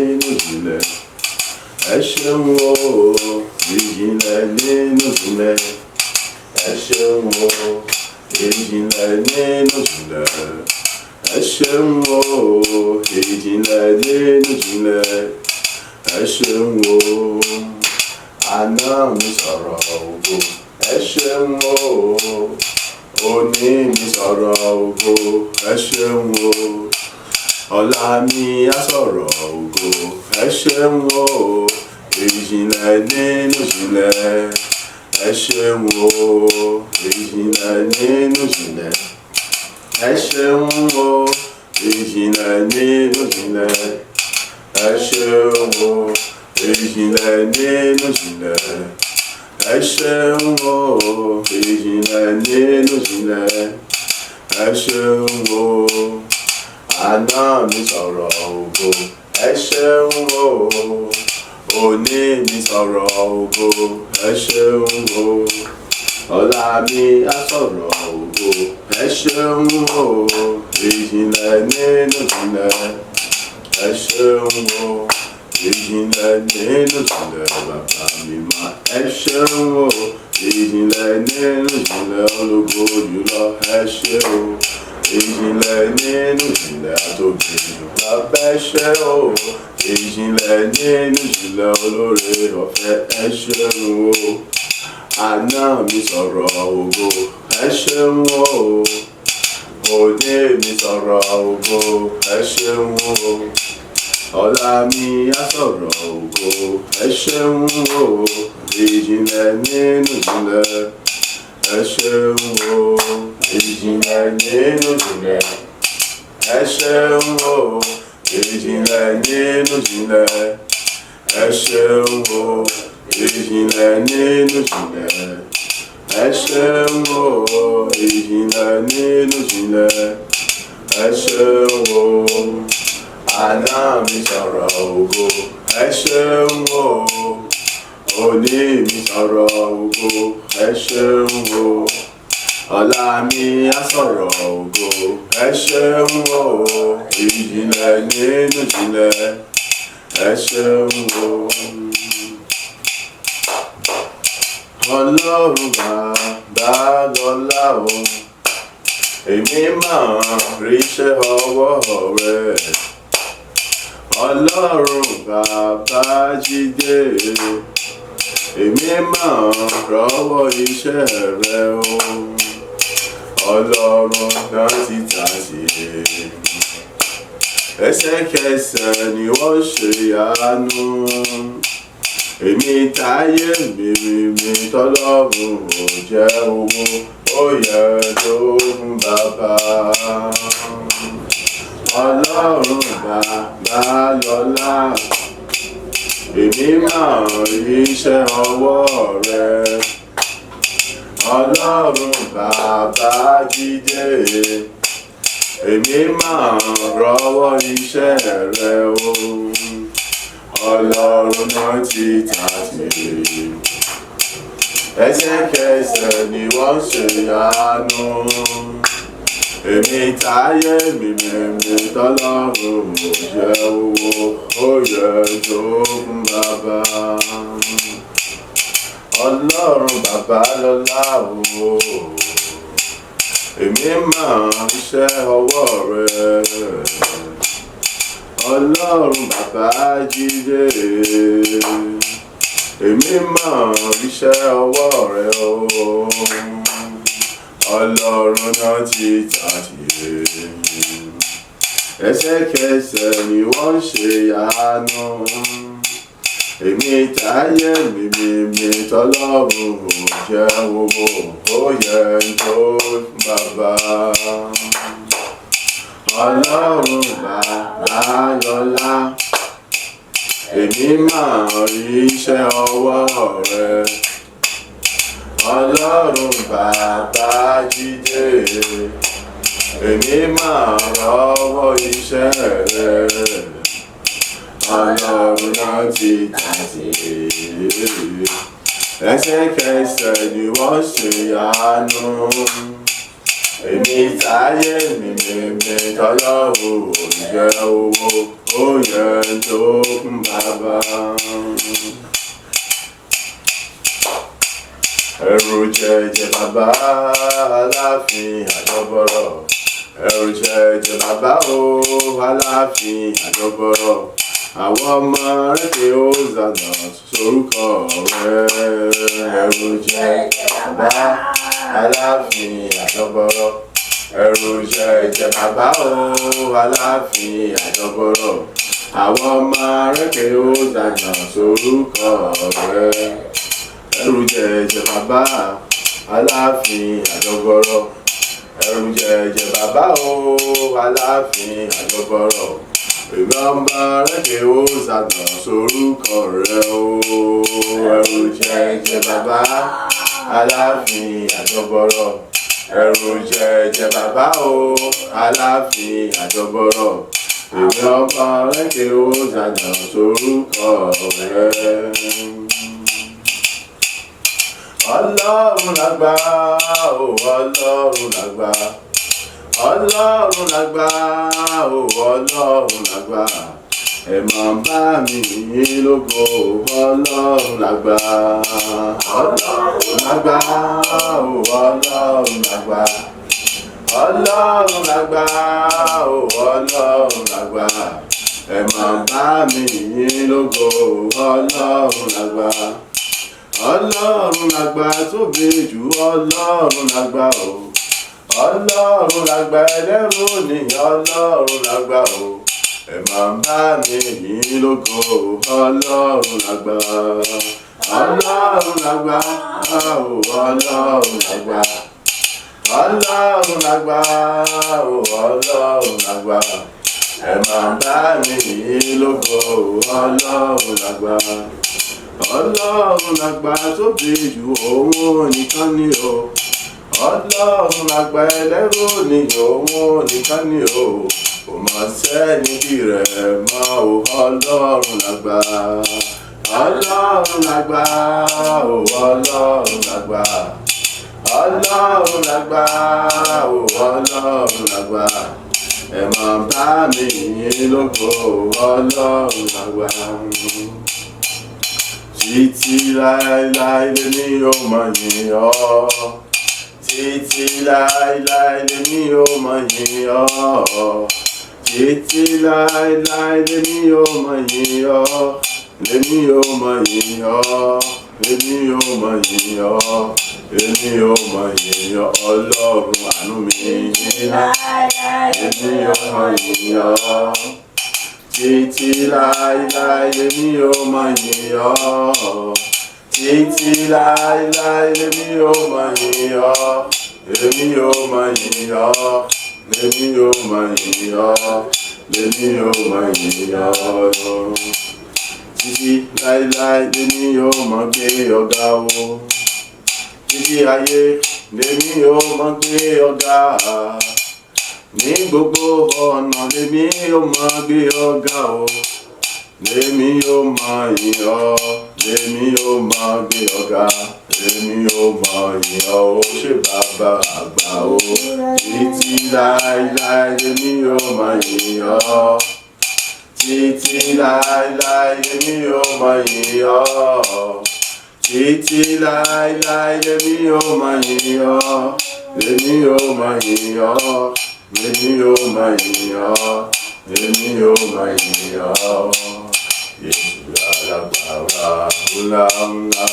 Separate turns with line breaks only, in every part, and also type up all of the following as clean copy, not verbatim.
nínú ìjìnlẹ̀. Ẹ ṣeun o, ìjìnlẹ̀ nínú ìjìnlẹ̀. Ẹ ṣeun o, ìjìnlẹ̀ nínú ìjìnlẹ̀. Ẹ ṣeun o, ìjìnlẹ̀ nínú ìjìnlẹ̀. Ẹ ṣeun o, àná mi sọ̀rọ̀ ògo. Ẹ ṣeun o, òní mi sọ̀rọ̀ ògo. Ẹ ṣeun o, ọ̀la mi á sọ̀rọ̀ ògo. Ẹ ṣeun o, ìjìnlẹ̀ nínú ìjìnlẹ̀. Ẹ ṣeun o, ìjìnlẹ̀ nínú ìjìnlẹ̀. Ẹ ṣeun o, ìjìnlẹ̀ nínú ìjìnlẹ̀. Ẹ ṣeun o, ìjìnlẹ̀ nínú ìjìnlẹ̀. Ẹ ṣeun o, ìjìnlẹ̀ nínú ìjìnlẹ̀. Ẹ ṣeun o, àná mi sọ̀rọ̀ ògo. Ẹ ṣeun o, òní mi sọ̀rọ̀ ògo. Ẹ ṣeun o, ọ̀la mi á sọ̀rọ̀ ògo. Ẹ ṣeun o, ìjìnlẹ̀ nínú ìjìnlẹ̀. Ẹ ṣeun o, ìjìnlẹ̀ nínú ìjìnlẹ̀ bàbá mi máa. Ẹ ṣeun o, ìjìnlẹ̀ nínú ìjìnlẹ̀ ológo jùlọ. Ẹ ṣé o, ìjìnlẹ̀ nínú ìjìnlẹ̀ àtòbí jù. Bàbá ẹ ṣé o, ìjìnlẹ̀ nínú ìjìnlẹ̀ olóore ọ̀fẹ́. Ẹ ṣeun o, àná mi sọ̀rọ̀ ògo. Ẹ ṣeun o, òní mi sọ̀rọ̀ ògo. Ẹ ṣeun o, ọ̀la mi á sọ̀rọ̀ ògo. Ẹ ṣeun o, ìjìnlẹ̀ nínú ìjìnlẹ̀. Ẹ ṣeun o, ìjìnlẹ̀ nínú ìjìnlẹ̀. Ẹ ṣeun o, ìjìnlẹ̀ nínú ìjìnlẹ̀. Ẹ ṣeun o, ìjìnlẹ̀ nínú ìjìnlẹ̀. Ẹ ṣeun o, ìjìnlẹ̀ nínú ìjìnlẹ̀. Ẹ ṣeun o, àná mi sọ̀rọ̀ ògo. Ẹ ṣeun o, òní mi sọ̀rọ̀ ògo. Ẹ ṣeun o, ọ̀la mi á sọ̀rọ̀ ògo. Ẹ ṣeun o, ìjìnlẹ̀ nínú ìjìnlẹ̀. Ẹ ṣeun o. Ọlọ́run bàbá lọ́lá o, èmi máa ríṣẹ́ ọwọ́ rẹ̀. Ọlọ́run bàbá Jídé, èmi máa rọ́wọ́ iṣẹ́ rẹ̀ o. Ọlọ́run náà ti tà sí, ẹsẹ̀kẹsẹ̀ ni wọ́n ṣe àánú. Èmi táyé mímí tọ́lọ́run ò jẹ́ owó, ó yẹ tó fún bàbá. Ọlọ́run bàbá lọ́lá, èmi máa ríṣẹ́ ọwọ́ rẹ̀. Ọlọ́run bàbá Jídé, èmi máa rọ́wọ́ iṣẹ́ rẹ̀ o. Ọlọ́run náà ti tà sí, ẹsẹ̀kẹsẹ̀ ni wọ́n ṣe àánú. Èmi táyé mímí tọ́lọ́run ò jẹ́ owó, ó yẹ tó fún bàbá. Ọlọ́run bàbá lọ́lá o, èmi máa ríṣẹ́ ọwọ́ rẹ̀. Ọlọ́run bàbá Jídé, èmi máa ríṣẹ́ ọwọ́ rẹ̀ o. Ọlọ́run náà ti tà sí, ẹsẹ̀kẹsẹ̀ ni wọ́n ṣe àánú. Èmi táyé mímí tọ́lọ́run ò jẹ́ owó, ó yẹ tó bàbá. Ọlọ́run bàbá lọ́lá, èmi máa ríṣẹ́ ọwọ́ rẹ̀. Ọlọ́run bàbá Jídé, èmi máa rọ́wọ́ iṣẹ́ rẹ̀. Ọlọ́run náà ti tà sí, ẹsẹ̀kẹsẹ̀ ni wọ́n ṣe àánú. Èmi táyé mímí tọ́lọ́run ò jẹ́ owó, Ó yẹ tó fún bàbá. Ẹ̀rù jẹjẹ bàbá Aláàfin àjọbọrọ. Ẹ̀rù jẹjẹ bàbá o Aláàfin àjọbọrọ. Àwọn ọmọ rẹ̀ pé ó zànà sórúkọ rẹ̀. Ẹ̀rù jẹjẹ bàbá Aláàfin àjọbọrọ. Ẹ̀rù jẹjẹ bàbá o Aláàfin àjọbọrọ. Àwọn ọmọ rẹ̀ pé ó zànà sórúkọ rẹ̀. Ẹ̀rù jẹjẹ bàbá Aláàfin àjọbọrọ. Ẹ̀rù jẹjẹ bàbá o Aláàfin àjọbọrọ. Ìgbà ọmọ rẹ̀ pé ó zànà sórúkọ rẹ̀ o. Ẹ̀rù jẹjẹ bàbá Aláàfin àjọbọrọ. Ẹ̀rù jẹjẹ bàbá o Aláàfin àjọbọrọ. Ìgbà ọmọ rẹ̀ pé ó zànà sórúkọ rẹ̀. Ọlọ́run lágbà o, Ọlọ́run lágbà. Ọlọ́run lágbà o, Ọlọ́run lágbà. Ẹ máa bá mi yìn lógo, Ọlọ́run lágbà. Ọlọ́run lágbà o, Ọlọ́run lágbà. Ọlọ́run lágbà o, Ọlọ́run lágbà. Ẹ máa bá mi yìn lógo, Ọlọ́run lágbà. Ọlọ́run lágbà tóbi jù, Ọlọ́run lágbà o. Ọlọ́run lágbà ẹlẹ́rù ni, Ọlọ́run lágbà o. Ẹ máa bá mi yìn lógo, Ọlọ́run lágbà. Ọlọ́run lágbà o, Ọlọ́run lágbà. Ọlọ́run lágbà o, Ọlọ́run lágbà. Ẹ máa bá mi yìn lógo, Ọlọ́run lágbà. Ọlọ́run lágbà tóbi jù, òun nìkan ni o. Ọlọ́run lágbà ẹlẹ́rù ni, òun nìkan ni o. Kò mà sẹ́ni bí rẹ̀ mọ́ o, Ọlọ́run lágbà. Ọlọ́run lágbà o, Ọlọ́run lágbà. Ọlọ́run lágbà o, Ọlọ́run lágbà. Ẹ máa bá mi yìn lógo, Ọlọ́run lágbà. Títí láéláé lèmi yóò máa yìn ọ́. Títí láéláé lèmi yóò máa yìn ọ́. Títí láéláé lèmi yóò máa yìn ọ́. Lèmi yóò máa yìn ọ́. Lèmi yóò máa yìn ọ́. Lèmi yóò máa yìn ọ́. Ọlọ́run àánú mi. Lèmi yóò máa yìn ọ́. Títí láéláé lèmi yóò máa yìn ọ́. Títí láéláé lèmi yóò máa yìn ọ́. Lèmi yóò máa yìn ọ́. Lèmi yóò máa yìn ọ́. Lèmi yóò máa yìn ọ́. Títí láéláé lèmi yóò máa gbé ọ̀gá o. Títí ayé lèmi yóò máa gbé ọ̀gá. Ní gbogbo ọ̀nà lèmi yóò máa gbé ọ̀gá o. Lèmi yóò máa yìn ọ́. Lèmi yóò máa gbé ọ̀gá. Lèmi yóò máa yìn ọ́. Ó ṣe bàbá àgbà o. Títí láéláé lèmi yóò máa yìn ọ́. Títí láéláé lèmi yóò máa yìn ọ́. Títí láéláé lèmi yóò máa yìn ọ́. Lèmi yóò máa yìn ọ́. Lèmi yóò máa yìn ọ́. Lèmi yóò máa yìn ọ́. Jésù lálágbára ńlá ńlá.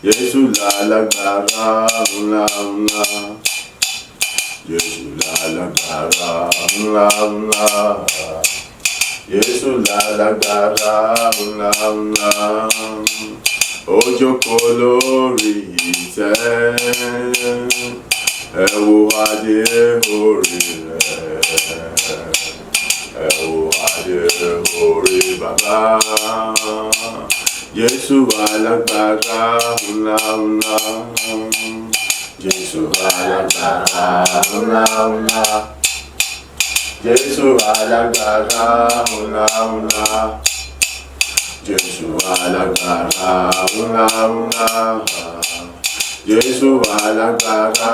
Jésù lálágbára ńlá ńlá. Jésù lálágbára ńlá ńlá. Jésù lálágbára ńlá ńlá. Ó jókòó lórí ìtẹ́. Ẹ wo adé orí rẹ̀. Ẹ wo adé orí bàbá. Jésù alágbára ńlá ńlá. Jésù alágbára ńlá ńlá. Jésù alágbára ńlá ńlá. Jésù alágbára ńlá ńlá. Jésù alágbára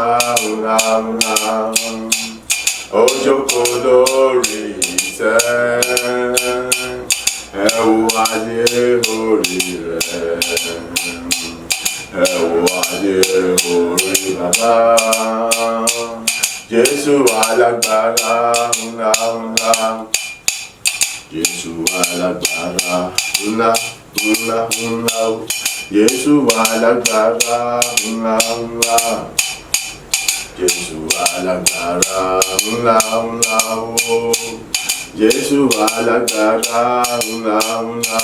ńlá ńlá. Ó jókòó lórí ìtẹ́. ìtẹ́, ẹ wo adé orí rẹ̀, ẹ wo adé orí bàbá. Jésù alágbára ńlá ńlá. Jésù alágbára ńlá ńlá ńlá o. Jésù alágbára ńlá ńlá. Jésù alágbára ńlá ńlá o. Jésù alágbára ńlá ńlá.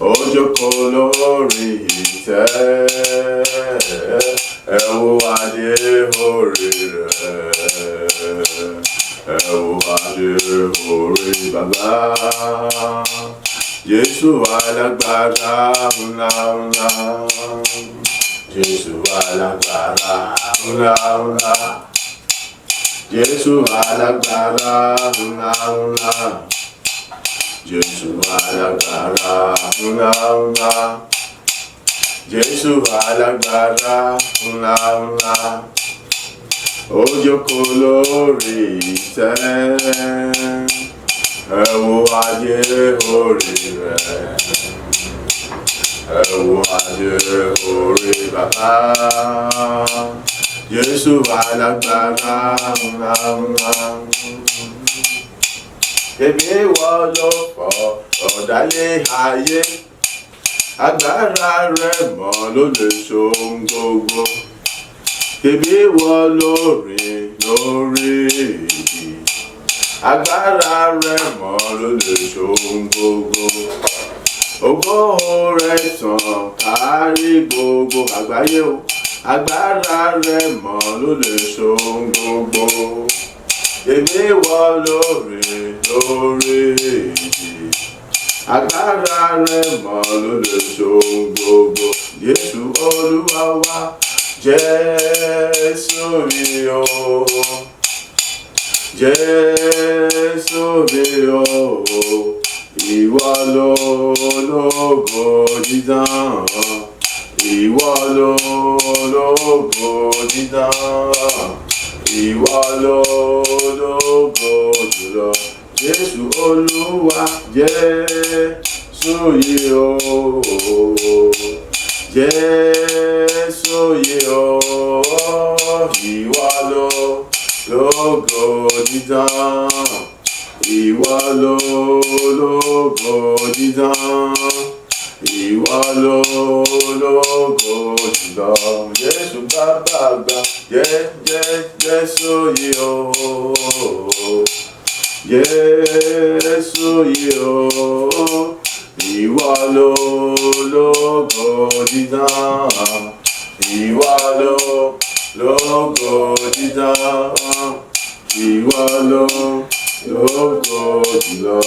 Ó jókòó lórí ìtẹ́, ẹ wo adé orí rẹ̀, ẹ wo adé orí bàbá. Jésù alágbára ńlá ńlá. Jésù alágbára ńlá ńlá. Jésù alágbára ńlá ńlá. Jésù alágbára ńlá ńlá. Jésù alágbára ńlá ńlá. Ó jókòó lórí ìtẹ́, ẹ wo adé orí rẹ̀, ẹ wo adé orí bàbá. Jésù alágbára ńlá ńlá. Èmi ìwọ ló fọ ọ̀dálẹ̀ ayé, agbára rẹ̀ mọ́ ló lè ṣohun gbogbo. Èmi ìwọ ló rìn lórí ìjì, agbára rẹ̀ mọ́ ló lè ṣohun gbogbo. Ògo rẹ̀ tàn kárí gbogbo àgbáyé o, agbára rẹ̀ mọ́ ló lè ṣohun gbogbo. Èmi ìwọ ló rìn lórí ìjì, agbára rẹ̀ mọ́ ló lè ṣohun gbogbo. Jésù Olúwa wa, Jésù mi o, Jésù mi o, ìwọ ló lógo dídán, ìwọ ló lógo dídán, ìwọ ló lógo jùlọ. Jésù Olúwa, Jésù yìí o, Jésù yìí o, ìwọ ló lógo dídán, ìwọ ló lógo dídán, ìwọ ló lógo jùlọ. Jésù bàbá àgbà, Jésù yìí o, Jésù yìí o, ìwọ ló lógo dídán, ìwọ ló lógo dídán, ìwọ ló lógo jùlọ.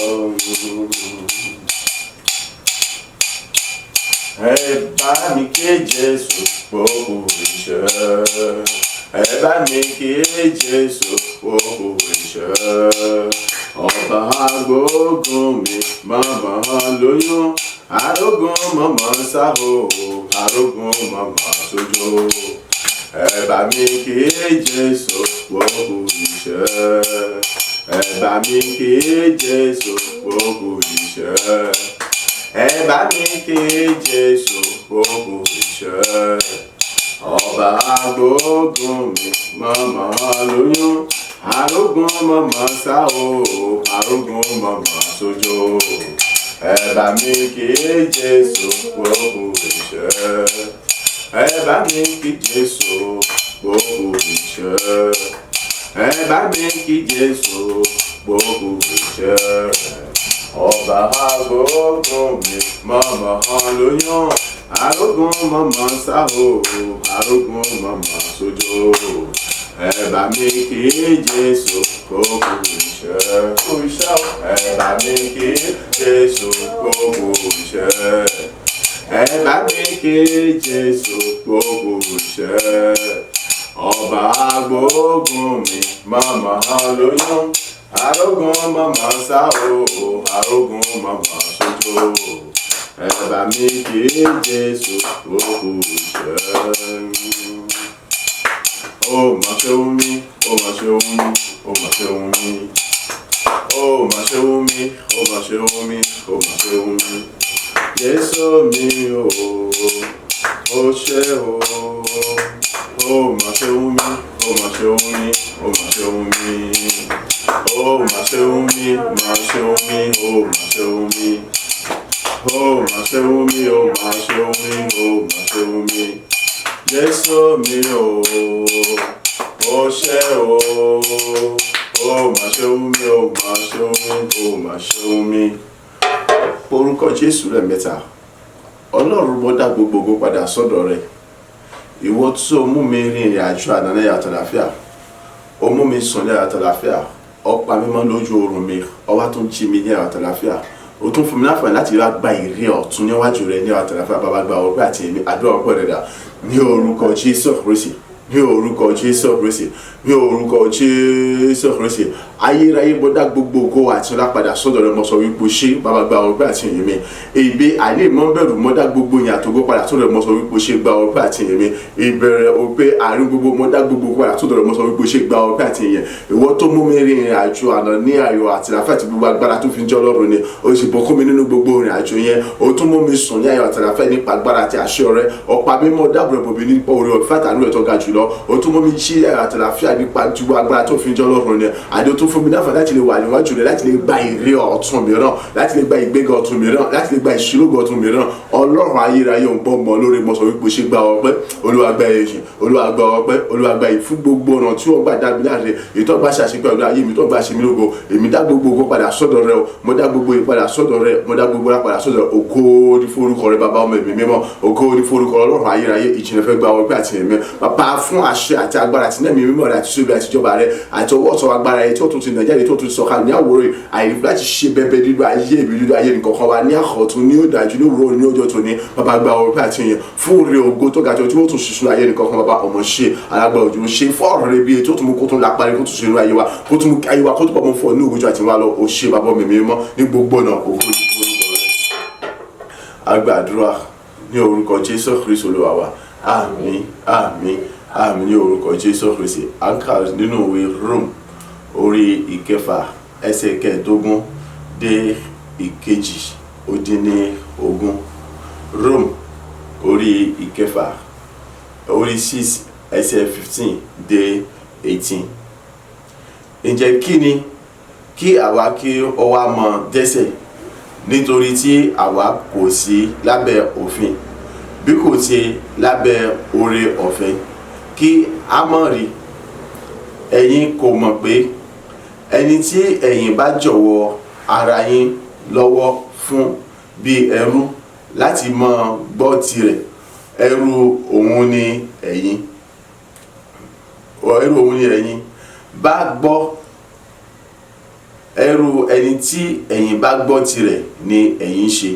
Ẹ bá mi ké Jésù kú iṣẹ́. Ẹ bá mi ké Jésù kú iṣẹ́. Ọba agbógun mi màmá lóyún, arógun màmá sáhó, arógun màmá sójó. Ẹ bá mi ké Jésù kú iṣẹ́. Ẹ bá mi ké Jésù kú iṣẹ́. Ẹ bá mi ké Jésù kú iṣẹ́. Ọba agbógun mi màmá lóyún, arógun màmá sáhó, arógun màmá sójó. Ẹ bá mi ké Jésù kú iṣẹ́. Ẹ bá mi kí Jésù kú iṣẹ́. Ẹ bá mi kí Jésù kú iṣẹ́. Ọba agbógun mi màmá lóyún, arógun màmá sáhó, arógun màmá sójó. Ẹ bá mi kí Jésù kú iṣẹ́. Ẹ bá mi kí Jésù kú iṣẹ́. Ẹ bá mi kí Jésù kú iṣẹ́. Ọba agbógun mi màmá lóyún, arógun màmá sáhó, arógun màmá sójó. Ẹ bá mi kí Jésù kú iṣẹ́. Ó mà ṣeun mi, ó mà ṣeun mi, ó mà ṣeun mi. Ó mà ṣe wù mí, ó mà ṣe wù mí, ó mà ṣe wù mí. Jésù mi o, ó ṣé o. Ó mà ṣe wù mí, ó mà ṣe wù mí, ó mà ṣe wù mí. Ó mà ṣe wù mí, mà ṣe wù mí, ó mà ṣe wù mí. Ó mà ṣe wù mí, ó mà ṣe wù mí, ó mà ṣe wù mí. Jésù mi o, ó ṣé o. Ó mà ṣe wù mí, ó mà ṣe wù mí, ó mà ṣe wù mí. Orúkọ Jésù lẹ́ẹ̀mẹ́ta. Ọlọ́run, mo dá gbogbo ògo padà sọ́dọ̀ rẹ̀. Ìwọ tí o mú mi rin ìrìn àjò àná ní àtàlàfíà, o mú mi sùn ní àtàlàfíà, o pa mí mọ́ lójú oorun mi, o wá tún jí mi ní àtàlàfíà, o tún fún mi láǹfààní láti wá gba ìre ọ̀tun níwájú rẹ ní àtàlàfíà. Bàbá, gba ọpẹ́ àti èmi àdúrà ọpẹ́ rẹ dà ní orúkọ Jésù Kristi, ní orúkọ Jésù Kristi, ní orúkọ Jésù Kristi. Ayérayé, mo dá gbogbo ògo àti ọlá padà sọ́dọ̀ rẹ. Mo sọ wípé o ṣé. Bàbá, gba ọpẹ́ àti ìyìn mi. Ìgbé àní ìmọ̀ bẹ̀rù, mo dá gbogbo ìyìn àtògo padà sọ́dọ̀ rẹ. Mo sọ wípé o ṣé, gba ọpẹ́ àti ìyìn mi. Ìbẹ̀rẹ̀, òpin, àárín gbogbo, mo dá gbogbo ògo padà sọ́dọ̀ rẹ. Mo sọ wípé o ṣé, gba ọpẹ́ àti ìyìn. Ìwọ tó mú mi rin ìrìn àjò àná ní ayọ̀ àti àlàáfíà àti gbogbo agbára tó fi ń jẹ́ Ọlọ́run ni, o sì bùkún mi nínú gbogbo ìrìn àjò yẹn. O tún mú mi sùn ní ayọ̀ àti àlàáfíà nípa agbára àti àṣẹ rẹ. Ọ̀pá mímọ́ dáàbò rẹ̀ bòbí nípa oore ọ̀fẹ́ àtàánú rẹ̀ tó ga jùlọ. O tún mú mi jí ayọ̀ àti àlàáfíà nípa ju agbára tó fi ń jẹ́ Ọlọ́run ni. Àdé o tún fún mi ní àǹfààní láti lè wà níwájú rẹ, láti lè gba ìre ọ̀tun mìíràn, láti lè gba ìgbéga ọ̀tun mìíràn, láti lè gba ìṣílógo ọ̀tun mìíràn. Ọlọ́run ayérayé, òun bọ́ mọ́ lórí. Mo sọ wípé ṣe, gba ọpẹ́. Olúwa, gba èyí. Olúwa, gba ọpẹ́. Olúwa, gba èyí fún gbogbo ọ̀nà tí wọ́n gbà dá mi láre, èyí tó gbà ṣàṣepẹ́ ọ̀dọ̀ ayé mi, tó gbà ṣe mí lógo. Èmi dá gbogbo ògo padà sọ́dọ̀ rẹ o. Mo dá gbogbo ìpadà padà sọ́dọ̀ rẹ. Mo dá gbogbo rẹ padà sọ́dọ̀ rẹ. Ògo ní forúkọ rẹ, Bàbá, Ọmọ, Ẹ̀mí Mímọ́. Ògo ní forúkọ Ọlọ́run ayérayé. Ìjìnlẹ̀ fẹ́ gba ọpẹ́ àti ẹ̀mí, Bàbá, fún àṣẹ àti agbára àti nẹ́ẹ̀mí mímọ́ rẹ àti sóbi àti ìjọba rẹ àti ọwọ́ ọ̀tọ̀ agbára rẹ tí ó tún ti nàìjíríà tó tún sọ̀kalẹ̀ ní àwòrán yìí, àyè láti ṣe bẹbẹ nínú ayé mi, nínú ayé nìkankan wa ní àkọ́tún, ní òdàjú, ní òwúrọ̀, ní ọjọ́ tòní. Bàbá, gba ọpẹ́ àti ìyìn fún oore ògo tó ga jù tí ó tún ṣiṣu ayé nìkankan. Bàbá, ọmọ, ṣe alágbára òjò, ṣe fọ́ọ̀rọ̀ rẹ bí ètò tó mú kó tún lápárí, kó tún ṣe inú ayé wa, kó tún mú ayé wa kó tún bọ̀ mọ́ fún ọ ní ògùnjọ àti wa lọ. Ó ṣe, Bàbá mi mímọ́, ní gbogbo ọ̀nà. Ògo ní orúkọ rẹ. A gbàdúrà ní orúkọ Jésù Kristu Olúwa wa. Àmín, àmín, àmín ní orúkọ Jésù Kristi. À ń kà nínú ìwé Rome, orí 6, ẹsẹ̀ 15 dé 18. Rome orí 6, orí 6, ẹsẹ̀ 15 dé 18. Ǹjẹ́ kí ni kí àwa kí ó wá mọ dẹ́ṣẹ̀ nítorí tí àwa kò sí lábẹ́ òfin, bí kò ṣe lábẹ́ oore ọ̀fẹ́? Kí a mọ̀ rí. Ẹ̀yin kò mọ̀ pé ẹni tí ẹ̀yin bá jọ̀wọ́ ara yín lọ́wọ́ fún bí ẹrú láti mọ gbọ́ tirẹ̀, ẹrú òun ni ẹ̀yin, ẹrú òun ni ẹ̀yin bá gbọ́, ẹrú ẹni tí ẹ̀yin bá gbọ́ tirẹ̀ ni ẹ̀yin ṣe,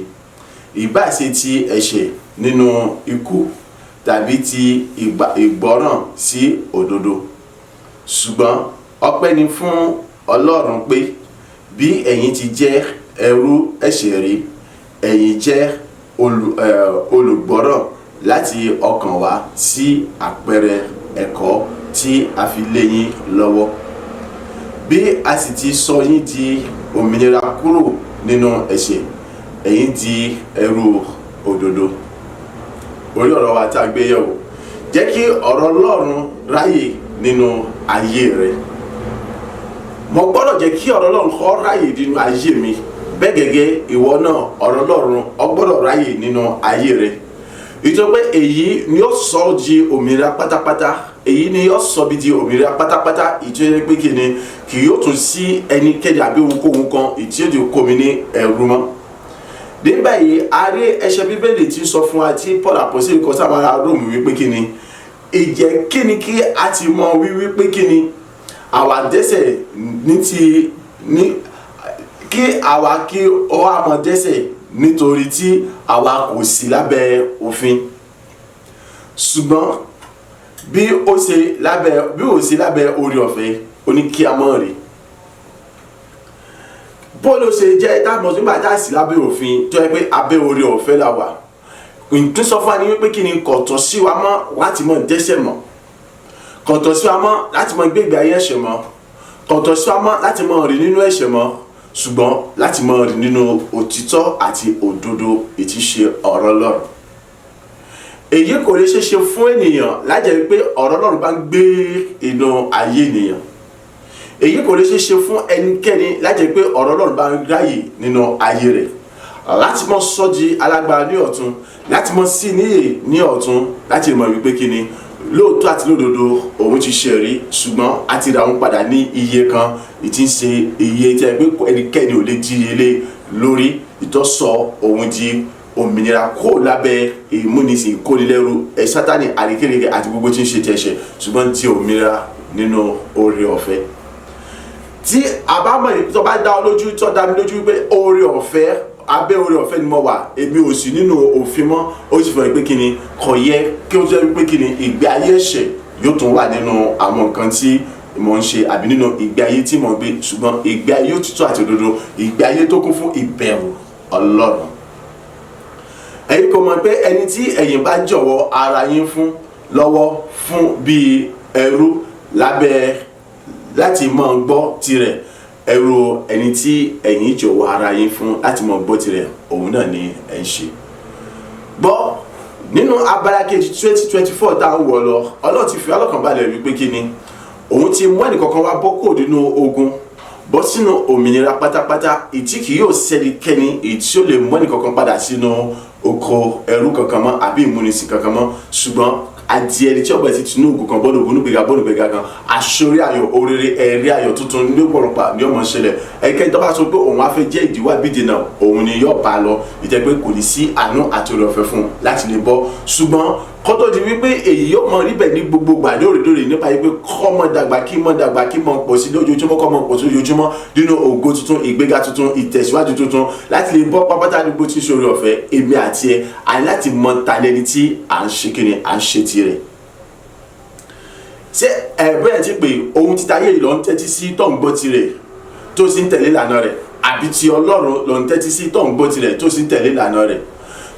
ìbá ṣe ti ẹ̀ṣẹ̀ nínú ikú tàbí ti ìgbọ́ràn sí òdodo. Ṣùgbọ́n ọpẹ́ ni fún Ọlọ́run pé bí ẹ̀yin ti jẹ́ ẹrú ẹ̀ṣẹ̀ rí, ẹ̀yin jẹ́ olùgbọ́ràn láti ọkàn wá sí àpẹẹrẹ ẹ̀kọ́ tí a fi lé yín lọ́wọ́. Bí a sì ti sọ yín di òmìnira kúrò nínú ẹ̀ṣẹ̀, ẹ̀yin di ẹrú òdodo. Orí ọ̀rọ̀ wa tí a gbé yẹ̀wò: jẹ́ kí ọ̀rọ̀ Ọlọ́run ráyè nínú ayé rẹ. Mo gbọ́dọ̀ jẹ́ kí ọ̀rọ̀ Ọlọ́run kó ráyè nínú ayé mi. Bẹ́ẹ̀ gẹ́gẹ́, ìwọ náà, ọ̀rọ̀ Ọlọ́run ó gbọ́dọ̀ ráyè nínú ayé rẹ, ìjọ pé èyí ni ó sọ ọ́ di òmìnira pátápátá. Èyí ni ó sọ bí di òmìnira pátápátá, ìjọ pé kí ni kì yóò tún sí ẹnikẹ́ni àbí ohunkóhun kan ìtí ó di kó mi ní ẹrú mọ́. Nígbà yìí, a rí ẹsẹ̀ Bíbélì tí ń sọ fún wa tí Paul Apostle kọ sáwọn ará Róòmù wípé kí ni, ìjẹ́ kí ni kí a ti mọ wípé kí ni àwa dẹ́ṣẹ̀ ní ti ní kí àwa kí ó wá mọ dẹ́ṣẹ̀ nítorí tí àwa kò sí lábẹ́ òfin, ṣùgbọ́n bí ó ṣe lábẹ́ oore ọ̀fẹ́? Ó ní kí a mọ̀ rí bó ló ṣe jẹ́ dáàbò nígbà tá a sì lábẹ́ òfin, tó yẹ pé abẹ́ oore ọ̀fẹ́ la wà. Ìtún sọ fún wa ní wípé kí ni, kò tọ́ sí wa mọ́ láti mọ̀ dẹ́ṣẹ̀ mọ́, kò tọ́ sí wa mọ́ láti mọ̀ gbégbé ayé ẹ̀ṣẹ̀ mọ́, kò tọ́ sí wa mọ́ láti mọ̀ rìn nínú ẹ̀ṣẹ̀ mọ́. Ṣùgbọ́n láti máa rìn nínú òtítọ́ àti òdodo èyí ṣe ọ̀rọ̀ Ọlọ́run. Èyí kò lè ṣeé ṣe fún ènìyàn lájẹ́ wípé ọ̀rọ̀ Ọlọ́run bá ń gbé inú ayé ènìyàn. Èyí kò lè ṣeé ṣe fún ẹnikẹ́ni lájẹ́ pé ọ̀rọ̀ Ọlọ́run bá ń ráyè nínú ayé rẹ̀, láti mọ sọ di alágbára ní ọ̀tun, láti mọ sí níyè ní ọ̀tun, láti mọ̀ wípé kí ni lóòótọ́ àti lódodo òun ti ṣe rí, ṣùgbọ́n a ti ra òun padà ní iye kan ìtí ń ṣe iye tí ẹ pé ẹnikẹ́ni ò lè di iye lé lórí, ìtọ́sọ òun di òmìnira kó lábẹ́ ìmúnisìn ìkónilẹ́rú ẹ Sátánì àríkèrèkè àti gbogbo tí ń ṣe tẹ̀ṣẹ̀, ṣùgbọ́n di òmìnira nínú oore ọ̀fẹ́. Tí a bá mọ̀, tó bá dá ọ lójú, tó dá mi lójú pé oore ọ̀fẹ́, abẹ́ oore ọ̀fẹ́ ni mo wà, èmi ò sí nínú òfin mọ́, ó sì fẹ́ pé kí ni kò yẹ kí ó jẹ́ pé kí ni ìgbé ayé ẹ̀ṣẹ̀ yóò tún wà nínú àwọn nǹkan tí mò ń ṣe àbí nínú ìgbé ayé tí mò ń gbé, ṣùgbọ́n ìgbé ayé òtítọ́ àti òdodo, ìgbé ayé tó kún fún ìbẹ̀rù Ọlọ́run. Ẹ̀yin kò mọ̀ pé ẹni tí ẹ̀yin bá jọ̀wọ́ ara yín fún lọ́wọ́ fún bíi ẹrú lábẹ́ láti máa gbọ́ tirẹ̀, ẹrú ẹni tí ẹ̀yin jọ̀wọ́ ara yín fún láti máa gbọ́ tirẹ̀, òun náà ni ẹ̀ ń ṣe. Gbọ́, nínú abala kejì 2024 tá a ń wọ̀ lọ, Ọlọ́run ti fi ọlọ́kàn balẹ̀ wípé kí ni òun ti mú ẹnìkọ̀ọ̀kan wá bọ́ kúrò nínú ogun, bọ́ sínú òmìnira pátápátá, ìtí kì yóò sẹ́nikẹ́ni èyí tí ó lè mú ẹnìkọ̀ọ̀kan padà sínú oko ẹrú kankan mọ́ àbí ìmúnisìn kankan mọ́. Ṣùgbọ́n adìẹ ẹni tí ọgbà ti tinú ògùn kan bọ́dọ̀ ògùn nígbèga bọ́dọ̀ gbẹ̀gà kan, àṣorí ayọ̀, orere, ẹ̀rí ayọ̀ tuntun ní ọ̀pọ̀lọpọ̀ ní ọmọ ṣẹlẹ̀. Ẹnikẹ́ni tó bá sọ pé òun á fẹ́ jẹ́ ìdíwọ́ àbí ìdènà, òun ni yóò bá lọ, ìjẹ́ pé kò ní sí àánú àti oore ọ̀fẹ́ fún un láti lè bọ́. Ṣùgbọ́n kó tó di wípé èyí yóò mọ ríbẹ̀ ní gbogbo gbà lóòrèlóòrè, nípa wípé kọ́ mọ́ dàgbà, kí mọ́ dàgbà, kí mọ́ pọ̀ sí lójoojúmọ́, kọ́ mọ́ pọ̀ sí lójoojúmọ́ nínú ògo tuntun, ìgbéga tuntun, ìtẹ̀síwájú tuntun, láti lè bọ́ pápátá gbogbo tí ń ṣe oore ọ̀fẹ́, èmi àti ẹ àní láti mọ ta lẹni tí à ń ṣe kíni, à ń ṣe tirẹ̀. Ṣé ẹ̀bẹ́ ti pé ohun títa ayé yìí lọ ń tẹ́tí sí tó ń gbọ́ tirẹ̀ tó sì ń tẹ̀lé ìlànà rẹ̀, àbí ti Ọlọ́run lọ ń tẹ́tí sí tó ń gbọ́ tirẹ̀ tó sì ń tẹ̀lé ìlànà rẹ̀?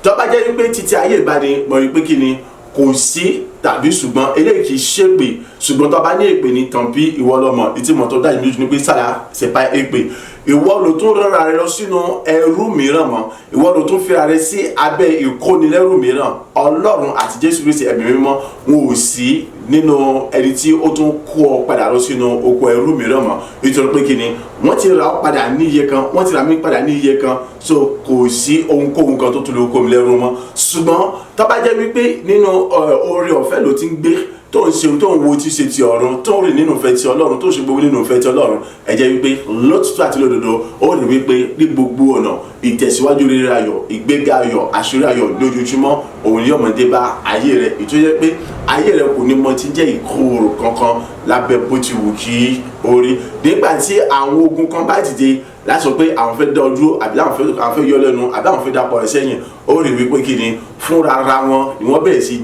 Tó bá jẹ́ wípé títí ayé ìbáni mọ̀ wípé kí ni kò sí tàbí ṣùgbọ́n eléyìí kì í ṣèpè, ṣùgbọ́n tó bá ní èpè ní tàn bí ìwọ lọ́mọ ìtìmọ̀ tó dájú lójú ni pé sára ṣèpá èpè, ìwọ ló tún rọra rẹ lọ sínú ẹrú mìíràn mọ́, ìwọ ló tún fira rẹ sí abẹ́ ìkónilẹ́rú mìíràn. Ọlọ́run àti Jésù Kristi ẹ̀mí mímọ́ wọn ò sí nínú ẹni tí ó tún kó ọ padà lọ sínú oko ẹrú mìíràn mọ́, nítorí pé kí ni wọ́n ti ra ọ padà ní iye kan, wọ́n ti ra mí padà ní iye kan, so kò sí ohunkóhun kan tó tún lè kó mi lẹ́rú mọ́. Ṣùgbọ́n tó bá jẹ́ wípé nínú oore ọ̀fẹ́ ló ti ń gbé, tó ń ṣe, tó ń wo tí ṣe ti ọ̀run, tó ń rìn nínú ìfẹ́ ti Ọlọ́run, tó ń ṣe gbogbo nínú ìfẹ́ ti Ọlọ́run, ẹ jẹ́ wípé lótìtọ́ àti lódodo ó rí wípé ní gbogbo ọ̀nà ìtẹ̀síwájú rere ayọ̀, ìgbéga ayọ̀, àṣírí ayọ̀ lójoojúmọ́ òun yóò mọ̀ dé bá ayé rẹ̀, ètò jẹ́ pé ayé rẹ̀ kò ní mọ ti jẹ́ ìkorò kankan lábẹ́ bó ti wù kí orí. Nígbà tí àwọn ogun kan bá dìde láti sọ pé àwọn fẹ́ dá ọ dúró, àbí àwọn fẹ́ yọ lẹ́nu, àbí àwọn fẹ́ dapò rẹ̀ sẹ́yìn, ó rí wípé kí ni fúnra ara wọn ni wọ́n bẹ̀rẹ̀ sí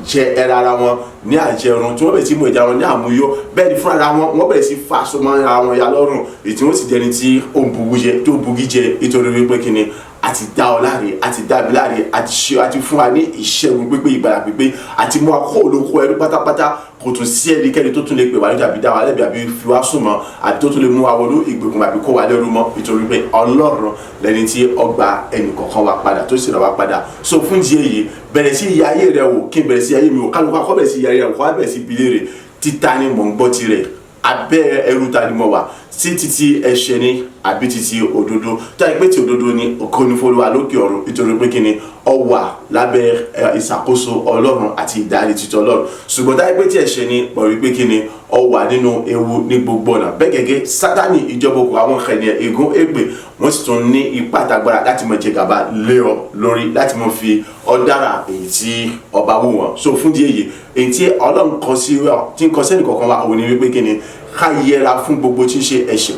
jẹ ẹran ara wọn ní àjẹrun, tí wọ́n bẹ̀rẹ̀ sí mú ẹja wọn ní àmúyó. Bẹ́ẹ̀ ni fúnra ara wọn wọ́n bẹ̀rẹ̀ sí fa aṣọ mọ́ ara wọn ya lọ́rùn, èyí tí wọ́n sì jẹni tí ó ń bugi jẹ, tó bugi jẹ, nítorí wípé kí ni a ti dá ọ láre, a ti dá mi láre, a ti ṣe, a ti fún wa ní ìṣẹ́gun pípé, ìgbàlà pípé, àti mú wa kó olóko ẹrú pátápátá. Kò tún sí ẹnikẹ́ni tó tún lè pè wá lójú àbí dá wa lẹ́bi àbí fi wá sùn mọ́, àbí tó tún lè mú wa wọnú ìgbèkùn àbí kó wa lẹ́rú mọ́, nítorí pé Ọlọ́run lẹni tí ó gba ẹnì kọ̀ọ̀kan wa padà, tó sì rà wá padà. So fún ìdí èyí, bẹ̀rẹ̀ sí ìyá ayé rẹ wò, kí n bẹ̀rẹ̀ sí ayé mi wò, kálukú akọ́ bẹ̀rẹ̀ sí ìyá ayé rẹ wò, kó wá bẹ̀rẹ̀ sí bilé rẹ̀, títa ni mò ń gbọ́ tirẹ̀, abẹ́ ẹrú ta ni mo wà sí, títí ẹ̀ṣẹ̀ ni àbí títí òdodo? Tó yẹ pé tí òdodo ni, ògo ni f'Olúwa lókè ọ̀run, nítorí pé kí ni ọ wà lábẹ́ ìṣàkóso Ọlọ́run àti ìdarí títí Ọlọ́run. Ṣùgbọ́n tó yẹ pé tí ẹ̀ṣẹ̀ ni, mọ̀ wípé kí ni ọ wà nínú ewu ní gbogbo ọ̀nà. Bẹ́ẹ̀ gẹ́gẹ́ Sátánì, ìjọba òkú, àwọn ènìyàn, ègún, èpè, wọ́n sì tún ní ipá àtagbára láti mọ jẹ gàba lé ọ lórí, láti mọ fi ọ dára èyí tí ọba wù wọ́n. So fún díẹ̀ yìí, èyí tí Ọlọ́run kọ sí tí ń kọ sẹ́nì kọ̀ọ̀kan wa, òun ni wípé kí ni ká yẹra fún gbogbo tí ń ṣe ẹ̀ṣẹ̀,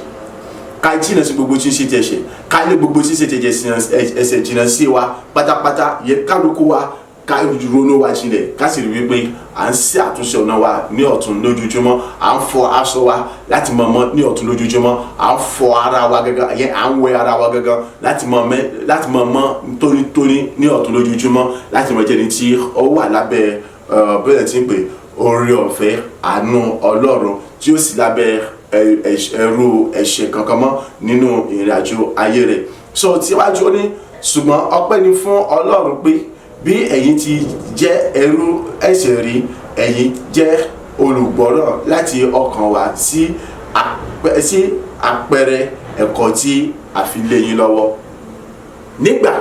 ká jìnnà sí gbogbo tí ń ṣe tẹ̀ṣẹ̀, ká lé gbogbo tí ń ṣe tẹ̀ṣẹ̀ ẹ̀ṣẹ̀ jìnnà sí wa pátápátá. Yẹ kálukú wa ká ronú wa jinlẹ̀, ká sì rí wípé à ń ṣe àtúnṣe ọ̀nà wa ní ọ̀tún lójoojúmọ́, à ń fọ aṣọ wa láti mọ̀ mọ́ ní ọ̀tún lójoojúmọ́, à ń fọ ara wa gangan yẹn, à ń wẹ ara wa gangan láti mọ̀ mọ́ tónítóní ní ọ̀tún lójoojúmọ́, láti mọ̀ jẹ́ni tí ó wà lábẹ́ bẹ́ẹ̀ tí ń pè oore ọ̀fẹ́ àánú Ọlọ́run tí ó sì lábẹ́ ẹrú ẹ̀ṣẹ̀ kankan mọ́ nínú ìrìn àjò ayé rẹ̀. So tíwájú ó ní, ṣùgbọ́n ọpẹ́ ni fún Ọlọ́run pé bí ẹ̀yin ti jẹ́ ẹrú ẹ̀ṣẹ̀ rí, ẹ̀yin jẹ́ olùgbọ́ràn láti ọkàn wá sí àpẹẹrẹ ẹ̀kọ́ tí a fi lé yín lọ́wọ́. Nígbà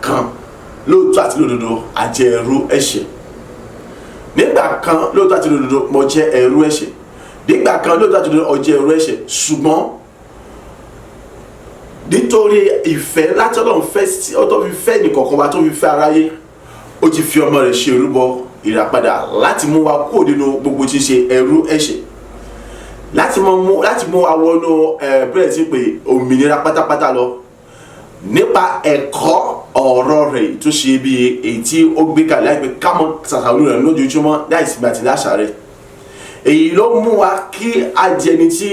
kan lóòótọ́ àti lódodo a jẹ́ ẹrú ẹ̀ṣẹ̀. Nígbà kan lóòótọ́ àti lódodo mo jẹ́ ẹrú ẹ̀ṣẹ̀. Nígbà kan lóòótọ́ àti lódodo o jẹ́ ẹrú ẹ̀ṣẹ̀. Ṣùgbọ́n nítorí ìfẹ́ láti Ọlọ́run fẹ́ sí ọ, tó fi fẹ́ nìkọ̀ọ̀kan wa, tó fi fẹ́ aráyé, ó ti fi ọmọ rẹ̀ ṣe ìrúbọ ìràpadà láti mú wa kúrò nínú gbogbo tí ń ṣe ẹrú ẹ̀ṣẹ̀, láti mú wa wọnú bẹ́ẹ̀ sí pé òmìnira pátápátá lọ nípa ẹ̀kọ́ ọ̀rọ̀ rẹ̀ tó ṣe bí èyí tí ó gbé kalẹ̀ láìpẹ́ ká mọ́ ṣàṣàrò rẹ̀ lójoojúmọ́ láìsí àti láṣàrẹ̀. Èyí ló mú wa kí a di ẹni tí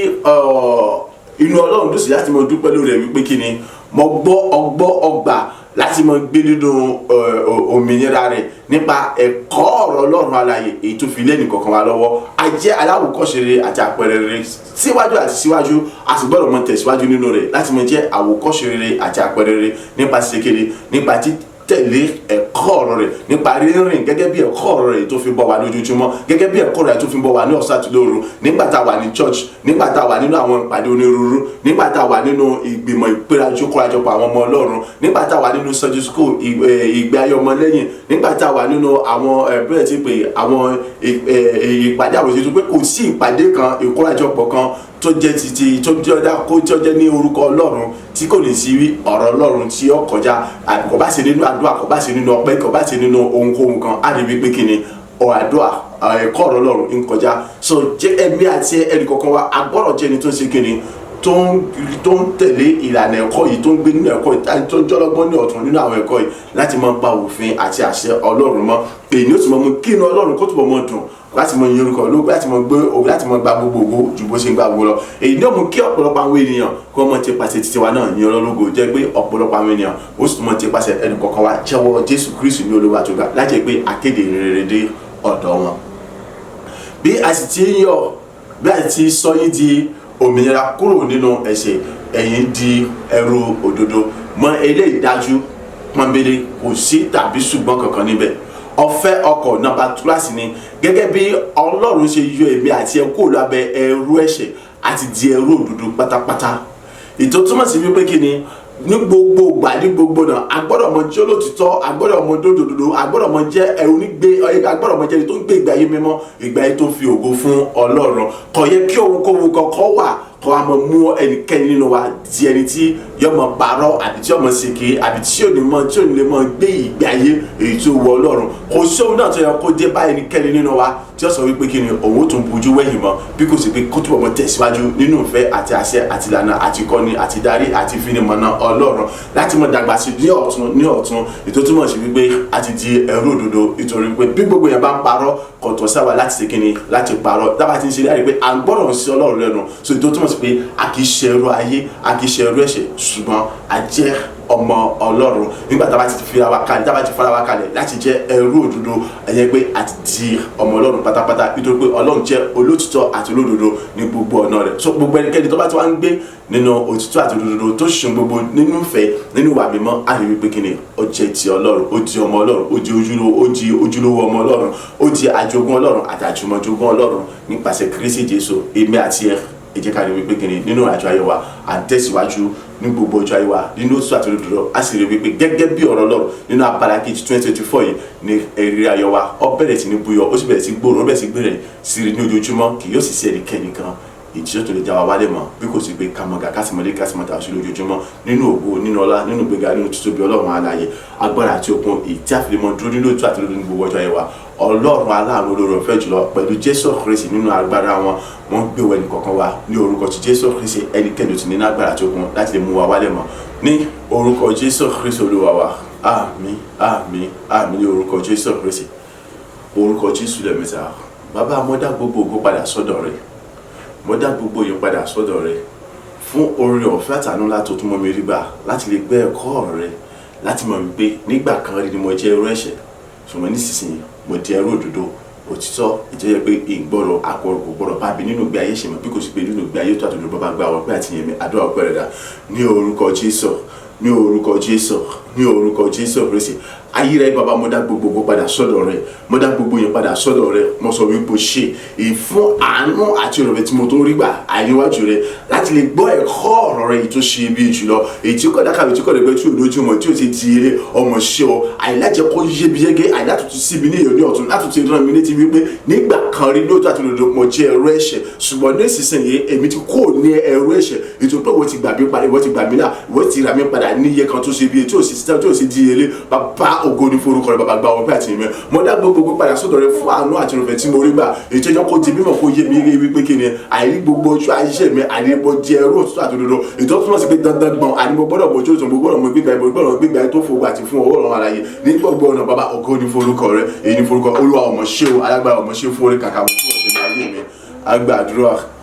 inú Ọlọ́run dùn sí láti mọ dúpẹ́ lórí rẹ̀ wípé kí ni mo gbọ́ ọgbọ́ ọgbà láti mọ gbé nínú òmìnira rẹ̀ nípa ẹ̀kọ́ ọ̀rọ̀ Ọlọ́run alààyè èyí tó fi lé ẹnìkọ̀ọ̀kan wa lọ́wọ́. A jẹ́ aláwòkọ́ṣe rere àti àpẹẹrẹ rere síwájú àti síwájú, a sì gbọ́dọ̀ mọ tẹ̀síwájú nínú rẹ̀ láti mọ jẹ́ àwòkọ́ṣe rere àti àpẹẹrẹ rere nípa ṣíṣe, nípa títẹ̀lé ẹ̀kọ́ ọ̀rọ̀ rẹ̀, nípa rírìn gẹ́gẹ́ bí ẹ̀kọ́ ọ̀rọ̀ rẹ̀ tó fi bọ́ wa lójoojúmọ́, gẹ́gẹ́ bí ẹ̀kọ́ rẹ̀ tó fi bọ́ wa ní ọ̀sán àti lóru, nígbà tá a wà ní church, nígbà tá a wà nínú àwọn ìpàdé onírúurú, nígbà tá a wà nínú ìgbìmọ̀ ìpérajọkọ̀rajọpọ̀ àwọn ọmọ Ọlọ́run, nígbà tá a wà nínú Sunday school, ìgbé ayé ọmọ lẹ́yìn, nígbà tá a wà nínú àwọn bẹ́ẹ̀ ti pé àwọn ìpàdé àwọn òṣèlú, pé kò sí ìpàdé kan, ìkórajọpọ̀ kan tó jẹ́ titi tó jẹ́ ọ̀dà kó tó jẹ́ ní orúkọ Ọlọ́run tí kò ní sí ọ̀rọ̀ Ọlọ́run tí ó kọjá, kò bá ṣe nínú àdúrà, kò bá ṣe nínú ọpẹ́, kò bá ṣe nínú ohunkóhun kan, á rí wípé kí ni àdúrà, ẹ̀kọ́ ọ̀rọ̀ Ọlọ́run ń kọjá. So jẹ́ ẹ̀mí àti ẹnì kọ̀ọ̀kan wa a gbọ́dọ̀ jẹ́ ẹni tó ń ṣe kí ni tó ń tẹ̀lé ìlànà ẹ̀kọ́ yìí, tó ń gbé nínú ẹ̀kọ́ yìí, tó ń jọ́lọ́gbọ́n ní ọ̀tún nínú àwọn ẹ̀kọ́ yìí láti máa pa òfin àti àṣẹ Ọlọ́run mọ́. Èyí ni ó sì máa mú kí inú Ọlọ́run kó túbọ̀ máa dùn láti mọ yin orúkọ lógo, láti mọ gbé ògo, láti mọ gba gbogbo ògo ju bó ṣe ń gba gbogbo lọ. Èyí ni ó mú kí ọ̀pọ̀lọpọ̀ àwọn ènìyàn kó mọ ti pàṣẹ títí wa náà yin Ọlọ́run lógo, jẹ́ pé ọ̀pọ̀lọpọ̀ àwọn ènìyàn ó sì mọ ti pàṣẹ ẹnì kọ̀ọ̀kan wa jẹ́wọ́ Jésù Kristu ní Olúwa tó gbà láti pé akéde rere dé ọ̀dọ̀ wọn. Bí a sì ti ń yọ̀, bí a sì ti sọ yín di òmìnira kúrò nínú ẹ̀ṣẹ̀, ẹ̀yin di ẹrú òdodo. Mọ eléyìí dájú pọ́nbélé, kò sí tàbí ṣùgbọ́n kankan níbẹ̀. Ọ̀fẹ́ ọkọ̀ nọ́mbà túláàsì ni. Gẹ́gẹ́ bí Ọlọ́run ṣe yọ èmi àti ẹ kúrò lábẹ́ ẹrú ẹ̀ṣẹ̀ àti di ẹrú òdodo pátápátá. Ìtò túmọ̀ sí wípé kí ni ní gbogbo ìgbà, ní gbogbo náà, a gbọ́dọ̀ mọ jẹ́ olótìtọ́, a gbọ́dọ̀ mọ dódòdòdò, a gbọ́dọ̀ mọ jẹ́ onígbé, a gbọ́dọ̀ mọ jẹ́ ẹni tó ń gbé ìgbé ayé mímọ́, ìgbé ayé tó fi ògo fún Ọlọ́run. Kò yẹ kí ohunkóhun kankan wà kó a mọ mú ẹnikẹ́ni nínú wa di ẹni tí yóò mọ parọ́ àbí tí yóò mọ ṣèké àbí tí yóò ní mọ tí yóò ní lè mọ gbé ìgbé ayé èyí tó wọ Ọlọ́run. Kò sí ohun náà tó yẹ kó dé bá ẹnikẹ́ni nínú wa tí ó sọ wípé kí ni òun ó tún bujú wẹ̀yìn mọ́, bí kò sí pé kó túbọ̀ mọ tẹ̀síwájú nínú ìfẹ́ àti àṣẹ àti ìlànà àti ìkọ́ni àti ìdarí àti ìfinimọ̀nà Ọlọ́run láti mọ dàgbà sí ní ọ̀tún ní ọ̀tún. Ètò túmọ̀ sí wípé a ti di ẹrú òdodo, nítorí pé bí gbogbo yẹn bá ń parọ́ kò tọ́ sáwà láti ṣe kíni láti parọ́. Dábàá ti ń ṣe láti pé à ń gbọ́dọ̀ sí Ọlọ́run lẹ́nu. So ètò túmọ̀ sí pé a kì í ṣe ẹrú ayé, a kì í ṣe ẹrú ẹ̀ṣẹ̀, ṣùgbọ́n a jẹ́ ọmọ Ọlọ́run. Nígbà tá a bá ti fira wa kalẹ̀, tá a bá ti fara wa kalẹ̀ láti jẹ́ ẹrú òdodo, ẹ̀yẹ pé a ti di ọmọ Ọlọ́run pátápátá, nítorí pé Ọlọ́run jẹ́ olótìtọ́ àti olódodo ní gbogbo ọ̀nà rẹ̀. So gbogbo ẹnikẹ́ni tó bá ti wá ń gbé nínú òtítọ́ àti òdodo tó ṣe gbogbo nínú ìfẹ́, nínú ìwà mímọ́, á rí wípé kíni ó jẹ́ ti Ọlọ́run, ó di ọmọ Ọlọ́run, ó di ojúlówó, ó di ojúlówó ọmọ Ọlọ́run, ó di àjogún Ọlọ́run àti àjùmọ̀jogún Ọlọ́run nípasẹ̀ Kristi Jésù. Èmi àti ẹ jẹ́ ká rí wípé kíni nínú àjọ ayé wa à ń tẹ̀síwájú ní gbogbo ọjọ́ ayé wa nínú òtítọ́ àti òdodo. A sì rí wípé gẹ́gẹ́ bí ọ̀rọ̀ Ọlọ́run nínú abala kejì 2024 yìí ní èrè ayọ̀ wa ó bẹ̀rẹ̀ sí ní búyọ, ó sì bẹ̀rẹ̀ sí gbòòrò, ó bẹ̀rẹ̀ sí gbèrè sí ní ojoojúmọ́, kì yóò sì sí ẹnikẹ́ni kan ìjì tó lè já wa wálé mọ́, bí kò sí pé ká mọ̀ gà ká sì mọ̀lé ká sì mọ̀ tà sí lójoojúmọ́ nínú ògo, nínú ọlá, nínú gbéga, nínú títóbi Ọlọ́run alààyè, agbára àti okun èyí tí a fi lè mọ dúró nínú òtítọ́ àti òdodo ní gbogbo ọjọ́ ayé wa. Ọlọ́run aláàánú olóore ọ̀fẹ́ jùlọ pẹ̀lú Jésù Kristi nínú agbára wọn, wọ́n gbé wọ ẹnìkọ̀ọ̀kan wa ní orúkọ ti Jésù Kristi. Ẹnikẹ́ni ò sì ní agbára àti okun láti lè mú wa wálé mọ́ ní orúkọ Jésù Kristi Olúwa wa. Àmín, àmín, àmín ní orúkọ Jésù Kristi. Orúkọ Jésù lẹ́mẹ̀ta. Bàbá, mo dá gbogbo ògo padà sọ́dọ̀ rẹ, mo dá gbogbo yìí padà sọ́dọ̀ rẹ fún oore ọ̀fẹ́ àtàánú ńlá tó tún mọ́ mi rí gbà láti lè gbé ẹ̀kọ́ ọ̀rọ̀ rẹ, láti mọ̀ wípé nígbà kan rí ni mo jẹ́ ẹrú ẹ̀ṣẹ̀, ṣùgbọ́n nísinsìnyí mo di ẹrú òdodo. Òtítọ́ ìjẹ́jẹ́ pé ìgbọ́rọ̀ àkọrọ̀ kò gbọ́dọ̀ bá mi nínú ìgbé ayé ṣe mọ̀ bí kò sí pé nínú ìgbé ayé tó àtúndò bàbá gba àwọn pé àti yẹn mi àdúrà ọpẹ́ rẹ̀ dà ní orúkọ Jésù, ní orúkọ Jésù, ní orúkọ Jésù Kristi. Ayérayé bàbá, mo dá gbogbo padà sọ́dọ̀ rẹ, mo dá gbogbo yẹn padà sọ́dọ̀ rẹ. Mo sọ wípé ṣe ìfún àánú àti ìrọ̀lẹ́ tí mo tó rí gbà àìníwájú rẹ láti lè gbọ́ ẹ̀kọ́ ọ̀rọ̀ rẹ èyí tó ṣe ibi jùlọ, èyí tí kò dákàwé, tí kò lè gbé, tí ò lójú mọ̀, tí ò ti di eré ọmọ ṣe o. Àìlájẹ kó yé bi yẹ́gẹ́, àìlátútù sí mi ní ìyọ̀ní ọ̀tún látúntì rán mi létí wípé nígbà kan rí lóòótọ́ àti òdodo mo jẹ́ ẹrú ẹ̀ṣẹ̀, ṣùgbọ́n nísinsìnyí èmi ti kó ní ẹrú ẹ̀ṣẹ̀, ètò pé ìwọ ti gbà mí padà, ìwọ ti gbà mí là, ìwọ ti rà mí padà ní iye kan tó ṣe bí tí ò sì tí ò sì di eré. Bàbá, ògo ní forúkọ rẹ. Bàbá, gba ọpẹ́ àti ìmọ̀. Mo dá gbogbo padà sọ́dọ̀ rẹ fún àánú àti ìrọ̀fẹ́ tí mo rí gbà, èyí tó jẹ́ kó di mímọ̀, kó yé mi rí wípé kí ni àìrí gbogbo ojú ayé mi, àìrí mo jẹ ẹrú òtútù àti òdodo. Ètò tó túmọ̀ sí pé dandan gbọ̀n àní mo gbọ́dọ̀ mojú òtún, mo gbọ́dọ̀ mọ gbígbà, mo gbọ́dọ̀ gbígbà tó fowó àti fún owó ọ̀run àlàyé ní gbogbo ọ̀nà. Bàbá, ògo ní forúkọ rẹ, èyí ní forúkọ Olúwa. Ọmọ ṣé o, alágbára, ọmọ ṣé fún orí kàkà mo fún ọ̀sẹ̀ ní ayé mi. Agbàdúrà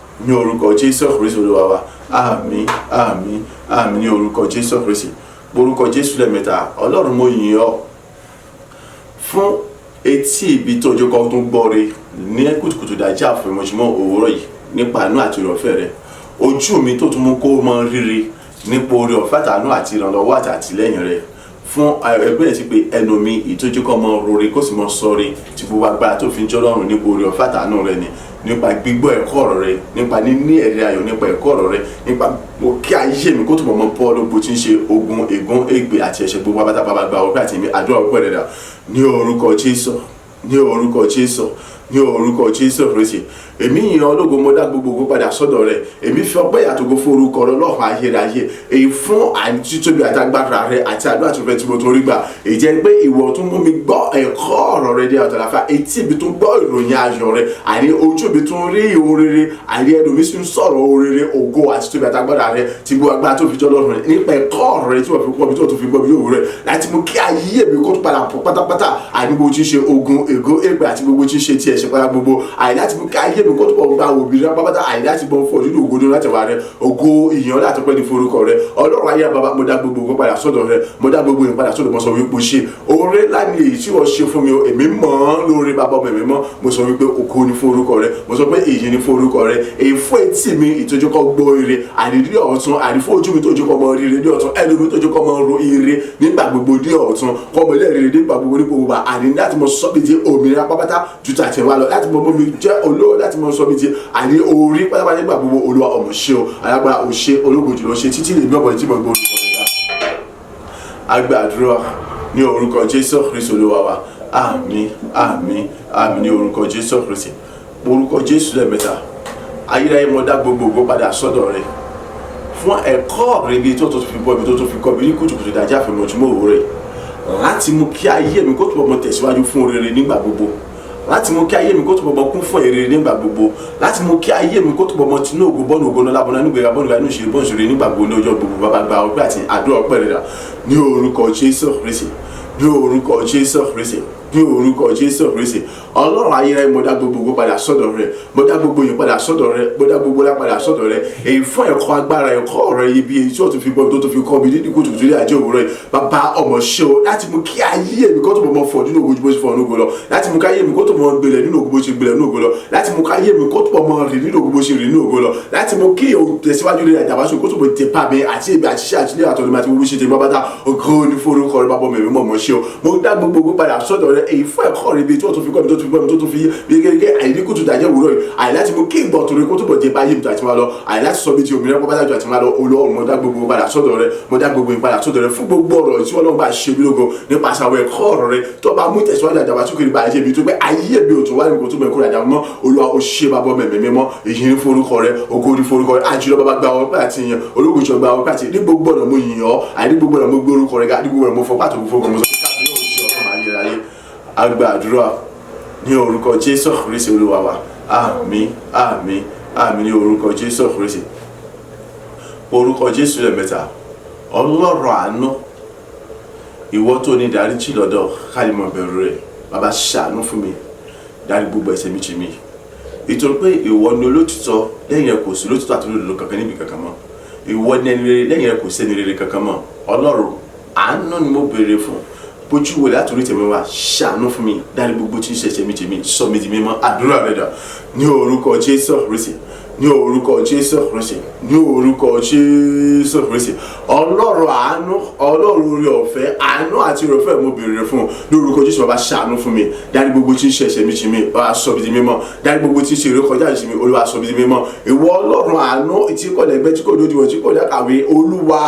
ní orúkọ Jésù Kristi Olúwa wa. Àmín, àmín, àmín ní orúkọ Jésù Kristi. Orúkọ Jésù lẹ́ẹ̀mẹ́ta. Ọlọ́run, mo yìn ọ́ fún etí ibi tó ojú kan tó ń gbọ́ re ní kùtùkùtù dájí àfẹ̀mọ́júmọ́ òwúrọ̀ yìí nípa àánú àti ìrọ̀fẹ́ rẹ. Ojú mi tó tún mú kó mọ rírì nípa oore ọ̀fẹ́ àtàánú àti ìrànlọ́wọ́ àti àtìlẹ́yìn rẹ fún ẹgbẹ́ yẹn ti pé ẹnu mi ìtójú kan mọ rore kó sì mọ sọre tí gbogbo agbára tó fi ń jọ́ lọ́rùn nípa oore ọ̀fẹ́ àtàánú rẹ ni, nípa gbígbọ́ ẹ̀kọ́ ọ̀rọ̀ rẹ, nípa níní ẹ̀rí ayọ̀ nípa ẹ̀kọ́ ọ̀rọ̀ rẹ, nípa mo kí ayé mi kó tó mọ̀ mọ́ bọ́ ló bó ti ń ṣe ogun, ègún, ègbè àti ẹ̀ṣẹ̀ gbogbo abátá. Bàbá, gba ọpẹ́ àti mi, àdúrà ọpẹ́ rẹ̀ dà ní orúkọ Jésù, ní orúkọ Jésù, ní orúkọ Jésù Kristi. Èmi yìn ọ́ lógo, mo dá gbogbo ògo padà sọ́dọ̀ rẹ. Èmi fi ọpẹ́ yàtògo fún orúkọ rẹ lọ́hùn ayérayé, èyí fún àtítóbi àti agbára rẹ àti àdúrà tó fẹ́ tí mo tó rí gbà, èyí jẹ́ pé ìwọ tún mú mi gbọ́ ẹ̀kọ́ ọ̀rọ̀ rẹ dé àtàlàfà. Etí mi tún gbọ́ ìròyìn ayọ̀ rẹ, àní ojú mi tún rí ohun rere, àní ẹnu mi sì ń sọ̀rọ̀ ohun rere, ògo àti tóbi àti agbára rẹ tí gbogbo agbára tó fi jọ́ lọ́rùn rẹ nípa ẹ̀kọ́ ọ̀rọ̀ rẹ tí wọ́n fi kọ́ mi, tí wọ́n tún fi gbọ́ mi yóò rẹ láti mú kí ayé mi kó tún padà pọ̀ pátápátá, àní gbogbo tí ń ṣe ogun, ègún, ègbè àti gbogbo tí ń ṣe ti ẹ̀ṣẹ̀ padà gbogbo, àní láti mú kí ayé mi kó tún pọ̀ gba òbí rẹ pátápátá, àní láti bọ́ fún nínú ògo ní láti wà rẹ. Ògo, ìyàn láti pẹ́ ní forúkọ rẹ, Ọlọ́run ayé. Bàbá, mo dá gbogbo ògo padà sọ́dọ̀ rẹ, mo dá gbogbo ìyìn padà sọ́dọ̀. Mo sọ wípé o ṣe oore ńlá ni èyí tí wọ́n ṣe fún mi o. Èmi mọ̀ ọ́n lóore, bàbá, ọmọ mi mọ́. Mo sọ wípé ògo ní forúkọ rẹ, mo sọ pé ìyìn ní forúkọ rẹ, èyí fún etí mi ìtọ́jú kọ́ gbọ́ ire àní ní ọ̀tún, àní fún ojú mi tó jókòó mọ ire ní ọ̀tún, ẹnu mi tó jókòó mọ ro ire nígbà gbogbo ní ọ̀tún, kọ́ mọ ilé rere nígbà gbogbo ní gbogbo, àní láti mọ sọ mi di òmìnira pápátá ju tàtẹ̀ wá lọ, láti mọ mi jẹ́ olówó, láti mọ sọ mi di àní orí pátápátá nígbà gbogbo. Olúwa, ọmọ ṣe o, alágbára ò ṣe, ológo jùlọ ṣe títí lèmi ọ̀pọ̀ tí mo gbọ́ orúkọ rẹ̀. Agbàdúrà ní orúkọ Jésù Kristi Olúwa wa. Àmín, àmín, àmín ní orúkọ Jésù Kristi. Orúkọ Jésù lẹ́ẹ̀mẹ́ta. Ayérayé, mo dá gbogbo ògo padà sọ́dọ̀ rẹ fún ẹ̀kọ́ rẹ bí tó tó fi bọ́ ibi tó tó fi kọ́ mi ní kùtùkùtù ìdájí àfẹ̀mọ́júmọ́ òwúrọ̀ láti mú kí ayé mi kó túbọ̀ mọ tẹ̀síwájú fún rere nígbà gbogbo, láti mú kí ayé mi kó túbọ̀ mọ kún fún èrè nígbà gbogbo, láti mú kí ayé mi kó túbọ̀ mọ tinú ògo bọ́ọ̀nù ògo náà lábọ́nà nígbà bọ́ọ̀nù inú ìṣeré bọ́ọ̀nù ìṣeré nígbà gbogbo ní ọjọ́ gbogbo. Bàbá, gba ọpẹ́ àti àdúrà ọpẹ́ rẹ̀ ní orúkọ Jésù Kristi, ní orúkọ Jésù Kristi, ní orúkọ Jésù Kristi. Ọlọ́run ayérayé, mo dá gbogbo ògo padà sọ́dọ̀ rẹ, mo dá gbogbo yìí padà sọ́dọ̀ rẹ, mo dá gbogbo ọlá padà sọ́dọ̀ rẹ, èyí fún ẹ̀kọ́ agbára ẹ̀kọ́ ọ̀rọ̀ ibi èyí tí ó tún fi gbọ́, tó tún fi kọ́ mi nínú kùtùkùtù ní àjẹ́ òwúrọ̀ yìí. Bàbá, ọmọ ṣe o, láti mú kí ayé mi kó tó mọ̀ fọ̀ nínú ògo ju bó ṣe fọ̀ nínú ògo lọ, láti mú kí ayé mi kó tó mọ̀ gbélé nínú ògo bó ṣe gbélé nínú ògo lọ, láti mú kí ayé mi kó tó mọ̀ rìn nínú ògo bó ṣe rìn nínú ògo lọ, láti mú kí òun tẹ̀síwájú lórí àjàbáṣe kó tó mọ̀ dé bá mi àti èmi àti iṣẹ́ àti ilé àtọ̀dọ̀ mi àti gbogbo ṣe tèmi bàbá. Ògo ní forúkọ rẹ. Bàbá mi mọ̀ mọ̀ ṣe o. Mo dá gbogbo ògo padà sọ́dọ̀ rẹ, èyí fún ẹ̀kọ́ rẹ ibi tí wọ́n tún fi kọ́ mi, tó tún fi gbọ́ mi, tó tún fi gẹ́gẹ́ àìníkùtù dájẹ́ òwúrọ̀ yìí, àì láti mú kí ìgbọ̀n torí kó túbọ̀ dé báyé mi tó àti máa lọ, àì láti sọ mi di òmìnira pápá tó àti máa lọ. Olúwa, mo dá gbogbo padà sọ́dọ̀ rẹ, mo dá gbogbo ìpadà sọ́dọ̀ rẹ fún gbogbo ọ̀rọ̀ tí Ọlọ́run bá ṣe mí lógo nípasẹ̀ àwọn ẹ̀kọ́ ọ̀rọ̀ rẹ tó bá mú tẹ̀síwájú àdàgbàsókè nípa ayé mi, tó pé ayé mi ò tún wá ní kò tún mọ̀ ẹ̀kọ́ rẹ̀ àdàmọ́. Olúwa, ó ṣe. Bàbá, mẹ̀mí mímọ́, èyí ní forúkọ rẹ, ògo ní forúkọ rẹ. Àjùlọ bàbá, gba ọpẹ́ àti ìyìn. Ológun jọ, gba ọpẹ́ àti ní gbogbo ọ̀nà. Mo yìn ọ́, àní gbogbo ọ̀nà mo gbé orúkọ rẹ ga, ní gbogbo ọ̀nà mo fọ pàtó fún mo sọ pé káàbíyèsí Ọlọ́run ayérayé. Agbàdúrà ní orúkọ Jésù Kristi Olúwa wa. Àmín, àmín, àmín ní orúkọ Jésù Kristi. Orúkọ Jésù lẹ́ẹ̀mẹ́ta. Ọlọ́run àánú, ìwọ tó ní dáríjì lọ́dọ̀ kálímọ̀ bẹ̀rù rẹ̀, bàbá, ṣàánú fún mi, dárí gbogbo ẹ̀ṣẹ̀ mi jì mí, nítorí pé ìwọ ni olótìtọ́, lẹ́yìn rẹ̀ kò sí olótìtọ́ àti olódodo kankan níbi kankan mọ́. Ìwọ ni ẹni rere, lẹ́yìn rẹ̀ kò sí ẹni rere kankan mọ́. Ọlọ́run àánú ni mo béèrè fún. Bójú wò látòrí tèmi wá, ṣàánú fún mi, dárí gbogbo tí ń ṣẹ̀ṣẹ̀ mi tèmi, sọ mi di mímọ́. Àdúrà rẹ̀ dà ní orúkọ Jésù Kristi, ní orúkọ Jésù Kristi, ní orúkọ Jésù Kristi. Ọlọ́run àánú, Ọlọ́run orí ọ̀fẹ́, àánú àti orí ọ̀fẹ́ mo béèrè fún ní orúkọ Jésù. Bàbá, ṣàánú fún mi, dárí gbogbo tí ń ṣẹ̀ṣẹ̀ mi jì mí, Olúwa, sọ mi di mímọ́. Dárí gbogbo tí ń ṣe ìrékọjá jì mí, Olúwa, sọ mi di mímọ́. Ìwọ Ọlọ́run àánú tí kò lẹ́gbẹ́, tí kò lódiwọ̀n, tí kò lákàwé, Olúwa,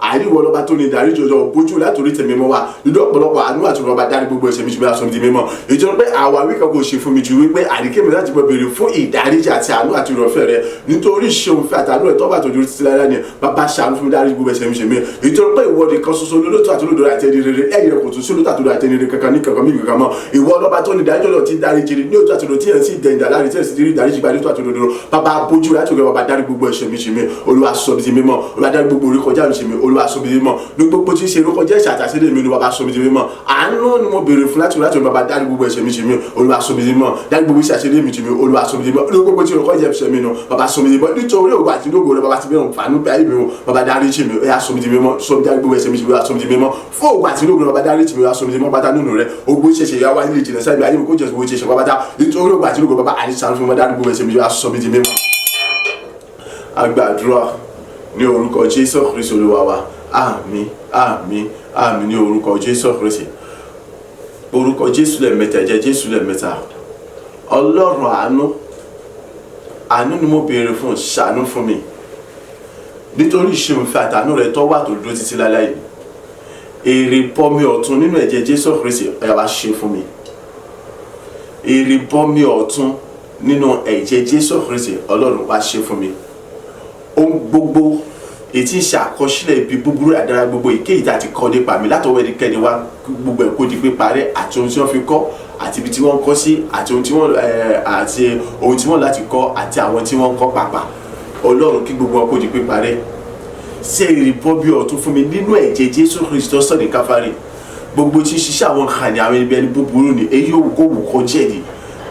àríwọ̀ lọ́ba tó ní ìdáríjì ọjọ́, bójú látòrí tèmi mọ́ wa nínú ọ̀pọ̀lọpọ̀ àánú àti ọba, dárí gbogbo ẹ̀ṣẹ̀ mi jì mí, sọ mi di mímọ́. Ìjọba pé àwáwí kan kò ṣe fún mi ju wípé àríkèmí láti mọ béèrè fún ìdáríjì àti àánú àti ìrọ̀fẹ́ rẹ, nítorí ṣeun fẹ́ àtàánú rẹ tọ́ba àtòjú títí lára ni. Bàbá, ṣàánú fún mi, dárí gbogbo ẹ̀ṣẹ̀ mi jì mí, nítorí pé ìwọ nìkan ṣoṣo lólótó àti olódò àti ẹni rere. Ẹ̀yìn rẹ kò tún sí olótó àti olódò àti ẹni rere kankan ní kankan mímu kankan mọ́. Ìwọ ọlọ́ba tó ní ìdájọ́ lọ ti dárí jìrì ní ojú àti olódò tí ẹ̀ sì dẹ̀ ìdá láre, tí ẹ̀ sì rí ìdáríjì gba ní ojú àti olódò. Bàbá, bójú rẹ àti òkè, bàbá, dárí gbogbo ẹ̀ṣẹ̀ mi jì mí, Olúwa, sọ mi di mímọ́. Olúwa, dárí gbogbo orí kọjá mi jì mí, Olúwa, sọ mi di mímọ́. Ní gbogbo tí ń ṣe orí kọjá ẹ̀ṣẹ̀ àtàṣẹ́lẹ̀ mi, Olúwa, bá sọ mi di mímọ́. Àánú ni mo béèrè fún láti bàbá, dárí gbogbo ẹ̀ṣẹ̀ mi jì mí, Olúwa, sọ mi di mímọ́. Dárí gbogbo iṣẹ́ àṣẹlẹ̀ mi jì mí, Olúwa, sọ mi di mímọ́. Ní gbogbo tí orí kọjá ẹ̀ṣẹ̀ mi nù, bàbá, sọ mi di mímọ́. Nítorí ògbà àti lógo rẹ, bàbá, ti bẹ̀rù fàánú bẹ́ẹ̀ mi o. Bàbá, dárí jì mí, ó yá, sọ mi di mímọ́. Sọ mi, dárí gbogbo ẹ̀ṣẹ̀ mi jì mí, ó yá, sọ mi di mímọ́. Fún ògbà àti lógo rẹ, bàbá, dárí jì mí, ó yá, sọ mi di mímọ́. Bàtà nínú rẹ ogbó ṣẹ̀ṣẹ̀ yá wáyé lè jìnà sáyé ayé mi kó jẹ̀ gbogbo ṣẹ̀ṣẹ̀ bàbá nítorí ògbà àti lógo. Bàbá, àdìsá fún mi, dárí gbogbo ẹ̀ṣẹ̀ mi jì, ó yá, sọ mi di mímọ́. Agbàdúrà ní orúkọ Jésù Kristi Olúwa wa. Àmín, àmín, àmín ní orúkọ Jésù Kristi. Orúkọ Jésù lẹ́ẹ̀mẹ́ta, ẹ̀jẹ̀ Jésù lẹ́ẹ̀mẹ́ta. Ọlọ́run àánú, àánú ni mo béèrè fún, ṣàánú fún mi, nítorí ìṣeunfẹ́ àtàánú rẹ tó wà tó dúró títí láláì. Èrè bọ́mi ọ̀tun nínú ẹ̀jẹ̀ Jésù Kristi, ẹ wá ṣe fún mi. Èrè bọ́mi ọ̀tun nínú ẹ̀jẹ̀ Jésù Kristi, Ọlọ́run, wá ṣe fún mi. Ohun gbogbo ètí ń ṣe àkọsílẹ̀ ibi búburú, àdára gbogbo èkéyìí tá a ti kọ́ nípa mi látọwọ́ ẹnikẹ́ni wá, gbogbo ẹ̀ kó di píparẹ́, àti ohun tí wọ́n fi kọ́, àti ibi tí wọ́n kọ́ sí, àti ohun tí wọ́n àti ohun tí wọ́n láti kọ́, àti àwọn tí wọ́n kọ́ pàpà. Ọlọ́run, kí gbogbo wọn kó di píparẹ́. Ṣe ìrìbọmi ọ̀tun fún mi nínú ẹ̀jẹ̀ Jésù Kristi tó ní Káfárì. Gbogbo tí ń ṣiṣẹ́ àwọn kàní àwọn ibi ẹni búburú ni, èyí yóò kó wù kó jẹ́ ni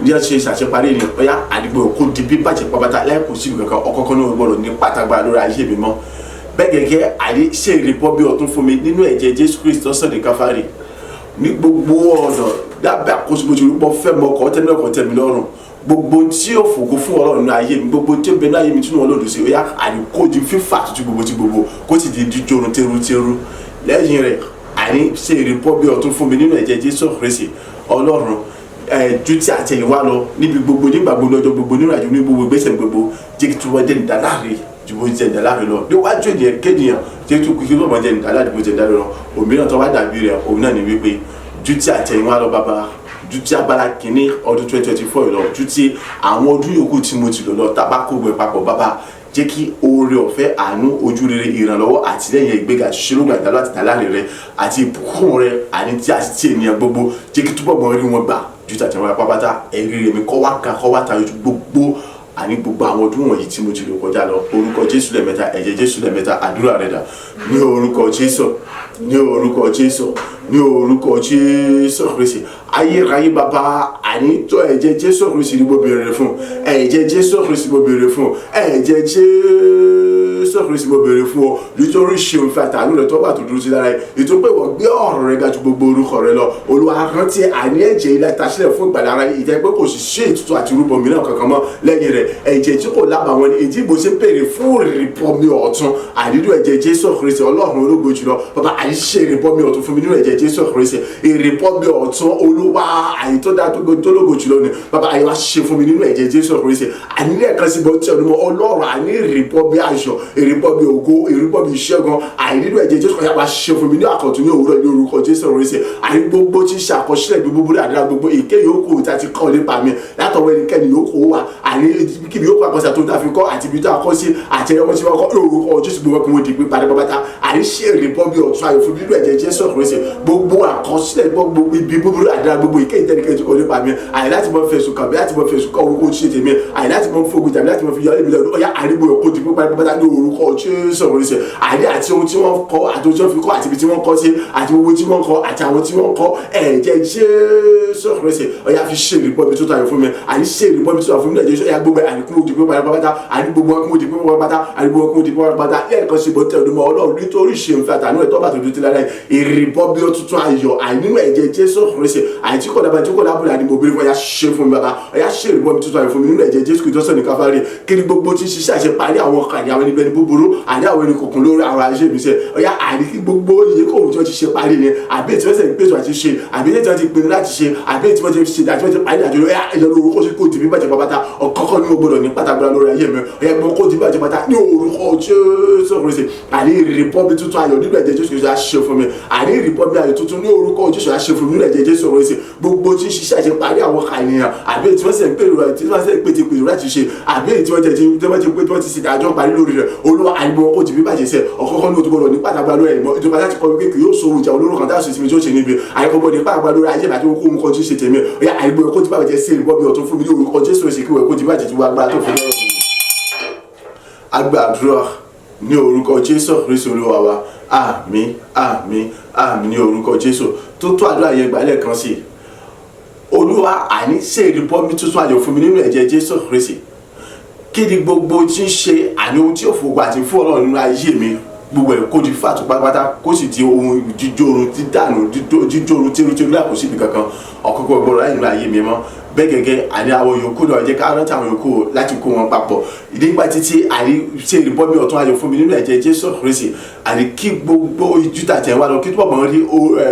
ní ọ̀sẹ̀ ṣàṣeparí ni, ọ̀yá, àdìgbò kó di bíbàjẹ́ pátá láì kò síbi kankan ọ̀kọ̀ọ̀kan náà gbọ́dọ̀ ní pátágbá lórí ayé mi mọ́. Bẹ́ẹ̀ gẹ́gẹ́, àní ṣe ìrìbọmi ọ̀tun fún mi nínú ẹ̀jẹ̀ Jésù Kristi tó ní Káfárì. Ní gbogbo ọ̀nà lábẹ́ àkóso bó ti rí pọ́ fẹ́ mọ ọkọ̀ tẹ́mi ọkọ̀ tẹ́mi lọ́rùn, gbogbo tí ó fògo fún Ọlọ́run ní ayé mi, gbogbo tí ó bẹ ní ayé mi tí wọ́n lòdì sí, ó yá, àní kó di fífà tuntun gbogbo tí gbogbo kó sì di díjorun teruteru. Lẹ́yìn rẹ̀, àní ṣe ìrìbọmi ọ̀tun fún mi nínú ẹ̀jẹ̀ Jésù Kristi. Ọlọ́run, ju tí àtẹ̀yìnwá lọ, níbi gbogbo, nígbà gbogbo, lọ́jọ́ gbogbo, nínú àjò, ní gbogbo ìgbésẹ̀ gbogbo, jẹ́ kí tí wọ́n jẹ́ ìdáláre ju bó jẹ́ ìdáláre lọ níwájú ènìyàn kéèyàn, jẹ́ kí wọ́n jẹ́ ìdáláre ju bó jẹ́ ìdáláre lọ. Òmíràn tó wá dàbí rẹ̀, òun náà ni wípé ju tí àtẹ̀yìnwá lọ, bàbá, ju ti abala kìíní ọdún 2024 lọ, ju ti àwọn ọdún yòókù tí mo ti lò lọ, tábà kó gbẹ papọ̀, bàbá, jẹ́ kí oore ọ̀fẹ́, àánú, ojú rere, ìrànlọ́wọ́, àtìlẹ́yìn, ìgbéga, ṣíṣelógbà, ìdálọ́ àti ìdáláre rẹ àti ìbùkún rẹ, àní tí àti tí ènìyàn gbogbo, jẹ́ kí túbọ̀ mọ́ rí wọn gbà ju tàtẹ̀wọ́n pápátá. Ẹ̀rí rẹ̀ mi kọ́ wá ká kọ́ wá tayọ ju gbogbo, àní gbogbo àwọn ọdún wọ̀nyí tí mo ti lò kọjá lọ. Orúkọ Jésù lẹ́ẹ̀mẹ́ta, ẹ̀jẹ̀ Jésù lẹ́ẹ̀mẹ́ta. Àdúrà rẹ̀ dà ní orúkọ Jésù, ní orúkọ Jésù, ní orúkọ Jésù Kristi. Ayérayé bàbá, àní tó ẹ̀jẹ̀ Jésù Kristi ni mo béèrè fún. Ẹ̀jẹ̀ Jésù Kristi mo béèrè fún. Ẹ̀jẹ̀ Jésù Kristi mo béèrè fún ọ, nítorí ṣeun fẹ́ àtàánú rẹ tó wà tó dúró sí lára ẹ̀, nítorí pé wọ́n gbé ọ̀rọ̀ rẹ ga ju gbogbo orúkọ rẹ lọ. Olúwa, rántí àní ẹ̀jẹ̀ ilẹ̀ tasílẹ̀ fún ìgbàlá ara ìjẹ́ pé kò sì ṣe ètùtù àti rúbọ mìíràn kankan mọ́ lẹ́yìn rẹ̀, ẹ̀jẹ̀ tí kò lábàwọ́n ni èyí bó ṣe ń béèrè fún ìrìbọmi ọ̀tun àdídú ẹ̀jẹ̀ Jésù Kristi. Ọlọ́run ológo jùlọ, bàbá, àyíṣe ìrìbọmi ọ̀tun fún mi nínú ẹ̀jẹ̀ Jésù Kristi. Ìrìbọmi ọ̀tun Olúwa, àyí tó dáa tó lógo jùlọ ni, bàbá, àyí wá ṣe fún mi nínú ẹ̀jẹ̀ Jésù Kristi. Àní lẹ́ẹ̀kan sí bọ́ tí ọdún mọ́, Ọlọ́run, àní ìrìbọmi ayọ̀, ìrìbọmi ògo, ìrìbọmi ìṣẹ́gun, àyí nínú ẹ̀jẹ̀ Jésù Kristi, wá ṣe fún mi ní àkọ́tún ní òwúrọ̀ ní orúkọ Jésù Kristi. Àní gbogbo tí ń ṣe àkọsílẹ̀ bí búburú àdúrà gbogbo èké yòókù tí a ti kọ́ nípa mi látọwọ́ ẹnikẹ́ni yòókù wà, àní kíbi yòókù àkọsílẹ̀ tó dáa fi kọ́, àti ibi tó a kọ́ sí, àti ẹ̀rọ tí wọ́n kọ́ lórúkọ Jésù, gbogbo kí wọ́n di pípa ní pátá. Àní ṣe ìrìbọmi ọ̀tun ayọ̀ fún mi nínú ẹ̀jẹ̀ Jésù Kristi. Gbogbo àkọsílẹ̀, gbogbo ibi búburú àdúrà gbogbo èké ìtẹ́nikẹ́ni tó kọ́ nípa mi, àyè láti mọ fẹ̀sùn kàn mí, láti mọ fẹ̀sùn kọ́ orúkọ ṣe tèmi, àyè láti mọ fógun tàbí láti mọ fi yọ ẹ̀mí lẹ́nu, ọ̀yá, àrígbó ẹ̀kọ́ di pípa ní pátá ní Orúkọ Jésù Kristi. Àní àti ohun tí wọ́n kọ́, àti ohun tí wọ́n fi kọ́, àti ibi tí wọ́n kọ́ sí, àti owó tí wọ́n kọ́, àti àwọn tí wọ́n kọ́, ẹ̀jẹ̀ Jésù Kristi, ọ̀yà fi ṣe ìrìbọmi tó tayọ fún mi. Àní ṣe ìrìbọmi tó tayọ fún mi lẹ́jẹ̀ Jésù. Ọ̀yà gbogbo àní kún òdì pípa pátápátá, àní gbogbo kún òdì pípa pátápátá, àní gbogbo kún òdì pípa pátápátá. Lẹ́ẹ̀kan sí ìbọn tẹ̀lé mọ́ Ọlọ́run, nítorí ṣe ń fẹ́ àtànú ẹ̀ tọ́ba tó dúró ti lára ìrìbọmi tuntun ayọ̀ àní nínú ẹ̀jẹ̀ Jésù Kristi, àní tí kò dábàá, tí kò dábàá, àní mo bèrè fún, ọ̀yà ṣe fún mi bàbá, ọ̀yà ṣe ìrìbọmi tuntun ayọ̀ fún mi nínú ẹ̀jẹ̀ Jésù Kristi tó sọ̀ ní Káfárì. Kí ni gbogbo tí ń ṣiṣẹ́ àṣeparí àwọn ọkàn àní àwọn ẹni bẹni búburú, àní àwọn ẹni kòkùn lórí àwọn ayé mi sẹ, ọ̀yà àní kí gbogbo iye kò tí wọ́n ti ṣe parí ni, àbí tí wọ́n ṣe ń pèsè àti ṣe, àbí tí wọ́n ti pinnu láti ṣe, àbí tí wọ́n ti ṣe àti wọ́n ti parí àjọ, ọ̀yà ẹ̀yọ lórúkọ sí kò dì mí bàjẹ́ pátá. Ọ̀kọ́kọ́ ní o gbọ́dọ̀ ní pátágbára lórí ayé mi, ọ̀yà gbọ́n kò dì mí bàjẹ́ pátá ní orúkọ Jésù Kristi. Àní ìrìbọmi tuntun ayọ̀ nínú ẹ̀jẹ̀ Jésù Kristi á ṣe fún mi. Àní ìrìbọmi ayọ̀ tuntun ní orúkọ Jésù á ṣe fún mi nínú ẹ̀jẹ̀ Jésù Kristi. Gbogbo tí ń ṣiṣẹ́ àṣẹ parí àwọn kàníyàn, àbí tí wọ́n ṣe ń pèrò, tí wọ́n ṣe ń pètè pèrò láti ṣe, àbí tí wọ́n ti pé tí wọ́n ti ṣe ìdájọ́ parí lórí rẹ̀, Olúwa àìmọ̀ kò dì mí bàjẹ́ sẹ́. Ọ̀kọ́kọ́ ní o tó gbọ́dọ̀ ní pátágbára lórí ẹ̀mọ́ ìjọba láti kọ́ wípé kì yóò sọ ìjà olóró kan táwọn ìsinmi tó ṣe níbi àìkọ́gbọ́n ní pátágbára lórí ayé àti ohun kan tí ń ṣe tèmi. Ọ̀yà àìmọ̀ kò dì bàjẹ́ sí ìrìbọmi ọ̀tún fún mi ní orúkọ Jésù Kristi, kí wọ́n kò dì bàjẹ́ tí wọ́n agbára tó fún mi. Agbàdúrà ní orúkọ Jésù Kristi Olúwa wa. Àmín, àmín, àmín ní orúkọ Jésù. Tó tó àdúrà yẹn gbà lẹ́ẹ̀kan sí i. Olúwa àní ṣe ìrìbọmi tuntun ayọ̀ fún mi nínú ẹ̀jẹ̀ Jésù Kristi. Kí ni gbogbo tí ń ṣe àní ohun tí ò fògbà àti fún Ọlọ́run nínú ayé mi, gbogbo ẹ̀ kó di fàtú pátápátá, kó sì di ohun jíjórun, dídànù, jíjórun tírútírú lákòóso ibi kankan. Ọ̀kọ́kọ́ gbọ́dọ̀ láì nínú ayé mi mọ́. Bẹ́ẹ̀ gẹ́gẹ́ àní àwọn yòókù náà, jẹ́ ká rántí àwọn yòókù láti kó wọn papọ̀ nígbà títí àní ṣe ìrìbọmi ọ̀tún ayọ̀ fún mi nínú ẹ̀jẹ̀ Jésù Kristi. Àní kí gbogbo Júdà tẹ̀ wá lọ, kí túbọ̀ mọ́ rí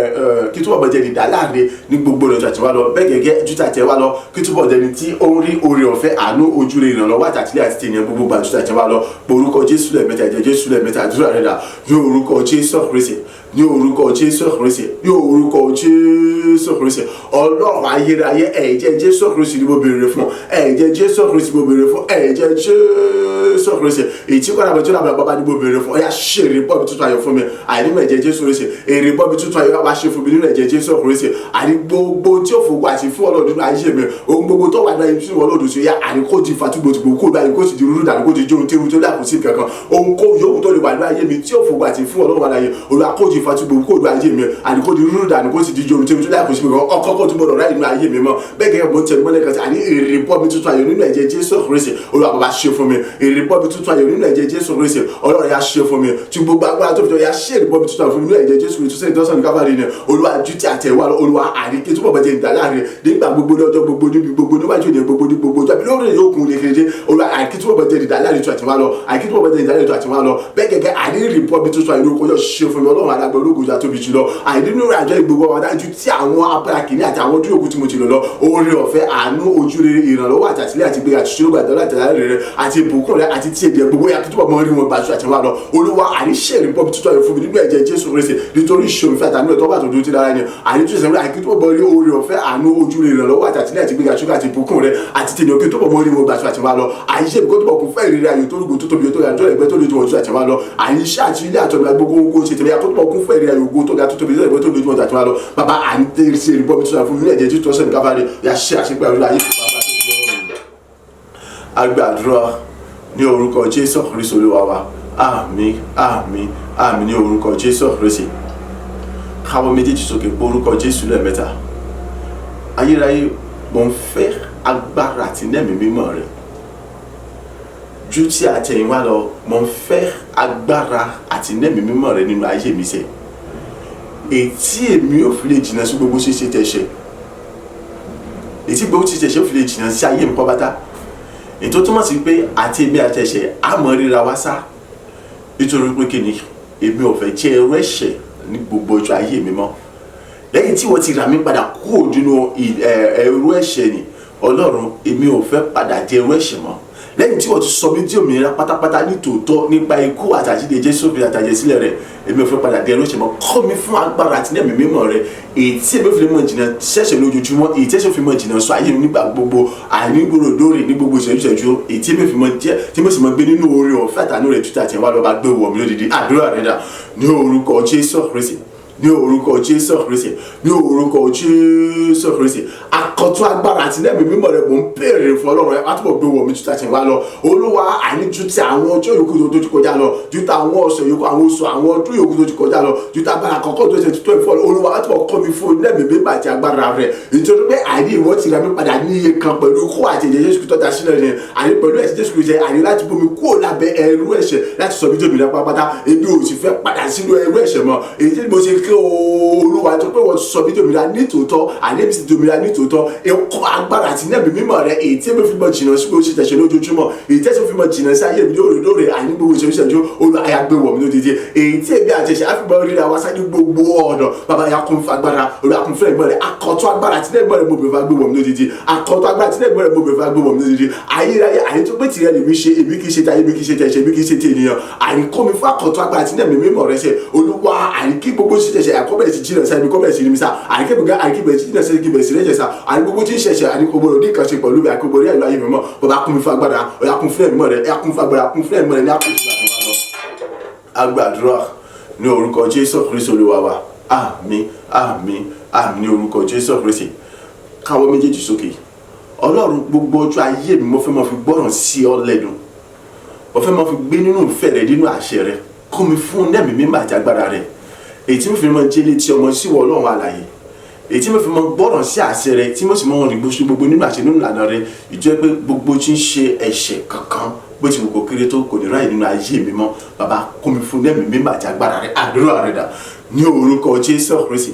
kí túbọ̀ mọ́ jẹ́ ìdá láàrin ní gbogbo ọ̀nà tẹ̀ wá lọ. Bẹ́ẹ̀ gẹ́gẹ́ Júdà tẹ̀ wá lọ, kí túbọ̀ jẹni tí ó ń rí oore ọ̀fẹ́, àánú, ojú rere, ìrànlọ́wọ́ àtàtìlẹ́ àti tènìyàn gbogbo gbà Júdà tẹ̀ wá lọ. Orúkọ Jésù lẹ́ẹ̀mẹ́ta, ẹ̀jẹ̀ Jésù lẹ́ẹ̀mẹ́ta, àdúrà rẹ̀ dà ní orúkọ Jésù Kristi, ní orúkọ Jésù Kristi, ní orúkọ Jésù Kristi. Ọlọ́run ayérayé, ẹ̀jẹ̀ Jésù Kristi ni mo béèrè fún, ẹ̀jẹ̀ Jésù Kristi mo béèrè fún, ẹ̀jẹ̀ Jésù Kristi èyí kọ́ra bọ̀ tí ó dàbọ̀ bàbá ni mo béèrè fún. Ọ̀yà ṣe ìrìbọmi tuntun ayọ̀ fún mi àìní ẹ̀jẹ̀ Jésù Kristi. Ìrìbọmi tuntun ayọ̀ wá ṣe fún mi nínú ẹ̀jẹ̀ Jésù Kristi. Àní gbogbo tí ó fògo àti fún Ọlọ́run nínú ayé mi, ohun gbogbo tó wà ní ayé tí Ọlọ́run sí, ya àní kó di fatúgbòtúgbò kó báyìí, kó sì di rúrú dànù, kó di jóun téwu tó dàkú sí kankan. Ohun kó yòówù tó lè wà nínú ayé mi tí ó fògo àti fún Ọlọ́run wà láyé, Olúwa kó di fatúgbò kó lu ayé mi, àní kó di rúrú dànù, kó sì di jóun téwu tó dàkú sí kankan. Ọkọ́kọ́ tó gbọdọ̀ ráyè nínú ayé mi mọ́. Bẹ́ẹ̀ gẹ́gẹ́ mo tẹ̀ mọ́lẹ̀ kan sí àní ìrìbọmi tuntun ayọ̀ nínú ẹ̀jẹ̀ Jésù Kristi, Olúwa bàbá ṣe fún mi. Ìrìbọmi tuntun ayọ̀ nínú ẹ̀jẹ̀ Jésù Kristi, Ọlọ́run ya ṣe fún mi. Tí gbogbo agbára tó fi jọ ya ṣe ìrìbọmi tuntun ayọ̀ fún mi nínú ẹ̀jẹ̀ Jésù Kristi tó sẹ́yìn Káfárì ni. Olúwa ju ti àtẹ̀wá lọ, Olúwa àríkè túbọ̀ bàjẹ́ ìdáláre nígbà gbogbo, lọ́jọ́ gbogbo, níbi gbogbo, níwájú ènìyàn gbogbo, ní gbogbo ọjọ́ lórí yòókù lè kéde. Olúwa àríkè túbọ̀ bàjẹ́ ìdáláre tó àtẹ̀wá lọ, àríkè túbọ̀ bàjẹ́ ìdáláre tó àtẹ̀wá lọ. Bẹ́ẹ̀ gẹ́gẹ́ àní ìrìbọmi tuntun ayọ̀ lórúkọ yóò ṣe fún mi. Ọlọ́run alágbó ológun tó tóbi jùlọ, àìní nínú àjọ ìgbogbo àwọn adájú tí àwọn abala kìíní àti àwọn ojú òkú tí mo ti lò lọ, oore ọ̀fẹ́, àánú, ojú rere, ìrànlọ́wọ́ àti àtìlẹ́yìn àti ìgbéga àti ìṣòro àti àtàlẹ́ rẹ àti ìbùkún rẹ àti tí èdè gbogbo yàtọ̀ túbọ̀ mọ́ rí wọn gbàṣọ àti wọn lọ. Olúwa àríṣẹ́ ìrìbọmi tuntun ayọ̀ fún mi nínú ẹ̀jẹ̀ Jésù Kristi, nítorí ìṣòro ìfẹ́ àtàánú ẹ̀ tó bá tó dúró ti lára ẹni àní tó ṣẹ̀ṣẹ̀ àìkú túbọ̀ mọ́ rí oore ọ̀fẹ́, àánú, ojú rere, ìrànlọ́wọ́ àti àtìlẹ́yìn àti ìgbéga àti ìbùkún rẹ àti tèdè òkè túbọ̀ mọ́ rí wọn gbàṣọ àti wọn lọ. Àyíṣẹ́ ìbùkún túbọ̀ kún fẹ́ ìrírí ayọ̀ tó rúgbò tó tóbi tó ga tó ẹgbẹ́ tó lójú ọjọ́ àti wọn lọ. Àyíṣẹ́ àti ilé àtọ̀gbà gbogbo ohun kó ṣe tẹ̀lé àkótó kún fẹ́ ìrírí ayọ̀ ògo tó ga tó tóbi tó ẹgbẹ́ tó lójú ọjọ́ àti wọn lọ. Bàbá àní ṣe ìrìbọmi tuntun fún mi ní ẹ̀jẹ̀ Jésù tó sẹ́ni Káfárì, yà ṣe àṣepẹ́ àdúrà ayé fún bàbá tó ti lọ́rùn. Agbàdúrà ní orúkọ Jésù Kristi Olúwa wa. Àmín, àmín, àmín ní orúkọ Jésù Kristi. Káwọ́ méjèèjì sókè pé orúkọ Jésù lẹ́ẹ̀mẹ́ta. Ayérayé, mo ń fẹ́ agbára àti nẹ́ẹ̀mí mímọ́ rẹ ju tí àtẹ̀yìnwá lọ. Mo ń fẹ́ agbára àti nẹ́ẹ̀mí mímọ́ rẹ nínú ayé mi sẹ́, ètí èmi ò fi lè jìnnà sí gbogbo ṣíṣe tẹ̀ṣẹ̀, ètí gbogbo ṣíṣe tẹ̀ṣẹ̀ ò fi lè jìnnà sí ayé mi pọ́pátá. Ètò túmọ̀ sí pé àti èmi àtẹ̀ṣẹ̀ á mọ̀ ríra wá sá, nítorí pé kí ni èmi ò fẹ́ jẹ́ ẹrú ẹ̀ṣẹ̀ ní gbogbo ọjọ́ ayé mi mọ́. Lẹ́yìn tí wọ́n ti rà mí padà kúrò nínú ẹrú ẹ̀ṣẹ̀ ni, Ọlọ́run èmi ò fẹ́ padà jẹ́ ẹrú ẹ̀ṣẹ̀ mọ́. Lẹ́yìn tí wọ́n ti sọ mí di òmìnira pátápátá ní tòótọ́ nípa ikú àtàjíǹde Jésù fi àtàjẹsílẹ̀ rẹ̀, èmi ò fẹ́ padà di ẹrú ẹ̀ṣẹ̀ mọ́. Kọ́ mi fún agbára àti ẹ̀mí mímọ́ rẹ̀, èyí tí èmi ò fi lè mọ̀ jìnnà ṣẹ̀ṣẹ̀ lójoojúmọ́, èyí tí èmi ò fi mọ̀ jìnnà sọ ayé mi nígbà gbogbo, àìnígbòrò lórí ní gbogbo ìṣẹ́jú ìṣẹ́jú, èyí tí èmi ò fi mọ̀ jẹ́ tí mo sì mọ̀ gbé nínú oore ọ̀fẹ́ àtàánú rẹ̀ tútù àti ẹ̀wá lọ́ba gbé wọ̀ mí lódìdí. Àdúrà rẹ̀ dà ní orúkọ Jésù Kristi, Ní orúkọ Jésù Kristi, ní orúkọ Jésù Kristi, àkọ́tún agbára àti ẹ̀mí mímọ́ rẹ mò ń béèrè fún. Ọlọ́run, ẹ wá túbọ̀ gbé wọ̀ mí ju tàtí wá lọ. Olúwa, àní ju ti àwọn ọjọ́ yòókù tó ti kọjá lọ, ju ti àwọn ọ̀sẹ̀ yòókù, àwọn oṣù, àwọn ọdún yòókù tó ti kọjá lọ, ju ti agbára àkọ́kọ́ tó ṣe tó ìfọ́. Olúwa, wá túbọ̀ kọ́ mi fún ẹ̀mí mímọ́ àti agbára rẹ, nítorí pé àní ìwọ ti rà mí padà ní iye kan pẹ̀lú ikú àti ẹ̀jẹ̀ Jésù tó ta sílẹ̀ rẹ̀, àní pẹ̀lú ẹ̀sìn Jésù Kristi, àní láti bomi kúrò lábẹ́ ẹrú ẹ̀ṣẹ̀, láti sọ mí dòmìnira pátápátá. Èmi ò sì fẹ́ padà sínú ẹrú ẹ̀ṣẹ̀ mọ́. Èyí tí mo ṣe kí Olúwa tó pé wọ́n sọ mí dòmìnira nítòótọ́, àní èmi sì dòmìnira nítòótọ́. Ẹ̀kọ́ agbára àti ẹ̀mí mímọ́ rẹ, èyí tí èmi fi mọ jìnnà sí oṣù tẹ̀sẹ̀ lójoojúmọ́, èyí tí èmi fi mọ jìnnà sí ayé mi lóore lóore, àní gbogbo ìṣẹ́jú ìṣẹ́jú, Olúwa, àyà gbé wọ̀ mí lódìdí, èyí tí èmi àti ẹ̀ṣẹ̀ á fi mọ ríra wá sáájú gbogbo ọ̀nà. Bàbá, ya kún fún agbára. Olúwa, kún fún ẹ̀gbọ́n rẹ. Akọ̀tún agbára àti ẹ̀gbọ́n rẹ mo bẹ̀rẹ̀ fún gbé wọ̀ mí lódìdí. Akọ̀tún agbára àti ẹ̀gbọ́n rẹ mo bẹ̀rẹ̀ fún gbé wọ̀ mí lódìdí. Ayérayé, àyè tó pé tìrẹ lèmi ṣe, èmi kì í ṣe tayé, mi kì í ṣe tẹ̀ṣẹ̀, mi kì í ṣe ti ènìyàn. Àní kọ́ mi fún àkọ́tún agbára àti ẹ̀mí mímọ́ rẹ ṣe. Olúwa, àní kí gbogbo ṣe tẹ̀ṣẹ̀ àkọ́bẹ̀rẹ̀ sí jìnnà sáyẹn, kọ́bẹ̀rẹ̀ sí ní mi sá. Àní kí gbogbo àní kí bẹ̀rẹ̀ sí jìnnà sí kí bẹ̀rẹ̀ sí rẹ̀jẹ̀ sá. Àní gbogbo tí ń ṣẹ̀ṣẹ̀, àní kò gbọdọ̀ ní nǹkan ṣe pẹ̀lú mi, àní kò gbọdọ̀ rí àìlú ayé mi mọ́. Bàbá, kún mi fún agbára. Ọ̀yà, kún fún ẹ̀mí rẹ. Ẹ̀yà, kún fún agbára, kún fún ẹ̀mí rẹ ní àkókò agbàdúrà ní orúkọ Jésù Kristi Olúwa wa. Àmín, àmín, àmín ní orúkọ Jésù Kristi. Káwọ́ méjèèjì sókè. Ọlọ́run, gbogbo ọjọ́ ayé mi, mo fẹ́ máa fi gbọ́ràn sí ọ lẹ́nu, mo fẹ́ máa fi gbé nínú ìfẹ́ rẹ, nínú àṣẹ rẹ. Kó mi fún ẹ̀mí mímọ́ àti agbára rẹ, èyí tí mo fi máa jẹ́ létí ọmọ síwọ Ọlọ́run alààyè, èyí tí mo fi máa gbọ́ràn sí àṣẹ rẹ, tí mo sì máa rìn gbogbo nínú àṣẹ, nínú ìlànà rẹ, ìjọ pé gbogbo tí ń ṣe ẹ̀ṣẹ̀ kankan, bó ti wù kó kéré tó, kò ní ráyè nínú ayé mi mọ́. Bàbá, kó mi fún ẹ̀mí mímọ́ àti agbára rẹ. Àdúrà rẹ dà. Ní orúkọ Jésù Kristi,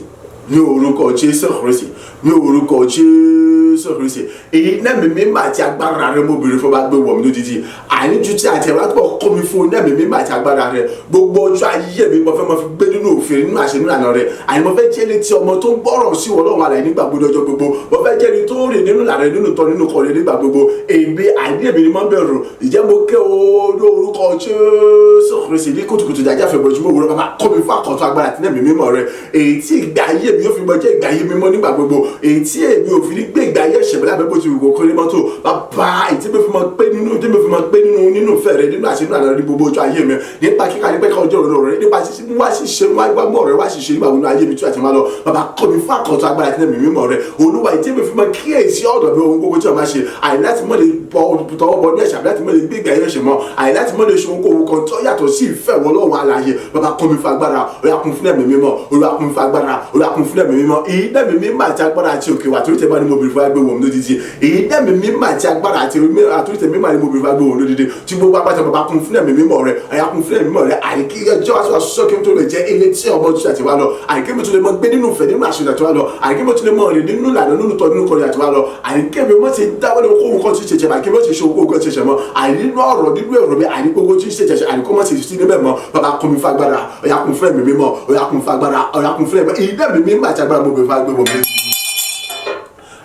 ní orúkọ Jésù Kristi, ní orúkọ Jésù Kristi, èyí ẹ̀mí mímọ́ àti agbára rẹ mo béèrè fún, bá gbé wọ̀ mí lójijì. Àní ju tí àti ẹ̀rọ àtúbọ̀ kọ́ mi fún ẹ̀mí mímọ́ àti agbára rẹ. Gbogbo ọjọ́ ayé mi, mo fẹ́ máa fi gbé nínú òfin, nínú àṣẹ, nínú ìlànà rẹ. Àní mo fẹ́ jẹ́ létí ọmọ tó ń gbọ́rọ̀ sí Ọlọ́run alààyè nígbà gbogbo, ọjọ́ gbogbo. Mo fẹ́ jẹ́ ẹni tó rìn nínú ìlànà, nínú tọ́, nínú kọ̀ọ̀rẹ́ nígbà gbogbo. Èmi àní èmi ni mo ń bẹ̀rù. Ìjẹ́ mo ké o ní orúkọ Jésù Kristi ní kùtùkùtù ìdájà fẹ́ bọ̀jú mọ́ òwúrọ̀. Bàbá, kọ́ mi fún àkọ́tún agbára àti ẹ̀mí mímọ́ rẹ, èyí tí ìgbà ayé mi yóò fi mọ jẹ́ ìgbà ayé mímọ́ nígbà gbogbo, èyí tí èmi ò fi ní gbé ìgbà ayé ẹ̀ṣẹ̀ mi lábẹ́ bó ti wù kó kéré mọ́tò. Bàbá, èyí tí mi fi mọ pé nínú, tí mi fi mọ pé nínú ìfẹ́ rẹ, nínú àṣẹ, nínú àná, ní gbogbo ọjọ́ ayé mi, nípa kíkà, nípa kíkà ọjọ́ òru rẹ, nípa ṣíṣe wá ṣíṣe wá wá mọ́ rẹ wá ṣíṣe nígbà wọnú ayé mi tí àti máa lọ. Bàbá, kọ́ mi fún àkọ́tún agbára àti ẹ̀mí mímọ́ rẹ. Olúwa, èyí tí mi fi mọ kíyèsí ọ̀dọ̀ mi ohun gbogbo tí wọ́n máa ṣe, àì láti mọ́ lè bọ́ tọwọ́ bọ ní ẹ̀ṣẹ̀, àbí láti mọ́ lè gbé ìgbà ayé ẹ̀ṣẹ̀ mọ́, àì láti mọ́ lè ṣe ohunkóhun kan tó yàtọ̀ sí ìfẹ́ wọ Ọlọ́run alààyè. Bàbá, kọ́ mi fún agbára. Olúwa, kún fún ẹ̀mí mímọ́. Olúwa, kún fún agbára. Olúwa, kún fún ẹ̀mí mímọ́. Èyí ẹ̀mí mímọ́ àti agbára àti òkè wà torí tẹ̀ bá ní mo bèrè fún agbé wọ̀ mí lódìdí. Èyí ẹ̀mí mímọ́ àti agbára àti àtúntẹ̀ tẹ̀ mímọ́ ní mo bèrè fún agbé wọ̀ mí lódìdí tí gbogbo apáta. Bàbá, kún fún ẹ̀mí mímọ́ rẹ. Àyà, kún fún ẹ̀mí mímọ́ rẹ. Àìkí ẹjọ́ aṣọ aṣọ kí n tó lè jẹ́ ilé tí ọmọ tí àti wá lọ, àìkí mi tún lè mọ gbé nínú ìfẹ́, nínú àṣẹ àti wá lọ, àìkí mi tún lè mọ rìn nínú ìlànà, nínú tọ́, nínú kọrin àti wá lọ, àìkí mi mọ́ ti dáwọ́ lé okòwò kan tí ṣẹ̀ṣẹ̀, àìkí mi ti ṣe okòwò kan tí ṣẹ̀ṣẹ̀ mọ́, àìní nínú ọ̀rọ̀, nínú èrò mi, àìní gbogbo tí ṣẹ̀ṣẹ̀, àìní kó mọ́ ti sí níbẹ̀ mọ́. Bàbá, kún mi fún agbára. Ọ̀yà, kún fún ẹ̀mí mímọ́. Ọ̀yà, kún fún agbára. Ọ̀yà, kún fún ẹ̀mí ìdá mi mímọ́ àti agbára mo bèrè fún agbé wọ̀ mí.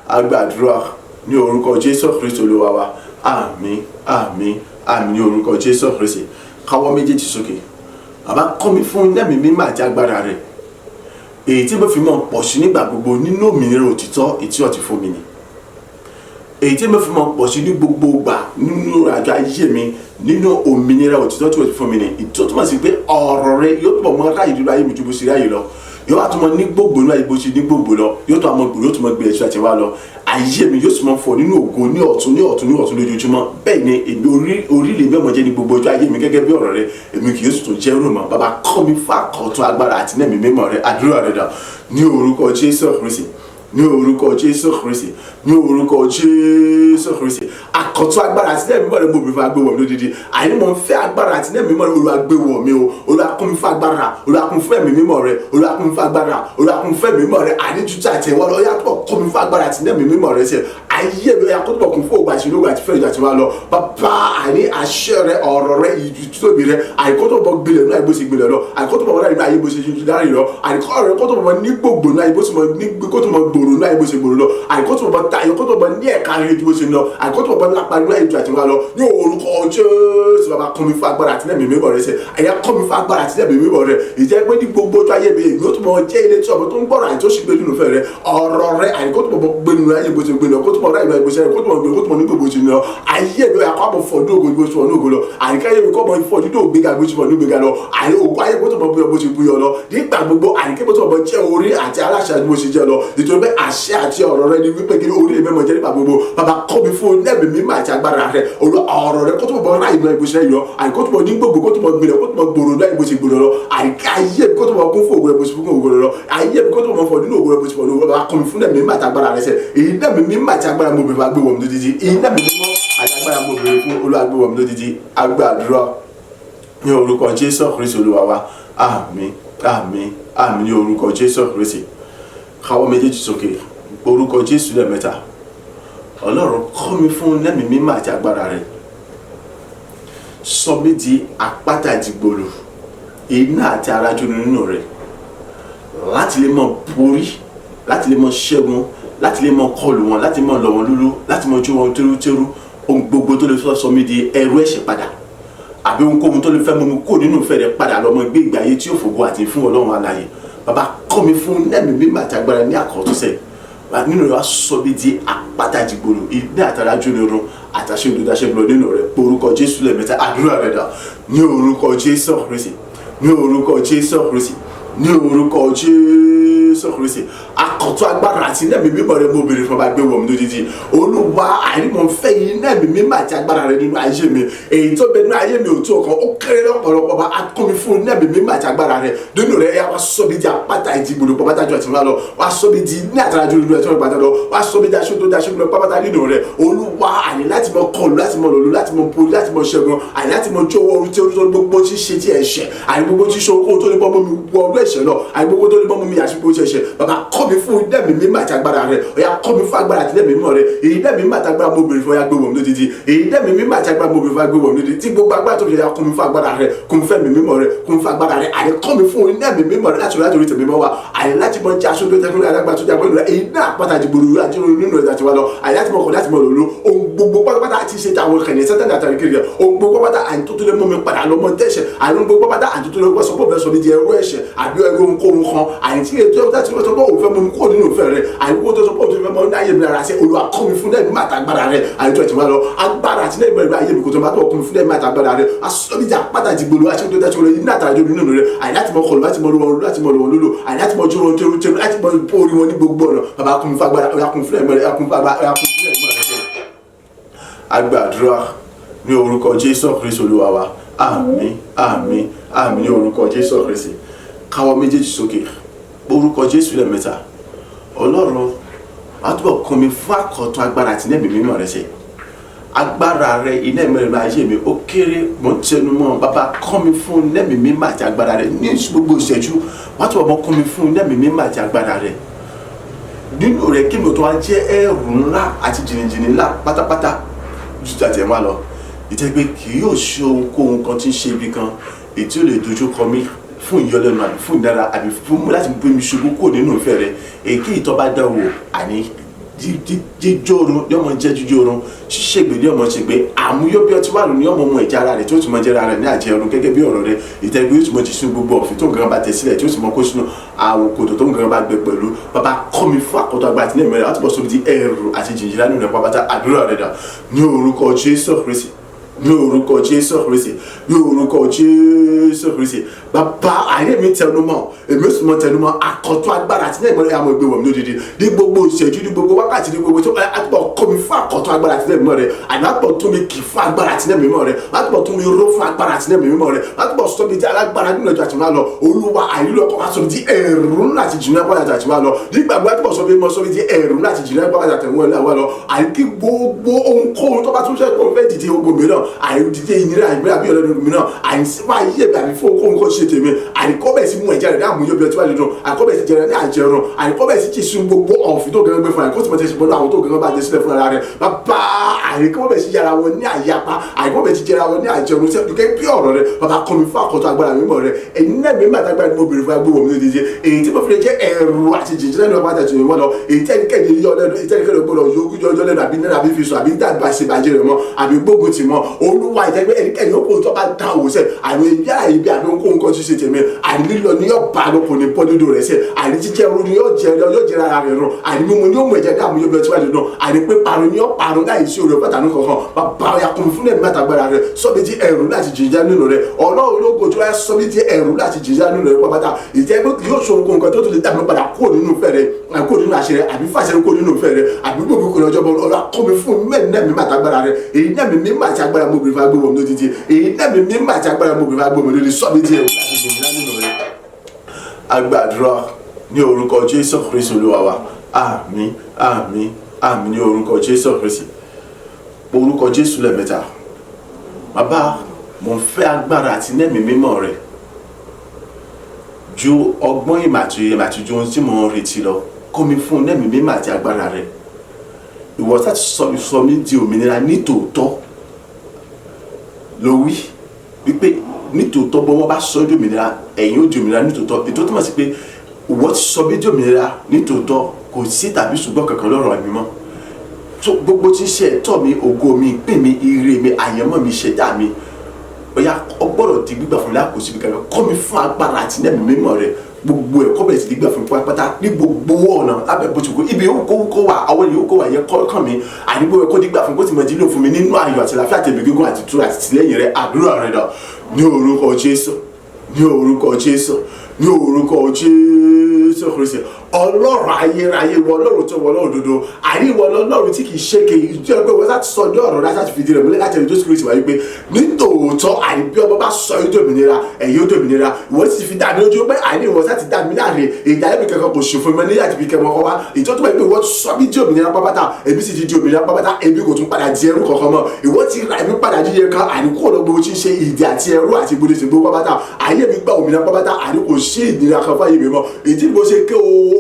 Agbàdúrà ní orúkọ Jésù Kristi Olúwa wa. Àmín, àmín, àmín ní orúkọ Jésù Kristi. Káwọ́ méjèèjì sókè. Bàbá, kọ́ mi fún ẹ̀mí mímọ́ àti agbára rẹ̀, èyí tí mo fi mọ̀ pọ̀ sí nígbà gbogbo nínú òmìnira òtítọ́ èyí tí ó ti fún mi ni, èyí tí mo fi mọ̀ pọ̀ sí ní gbogbo ìgbà nínú àjọ ayé mi nínú òmìnira òtítọ́ tí ó ti fún mi ni. Ìtọ́ túmọ̀ sí pé ọ̀rọ̀ rẹ yóò túbọ̀ mọ ráyè dúró ayé mi ju bó ṣe ráyè lọ, yóò wá tún mọ ní gbogbo nínú ayé bó ṣe ní gbogbo lọ, yóò tún àmọ́ gbòòrò, yóò tún mọ gbé ẹ̀ṣọ́ àti wá lọ. Ayé mi yóò tún mọ fọ nínú ògo ní ọ̀tún, ní ọ̀tún, ní ọ̀tún lójoojúmọ́. Bẹ́ẹ̀ ni èmi orílẹ̀ bẹ́ẹ̀ mọ̀ jẹ́ ní gbogbo ọjọ́ ayé mi gẹ́gẹ́ bí ọ̀rọ̀ rẹ. Èmi kì yóò sì tún jẹ́ rò mọ́. Bàbá, kọ́ mi fún àkọ́tún agbára àti ẹ̀mí mímọ́ rẹ. Àdúrà rẹ dà. Ní orúkọ Jésù Kristi, ní orúkọ Jésù Kristi, ní orúkọ Jésù Kristi, àkọ́tún agbára àti ẹ̀mí mímọ́ rẹ mo bèrè fún agbé wọ̀ mí lódìdí. Àní mo ń fẹ́ agbára àti ẹ̀mí mímọ́ rẹ. Olúwa, gbé wọ̀ mí o. Olúwa, kún mi fún agbára. Olúwa, kún fún ẹ̀mí mímọ́ rẹ. Olúwa, kún fún agbára. Olúwa, kún fún ẹ̀mí mímọ́ rẹ. Àní tuntun àti ẹ̀wọ́ lọ yàtọ̀, kún mi fún agbára àti ẹ̀mí mímọ́ rẹ ṣe ayé mi yà kó tó bọ̀ kún fún ògbà àti ológun àti fẹ́rẹ̀ àti wá lọ. Bàbá, àní àṣẹ rẹ, ọ̀rọ̀ rẹ, ìtóbi rẹ, àìkó tó bọ̀ gbilẹ̀ náà bó ṣe gbilẹ̀ lọ, àìkó tó bọ̀ wọ́n náà bó ṣe dárí lọ, àìkó rẹ kó tó bọ̀ ní gbogbo náà bó ṣe mọ ní kó tó mọ gbòòrò náà bó ṣe gbòòrò lọ, àìkó tó bọ̀ tayọ, kó tó bọ̀ ní ẹ̀ka rẹ ju bó ṣe lọ, àìkó tó bọ̀ lápá nínú ayé ju àti wá lọ ní orúkọ Jésù. Bàbá, kọ́ mi fún agbára àti ẹ̀mí mímọ́ rẹ sẹ́. Àyà kọ́ mi fún agbára àti ẹ̀mí mímọ́ rẹ. Ìjẹ́ pé ní gbogbo ojú ayé mi, èmi ó tún mọ jẹ́ ilé tí ọmọ tó ń gbọ́rọ̀ àti tó sì gbé nínú ìfẹ́ rẹ, ọ̀rọ̀ rẹ àyè kó tún mọ gbé nínú ayé bó ti gbé lọ, kó tún mọ ráyè bó ṣe rẹ, kó tún mọ gbé, kó tún mọ ní gbogbo ṣe lọ. Ayé mi àkọ́ àmọ́ fọdún ògo bó ṣe fọdún ògo lọ. Àyíká ayé mi kọ́ mọ fọdún ògbéga bó ṣe fọdún ògbéga lọ. Àyè ògo ayé kó tún mọ bóyá bó ṣe bóyá lọ nígbà gbogbo. Àyíká bó tún mọ jẹ́ orí àti aláṣẹ bó ṣe jẹ́ lọ, nítorí pé àṣẹ àti ọ̀rọ̀ rẹ ni wípé kí orí mi mọ̀ jẹ́ nígbà gbogbo. Bàbá, kọ́ mi fún ẹ̀mí mímọ́ àti agbára rẹ. Olú ọ̀rọ̀ rẹ kó tún mọ ráyè bó ṣe yọ, àyè kó tún mọ ní gbogbo, kó tún mọ gbilẹ̀, kó tún mọ gbòòrò láyè bó ṣe gbòòrò lọ. Àyíká ayé mi kó tún mọ kún fún ògo rẹ bó ṣe fún ògo rẹ lọ. Ayé mi kó tún mọ fọ nínú ògo rẹ bó ṣe fọ nínú ògo rẹ. Bàbá, kọ́ mi fún ẹ̀mí mímọ́ àti agbára rẹ sẹ́. Èyí ẹ̀mí mímọ́ àti agbára mo bèrè, gbé wọ̀ mí lójijì. Èyí ẹ̀mí mímọ́ àti agbára mo bèrè fún, Olúwa, gbé wọ̀ mí lójijì. Agbàdúrà ní orúkọ Jésù Kristi Olúwa wa. Àmín, àmín, àmín ní orúkọ Jésù Kristi. Káwọ́ méjèèjì sókè, orúkọ Jésù lẹ́ẹ̀mẹ́ta. Ọlọ́run, kọ́ mi fún ẹ̀mí mímọ́ àti agbára rẹ. Sọ mí di àpáta ìdìgbòlù, iná àti arájú nínú rẹ, láti lè mọ borí, láti lè mọ ṣẹ́gun, láti lè mọ kọlù wọn, láti mọ lọ wọn lúlú, láti mọ jó wọn tẹ́rútẹ́rú. Ohun gbogbo tó lè sọ mí di ẹrú ẹ̀ṣẹ̀ padà, àbí ohunkóhun tó lè fẹ́ mú mi kó nínú ìfẹ́ rẹ padà lọ́mọ gbé ìgbé ayé tí yóò fògo àti fún Ọlọ́run alààyè. Bàbá, kọ́ mi fún ẹ̀mí mímọ́ àti agbára ní àkọ́túnṣe nínú rẹ. Wá sọ mí di àpáta ìdìgbòlù, iná àtàrájú nínú àtàṣe ìdúdáṣe lọ nínú rẹ. Orúkọ Jésù lẹ́ẹ̀mẹ́ta. Àdúrà rẹ dà ní orúkọ Jésù Kristi, ní orúkọ Jésù Kristi, ní orúkọ Jésù Kristi. Akọ̀tún agbára àti iná ẹ̀mí mímọ́ rẹ mo béèrè fún, ọba, gbé wọ̀ mí lójijì. Olúwa, àìní fẹ́ iná ẹ̀mí mímọ́ àti agbára rẹ nínú ayé mi. Èyí tó bẹ nínú ayé mi ò tó ọkàn, ó kéré lọ́pọ̀lọpọ̀. Bá akọ́ mi fún iná ẹ̀mí mímọ́ àti agbára rẹ nínú rẹ. Yà wá sọ mi di àpáta ìdìgbòlù pàpàtà ju àti lọ. Wá sọ mi di ní àtàràjù nínú ẹ̀ tí wọ́n pàtàkì lọ. Wá sọ mi di aṣọ tó di aṣọ lọ pàpàtà nínú rẹ. Olúwa, àní láti mọ kọlù, láti mọ lòlú, láti mọ borí, láti mọ ṣẹ́gun, àní láti mọ jó owó tí ó gbogbo tí ṣe tí ẹ̀ṣẹ̀, àní gbogbo tí ṣe okòó tó ní bọ́ mọ́ mi wọ ọdún ẹ̀ṣẹ̀ lọ, àní gbogbo tó ní bọ́ mọ́ mi àṣìkò ṣẹ̀ṣẹ̀. Bàbá, kọ́ mi fún iná ẹ̀mí mímọ́ àti agbára rẹ. Ọ̀yà, kọ́ mi fún agbára àti iná ẹ̀mí mímọ́ rẹ. Èyí iná ẹ̀mí mímọ́ àti agbára mo béèrè fún, ọ̀yà, gbé wọ̀ mí lójijì. Èyí iná ẹ̀mí mímọ́ àti agbára mo béèrè fún, gbé wọ̀ mí lójijì. Tí gbogbo agbára tó fi ṣe, kọ́ mi fún agbára rẹ, kún fún ẹ̀mí mímọ́ rẹ, kún fún agbára rẹ. Àní kọ́ mi fún iná ẹ̀mí mímọ́ rẹ láti orí tẹ̀mí mọ́ wa, àní láti mọ jẹ́ aṣọ tó jẹ́ fún alágbára tó jẹ́ pẹ̀lú rẹ. Èyí náà àpáta ìdìgbòlù àti nínú rẹ àti wa lọ, àní láti mọ kọ, láti mọ lòlú. Ohun gbogbo pátápátá àti ṣe táwọn kẹ̀lẹ́ sẹ́tẹ̀ àtàrí kiri rẹ. Ohun gbogbo pátá àní tó tó lè mú mi padà lọ mọ tẹ̀sẹ̀. Àní ohun gbogbo pátá àní tó tó lè sọ pé òun fẹ́ sọ mi di ẹrú ẹ̀ṣẹ̀ àbí ẹrú ohunkóhun kan, àní tí ètò ẹ̀kọ́ tí wọ́n sọ pé òun fẹ́ mú mi kúrò nínú ìfẹ́ rẹ, àní kó tó sọ pé òun fẹ́ mú mi ayé mi rárá sí. Olúwa, kọ́ mi fún ẹ̀mí àtàgbára rẹ, àní tó ẹ̀ tí wọ́n lọ agbára àti ẹ̀mí rẹ ayé mi kò tó máa tó kọ́ mi fún ẹ̀mí àtàgbára rẹ. Asọ́bíjà pátá ti gbolo aṣọ tó dáṣọ rẹ iná àtàjọ nínú rẹ, àní láti mọ kọlù, láti mọ lu wọn, láti mọ lu wọn lólo, àní láti mọ jó wọn tẹrù tẹrù, láti mọ borí wọn ní gbogbo ọ̀nà. Bàbá, kún mi fún agbára, ọ̀yà, kún fún ẹ̀mí rẹ, kún fún agbára, ọ̀yà, kún fún ẹ̀mí rẹ. Agbàdúrà ní orúkọ Jésù Kristi Olúwa wa. Àmín, àmín, àmín ní orúkọ Jésù Kristi. Káwọ́ méjèèjì sókè, orúkọ Jésù lẹ́ẹ̀mẹ́ta. Ọlọ́run, wàá túbọ̀ kún mi fún àkọ́tún agbára àti ẹ̀mí mímọ́ rẹ ṣe. Agbára rẹ, iná ẹ̀mí rẹ ayé mi ó kéré, mò ń tẹnu mọ́. Bàbá, kọ́ mi fún ẹ̀mí mímọ́ àti agbára rẹ ní gbogbo ìṣẹ́jú. Wàá túbọ̀ mọ́ kún mi fún ẹ̀mí mímọ́ àti agbára rẹ nínú rẹ, kí mi ò tó wá jẹ́ ẹrù ńlá àti jìnnìjìnnì ńlá pátápátá ju tàtẹ̀ wá lọ. Ìtẹ́ pé kì yóò ṣe ohunkóhun kan tí ń ṣe ibi kan èyí tí ó lè dojú kọ mí fún ìyọlẹ́nu àbí fún ìdára àbí fún láti gbé mi ṣubú kúrò nínú ìfẹ́ rẹ. Èyíkéyìí tó bá dán wò, àní jíjórun ní ọmọ jẹ́ jíjórun, ṣíṣègbè ní ọmọ ṣègbè, àmúyó bí ọtí wà lóní ọmọ ọmọ ìjà ara rẹ̀ tí ó tún mọ jẹ́ra rẹ̀ ní àjẹrun gẹ́gẹ́ bí ọ̀rọ̀ rẹ̀. Ìtẹ́gbẹ́ yóò tún mọ jì sínú gbogbo ọ̀fìn tó nǹkan bá tẹ̀ sílẹ̀, tí ó sì mọ kó sínú àwọn kòtò tó nǹkan bá gbẹ pẹ̀lú. Bàbá, kọ́ mi fún àkọ́tọ̀ agbára àti ní ẹ̀mẹ́rẹ́ láti bọ́ sóbi di ẹrù àti jìnjìnlá nínú rẹ̀ pátá. Àdúrà rẹ̀ dà ní orúkọ Jésù Kristi, ní orúkọ Jésù Kristi, ní orúkọ Jésù Kristi. Bàbá, ayé mi tẹnu mọ́, èmi ó sì mọ tẹnu mọ́. Àkọ́tún agbára àti ní ẹ̀mọ́ àmọ́ ìgbé wọ̀ mí lódìdí ní gbogbo ìṣẹ́jú, ní gbogbo wákàtí, ní gbogbo tó àtúbọ̀ kọ́ mi fún àkọ́tún agbára àti ní ẹ̀mọ́ rẹ̀. Àní àtúbọ̀ tún mi kì fún agbára àti ní ẹ̀mí rẹ̀, àtúbọ̀ tún mi ró fún agbára àti ní ẹ̀mí rẹ̀, àtúbọ̀ sọ mi di alágbára nínú ẹjọ́ àti máa lọ. Olúwa, àìlú ọkọ̀ wa sọ mi di ẹ̀rù ńlá àti jìnnà agbára àti máa lọ nígbàgbọ́. Àtúbọ̀ sọ mi mọ́ sọ mi di ẹ̀rù ńlá àti jìnnà agbára àti máa lọ. Àní kí gbogbo ohunkóhun tó bá tún ṣe kó fẹ́ dìde ogun mìíràn, àìrí dídé ìnira àìgbé àbí ọlọ́dún mìíràn, àìsíwá ayé mi àbí fún ohunkóhun kó ṣe tèmi, àìkọ́bẹ̀ sí mú ẹ̀jẹ̀ rẹ̀ ní àmúyọ́ bí ọtí wà lójú, àìkọ́bẹ̀ sí jẹrẹ ní àjẹrun, àìkọ́bẹ̀ sí jìsún gbogbo ọ̀fìn tó gẹ́gẹ́ gbé fún, àìkọ́ tí mo ti ṣe pẹ̀lú àwọn tó gẹ́gẹ́ bá jẹ sílẹ̀ fún ara rẹ̀. Bàbá, Àní kí wọ́n bẹ̀ sí yára wọn ní àyapa, àní kí wọ́n bẹ̀ sí jẹra wọn ní àjẹun sẹ́ gẹ́gẹ́ bí ọ̀rọ̀ rẹ. Bàbá, kọ́ mi fún àkọ́tọ̀ agbára mímọ́ rẹ. Ẹ̀yin náà mímọ́ àtàgbára ni mo bèrè fún agbóhùn mi lódìdí, èyí tí mo fi lè jẹ́ ẹ̀rù àti jìjì lẹ́nu ọba àti ìwọ lọ, èyí tí ẹnikẹ́ni yọ lẹ́nu, èyí tí ẹnikẹ́ni gbọ́dọ̀ yọ lẹ́nu àbí nínú àbí fi sùn àbí dàgbà ṣe bàjẹ́ rẹ̀ mọ́ àbí gbógun tì mọ́. Olúwa, ìjẹ́pẹ́ ẹnikẹ́ni ó kó tó bá dá òwò sẹ́ àmì yára ibi àbí ohunkóhun kan ṣe tèmi, àní lílọ ni yóò bá lọ, kò ní bọ́ dídò rẹ̀ sẹ́, àní jíjẹ́ ru ni yóò jẹ yóò jẹ ara rẹ̀ rùn, àní mímu ni yóò mú ẹ̀jẹ̀ dààmú yóò bí ọtí wájú dùn, àní pé parun ni yóò parun láì sí òrò pàtàkì kankan. Bàbá ya, kún fún ẹ̀mí àtàgbára rẹ̀, sọ́bi tí ẹ̀rù láti jìjà nínú rẹ̀. Ọlọ́run ló gojú ẹ, sọ́bi tí ẹ̀rù láti jìjà nínú rẹ̀ pápátá. Ìjẹ́ pé yóò ṣe ohunkóhun kan tó tún lè dàbí padà kúrò nínú ìfẹ́ rẹ̀, kúrò nínú àṣẹ rẹ̀, àbí fàṣẹ kúrò nínú ìfẹ́ rẹ̀, àbí gbogbo kò lọ́jọ́ bọ́. Ọlọ́ kọ́ mi fún mẹ́rin náà mímọ́ àtàgbára rẹ̀. Èyí náà mi mímọ́ àti agbára mo bèrè fún agbóhùn lójijì. Èyí náà mi mímọ́ àti agbára mo bèrè fún agbóhùn lójijì, sọ́bi tí ẹ̀rù láti jìjà nínú rẹ̀. Agbàdúrà ní orúkọ Jésù Kristu Olúwa wa. Àmín, àmín, àmín ní orúkọ Jésù Kristi. Orúkọ Jésù lẹ́ẹ̀mẹ́ta. Bàbá, mo ń fẹ́ agbára àti nẹ́ẹ̀mí mímọ́ rẹ̀ ju ọgbọ́n, ìmọ̀ àti ìmọ̀ àti ju ohun tí mò ń retí lọ. Kó mi fún nẹ́ẹ̀mí mímọ́ àti agbára rẹ̀. Ìwọ sá ti sọ mí di òmìnira nítòótọ́ ló wí wípé nítòótọ́ bọ́ wọ́n bá sọ di òmìnira, ẹ̀yin ó di òmìnira nítòótọ́. Ètò tó mọ̀ sí pé ìwọ ti sọ mí di òmìnira nítòótọ́, kò sí tàbí ṣùgbọ́n kankan lọ́rọ̀ mi mọ́. Tó gbogbo tí ń ṣe ẹ̀tọ́ mi, ògo mi, ìpín mi, ire mi, àyànmọ́ mi, ìṣẹ̀dá mi, ó yá, ọ gbọ́dọ̀ di gbígbà fún mi lákòóso ibi kankan. Kọ́ mi fún agbára àti nẹ́ẹ̀mí mímọ́ rẹ. Gbogbo ẹ̀kọ́ bẹ̀rẹ̀ sí gbígbà fún mi pátápátá ní gbogbo ọ̀nà lábẹ́ bó ti kú. Ibi yòówù kó wà, àwọn yòówù kó wà yẹ kọ́ kàn mí. Àdúgbò ẹ̀kọ́ dígbà fún mi, kó sì mọ̀ dílò fún mi nínú ayọ̀ àti àlàáfíà àti ẹ̀mí gígùn àti ìtura àti tìlẹ́yìn rẹ. Àdúrà rẹ dà ní orúkọ Jésù, ní orúkọ Jésù, ní orúkọ Jésù Kristi. Ọlọ́run ayérayé, wọ Ọlọ́run tó wọ Ọlọ́run òdodo, àní ìwọ Ọlọ́run tí kìí ṣèké, ìjọ ẹgbẹ́ wọn láti sọ ní ọ̀rọ̀ láti fìdí rẹ̀ múlẹ̀ láti ẹni Jésù Kristi wáyé pé nítòótọ́, àní bí ọmọ bá sọ yóò dòmìnira, ẹ̀yin ó dòmìnira. Ìwọ sì fi dá mi lójú pé àní ìwọ láti dá mi láre, ìdálẹ́bi kankan kò ṣòfò mi ní láti fi kẹmọ ọkọ wa. Ìjọ tó bá yẹ pé ìwọ sọ mí di òmìnira pápátá, èmi sì ti di òmìnira pápátá, èmi kò tún padà di ẹrú kankan mọ́. Ìwọ ti ra èmi padà jíjẹ kan, àní kúrò lọ gbogbo tí ń ṣe ìdè àti ẹrú àti ìgbòdìsìgbò pápátá. Ayé mi gba òmìnira pápátá, àní kò sí ìnira kan fáyé mi mọ́. Ìdí mo ṣe ké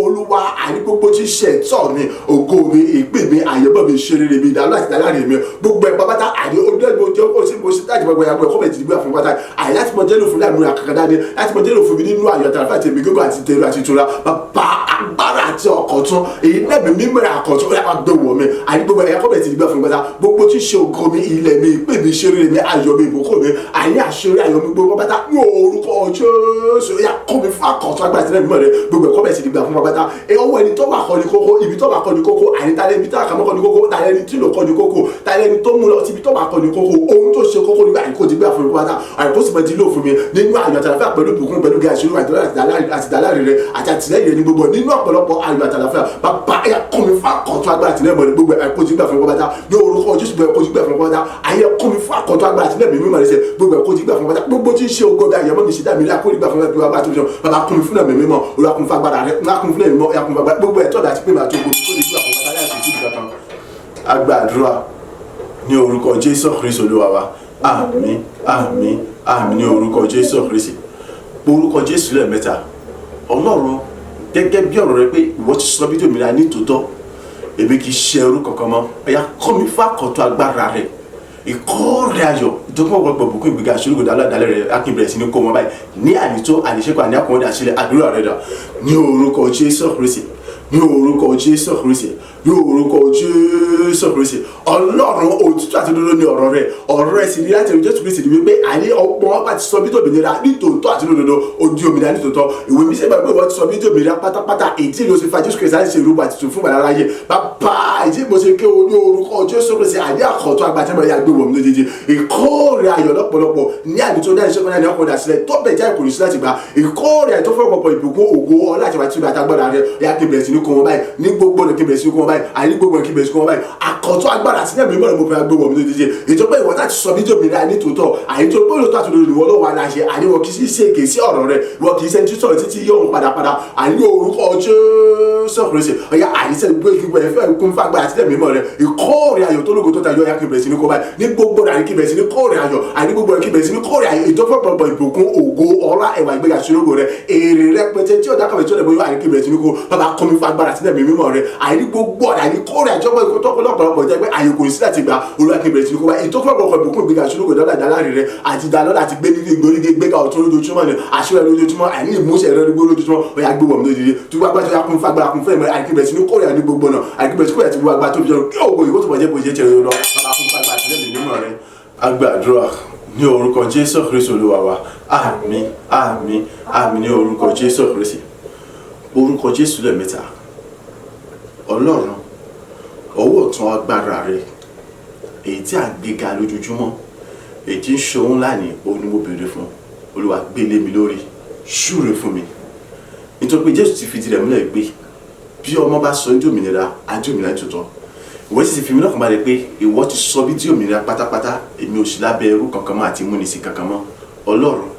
Olúwa, àní gbogbo tí ń ṣe ẹ̀tọ́ mi, ògo mi, ìpín mi, àyẹ̀mọ́ mi, ṣe rere mi, ìdálọ́ àti ìdáláre mi, gbogbo ẹ̀ pápátá, àní olùdókòwò jẹ́ kó sí mo ṣe láti gbogbo ẹ̀yàgbọ́ ẹ̀kọ́ bẹ̀rẹ̀ ti gbé fún pátá, àyè láti mọ jẹ́lò fún láàmú àkàkàdá ni láti mọ jẹ́lò fún mi nínú ayọ̀ àtàlàfà àti èmi gígùn àti tẹ̀rù àti ìtura. Bàbá, agbára àti ọkọ̀ tún èyí lẹ́mìí mímọ́ àkọ́tún ó yà wá gbé wọ̀ mi. Àní gbogbo ẹ̀yàkọ́ bẹ̀rẹ̀ ti gbé fún pátá, gbogbo tí ń ṣe ògo mi, ilẹ̀ mi, ìpín mi, ṣe rere mi, ayọ̀ mi, ìbùkún mi, àyè àṣírí ayọ̀ mi, gbogbo pátá ní orúkọ Jésù, ó yá kó mi fún àkọ́tún agbára àti lẹ́mìí mọ́ rẹ. Gbogbo ẹ̀kọ́ bẹ̀rẹ̀ sí gbà fún pátá. Ọwọ́ ẹni tó wà kọ́ ni kókó, ibi tó wà kọ́ ni kókó, àní tálẹ́ ibi tó wà kọ́ ni kókó, tálẹ́ ẹni tí lò kọ́ ni kókó, tálẹ́ ẹni tó mú lọ síbi tó wà kọ́ ni kókó. Ohun tó ṣe kókó nígbà àìkó ti gbà fún mi pátá, àìkó sì mọ di lò fún mi nínú ayọ̀ àtàlàfíà pẹ̀lú ìbùkún pẹ̀lú gíga ìṣòro àti ìdáláre rẹ àti àtìlẹ́yìn rẹ ní gbogbo nínú ọ̀pọ̀lọpọ̀ ayọ̀ àtàlàfíà. Bàbá, ẹ̀yà kọ́ mi fún àkọ́tún agbára àtìlẹ́yìn mọ̀ ní gbogbo ẹ̀kọ́ ti gbà fún mi pátá ní orúkọ Jésù. Gbogbo ẹ̀kọ́ ti gbà fún mi pátá. Ayé kọ́ mi fún àkọ́tún agbára àtìlẹ́yìn mímọ́ rẹ sẹ́. Gbogbo ẹ̀kọ́ ti gbà fún mi pátá. Gbogbo tí ń ṣe ògo bí àyẹ̀mọ́ mi ṣe dá mi lákó nígbà fún mi bàbá tó fi hàn. Bàbá, kún mi fún ẹ̀mí mímọ́. Olúwa, kún fún agbára rẹ, kún fún ẹ̀mí mímọ́, kún fún agbára gbogbo ẹ̀tọ́ àti pé màá tó gbogbo tó lè gbà fún pátá láti ṣe ìdí kankan. Agbàdúrà ní orúkọ Jésù Kristu Olúwa wa. Àmín, àmín, àmín ní orúkọ Jésù Kristi. Orúkọ Jésù lẹ́ẹ̀mẹ́ta. Ọlọ́run, gẹ́gẹ́ bí ọ̀rọ̀ rẹ pé ìwọ ti sọ bí òmìnira nítòótọ́, èmi kì í ṣe ẹrú kankan mọ́. Ọ̀yà, kọ́ mi fún àkọ́tún agbára rẹ, ìkórè ayọ̀, ìdókòwò ọ̀pọ̀lọpọ̀ bùkún, ìgbéga, àṣírí aládàálẹ̀ rẹ, akínbẹ̀rẹ̀ sí ní kó wọn báyìí ní ànító, àníṣẹ́kọ̀, àní àkọ́wọ́dà sílẹ̀. Àdúrà rẹ dà ní orúkọ Jésù Kristi, ní orúkọ Jésù Kristi, ní orúkọ Jésù Kristi. Ọlọ́run òtítọ́ àti òdodo ní ọ̀rọ̀ rẹ̀. Ọ̀rọ̀ rẹ̀ sì ní láti ẹnu Jésù Kristi ní wípé àní ọ̀pọ̀ wọn bá ti sọ bí tòmìnira nítòótọ́ àti òdodo, ó di òmìnira nítòótọ́. Ìwé mi sẹ́gbà pé wọ́n ti sọ bí tòmìnira pátápátá, èyí tí ló ṣe fa Jésù Kristi láti ṣe ìrúbọ àti tún fún ìgbàlára yé. Bàbá, èyí mo ṣe ké o ní orúkọ Jésù Kristi, àní àkọ́tún agbátẹ́mọ̀ yà gbé wọ̀ mí lójijì, ìkórè ayọ̀ lọ́pọ̀lọpọ̀ ní àdìtò ní àdìsọ́kọ̀ ní ọkọ̀ dàsílẹ̀ tó bẹ̀ jẹ́ ìkòrò sí láti gbà ìkórè ayọ̀ tó fẹ́ pọ̀pọ̀ ìbùkún, ògo, ọlá àti àti àtàgbàdà rẹ̀ yà kí bẹ̀rẹ̀ sí ní kó wọn báyìí ní gbogbo ọ̀nà, kí bẹ̀rẹ̀ sí ní kó wọn báyìí, àní gbogbo ọ̀nà kí bẹ̀rẹ̀ sí ní kó wọn báyìí. Àkọ́tún agbára àti ẹ̀mí mọ́rẹ̀ mo fẹ́ gbé wọ̀ mí lójijì. Ìjọba ìwọ láti sọ mí di òmìnira nítòótọ́, àyè tó pé lóòótọ́ àti òdodo ìwọ lọ́wọ́ aláṣẹ, àní wọ́n kì í ṣe èké sí ọ̀rọ̀ rẹ̀, wọ́n kì í ṣe ní sọ̀rọ̀ títí yóò ń padà padà. Àní orúkọ Jésù Kristi, ọ̀yà àyíṣẹ́ gbé gbogbo ẹ̀fẹ́ kún fún agbára. agbára àti ẹ̀mí mímọ́ rẹ. Ìkórè ayọ̀ tó lógo tó tayọ ya kí n bẹ̀rẹ̀ sí ní kó báyìí ní gbogbo rẹ̀, kí n bẹ̀rẹ̀ sí ní kórè ayọ̀ àní gbogbo rẹ̀, kí n bẹ̀rẹ̀ sí ní kórè ayọ̀ ìtọ́fọ̀pọ̀lọpọ̀ ìbùkún, ògo, ọlá, ẹwà, ìgbéga ṣológo rẹ, èrè rẹpẹtẹ tí ọ̀dà kàwé tí ó lè bóyá àní kí n bẹ̀rẹ̀ sí ní kó. Bàbá, kọ́ mi fún agbára àti ẹ̀mí mímọ́ rẹ àní gbogbo ọ̀dà àní kórè àjọpọ̀ ìkótọ́pọ̀lọpọ̀ jẹ́ pé àyè kò sí láti gbà. Olúwa, kí n bẹ̀rẹ̀ sí ní kó báyìí ìtọ́fọ̀pọ̀lọpọ̀ ìbùkún, ìgbéga ṣológo, ìdọ́là, ìdáláre rẹ àti ìdálọ́lá àti gbé níbi ìgbóríge gbéga ọ̀tún lójoojúmọ́ ni àṣírí lójoojúmọ́ àní ìmúṣẹ rẹ lójoojúmọ́. Ó yá, gbé wọ̀ mí lójijì tí wọ́n agbára tó yá kún fún agbára, kún fún ẹ̀mọ́ àní kí n bẹ̀rẹ̀ sí ní kórè àní gbogbo ọ̀nà àní kí n bẹ̀rẹ̀ sí kórè àti gbogbo agbára tó fi jẹun kí ògo ìwé tó bọ̀ jẹ́ bó ṣe jẹ́ lọ. Bàbá, kún fún agbára àti ẹ̀mí mímọ́ rẹ. A gbàdúrà ní orúkọ Jésù Kristi Olúwa wa. Àmín, àmín, àmín ní orúkọ Jésù Kristi. Orúkọ Jésù lẹ́ẹ̀mẹ́ta. Ọlọ́run, ọwọ́ ọ̀tún agbára rẹ èyí tí à ń gbéga lójoojúmọ́, èyí tí ń ṣohun ńlá ní òun ni mo béèrè fún. Olúwa, gbé lé mi lórí, ṣúre fún mi, nítorí pé Jésù ti fi tirẹ̀ múlẹ̀ gbé bí ọmọ bá sọ ní òmìnira, á di òmìnira nítòótọ́. Ìwọ sì ti fi mí lọ́kàn balẹ̀ pé ìwọ ti sọ bí di òmìnira pátápátá, èmi ò sí lábẹ́ ẹrú kankan mọ́ àti múnisìn kankan mọ́. Ọlọ́run,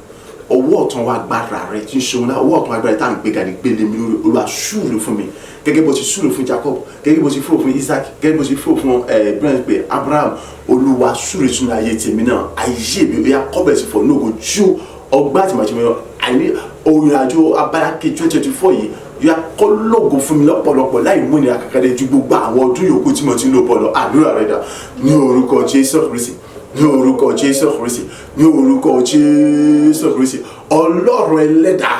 ọwọ́ ọ̀tún wa agbára rẹ tí ń ṣohun náà, ọwọ́ ọ̀tún agbára rẹ tá à ń gbéga ní, gbélé mi lórí. Olúwa, ṣúre fún mi gẹ́gẹ́ bó ti súre fún Jacob, gẹ́gẹ́ bó ti súre fún Isaac, gẹ́gẹ́ bó ti súre fún ẹ pé Abraham. Olúwa, súre sínú ayé tèmi náà. Ayé mi, ó yá, kọ́bẹ̀ sí fọ̀ nógo ju ọgbà àti màṣẹ́ mi lọ. Àní òrìn àjò abala kejì 2024 yìí yà kọ́ lógo fún mi lọ́pọ̀lọpọ̀ láì mú ìnira kankan dé ju gbogbo àwọn ọdún yòókù tí mo ti ń lò bọ̀ lọ. Àdúrà rẹ̀ dà ní orúkọ Jésù Kristi, ní orúkọ Jésù Kristi, ní orúkọ Jésù Kristi. Ọlọ́run ẹlẹ́dàá,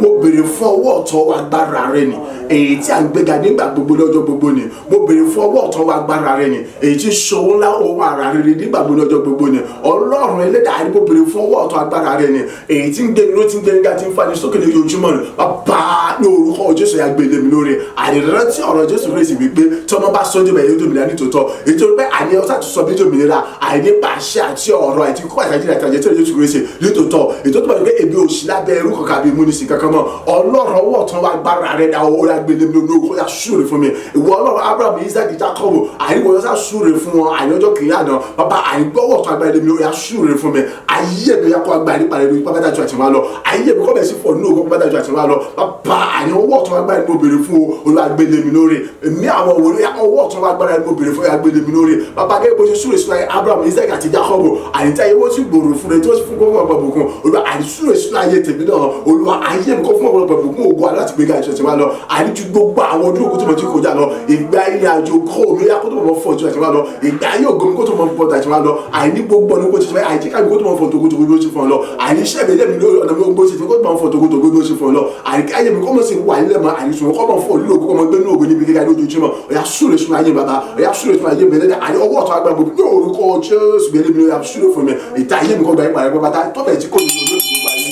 mo béèrè fún ọwọ́ ọ̀tọ̀ agbára rẹ ni èyí tí à ń gbéga nígbà gbogbo lọ́jọ́ gbogbo ni. Mo béèrè fún ọwọ́ ọ̀tọ̀ agbára rẹ ni èyí tí ń ṣòwò ńlá ohun àrà rere nígbà gbogbo lọ́jọ́ gbogbo ni. Ọlọ́run ẹlẹ́dàá ni mo béèrè fún ọwọ́ ọ̀tọ̀ agbára rẹ ni èyí tí ń gbé ló ti ń gbé nígbà tí ń fani sókè lójoojúmọ́ ni. Bàbá, ní orúkọ Jésù, yà gbé lé mi lórí. Àìrántí ọ̀rọ̀ Jésù Kristi wípé tí ọmọ bá sọ dìbò, yóò dòmìnira nítòótọ́. Ètò pé àní ọ̀sà tó sọ bí dòmìnira àìní pàṣẹ àti ọ̀rọ̀ àti kó àtàjì àti àjẹsẹ̀ Jésù Kristi nítòótọ́. Ètò tó bá yẹ pé èmi ò sí lábẹ́ ẹrú kankan àbí ìmúnisìn kankan mọ́. Ọlọ́run, ọwọ́ ọ̀tún wa agbára rẹ̀ dà ó, yà gbé lé mi lórí orúkọ, yà súre fún mi. Ìwọ Ọlọ́run Abraham, Isaac, Jacob, àìwọ yọ sá súre fún wọn àìní ọjọ́ kìíní àná. Bàbá, àìgbọ́wọ́ ọ̀tún agbára lé mi lórí, yà súre fún mi. Ayé mi, yà kó agbára nípa rẹ̀ lórí pápátá ju àtìwá lọ. Ayé mi kọ́ bẹ̀ sí fọ̀ nínú ògo pápátá ju àtìwá lọ. Bàbá, àìní ọwọ́ ọ̀tún agbára ni mo béèrè fún o. Olúwa, gbé lé mi lórí. Èmi àwọn òwò ọwọ́ ọ̀tún agbára ni mo béèrè fún, yà gbé lé mi lórí. Bàbá, gẹ́gẹ́ bó ṣe súre sínú ayé Abraham, Isaac àti Jacob, àìní tí ayé wọ́n ti gbòòrò fún rẹ tí wọ́n sì fún gbogbo ọ̀pọ̀ ìbùkún. Olúwa, àìní súre sínú ayé tèmi náà. Olúwa, ayé mi kọ́ fún ọ̀pọ̀lọpọ̀ ìbùkún, ògo aláti gbéga ìṣẹ̀ṣẹ̀ wa lọ, àìní ju gbogbo àwọn ọdún òkú tó mọ̀ tí kọjá lọ. Ìgbà ìrìn àjò kọ́ omi yá kó tó mọ̀ fọ́ ju àti wá lọ. Ìgbà ayé ògo mi kó tó mọ̀ fọ́ àti wá lọ. Àìní gbogbo ọ̀nà kó ti fẹ́ àìjíká mi kó tó mọ̀ fọ́ togotogo bí ó ti fọ́ lọ. Àìní iṣẹ́ mi lẹ́mi lórí ọ̀nà mi ó gbó sí kó tó mọ̀ fọ́ togotogo bí ó ti fọ́ lọ. Àìní ayé mi kọ́ mọ̀ sí wà nílẹ̀ mọ́, àìní sùn kọ́ mọ̀ fọ́ lílo ògo, kọ́ mọ̀ gbé ní ògo níbi gíga lójoojúmọ́. Ọ̀yà, súre sún ayé bàbá. Ọ̀yà, súre sún ayé mi lẹ́dẹ̀. Àní ọwọ́ ọ̀tún agbára gbogbo ní orúkọ Jésù gbélé mi. Ọ̀yà, súre fún mi. Ìta ayé mi kọ́ gba ìpàdé pátá tọ́bẹ̀ tí kò ní olóògbé gbogbo ayé.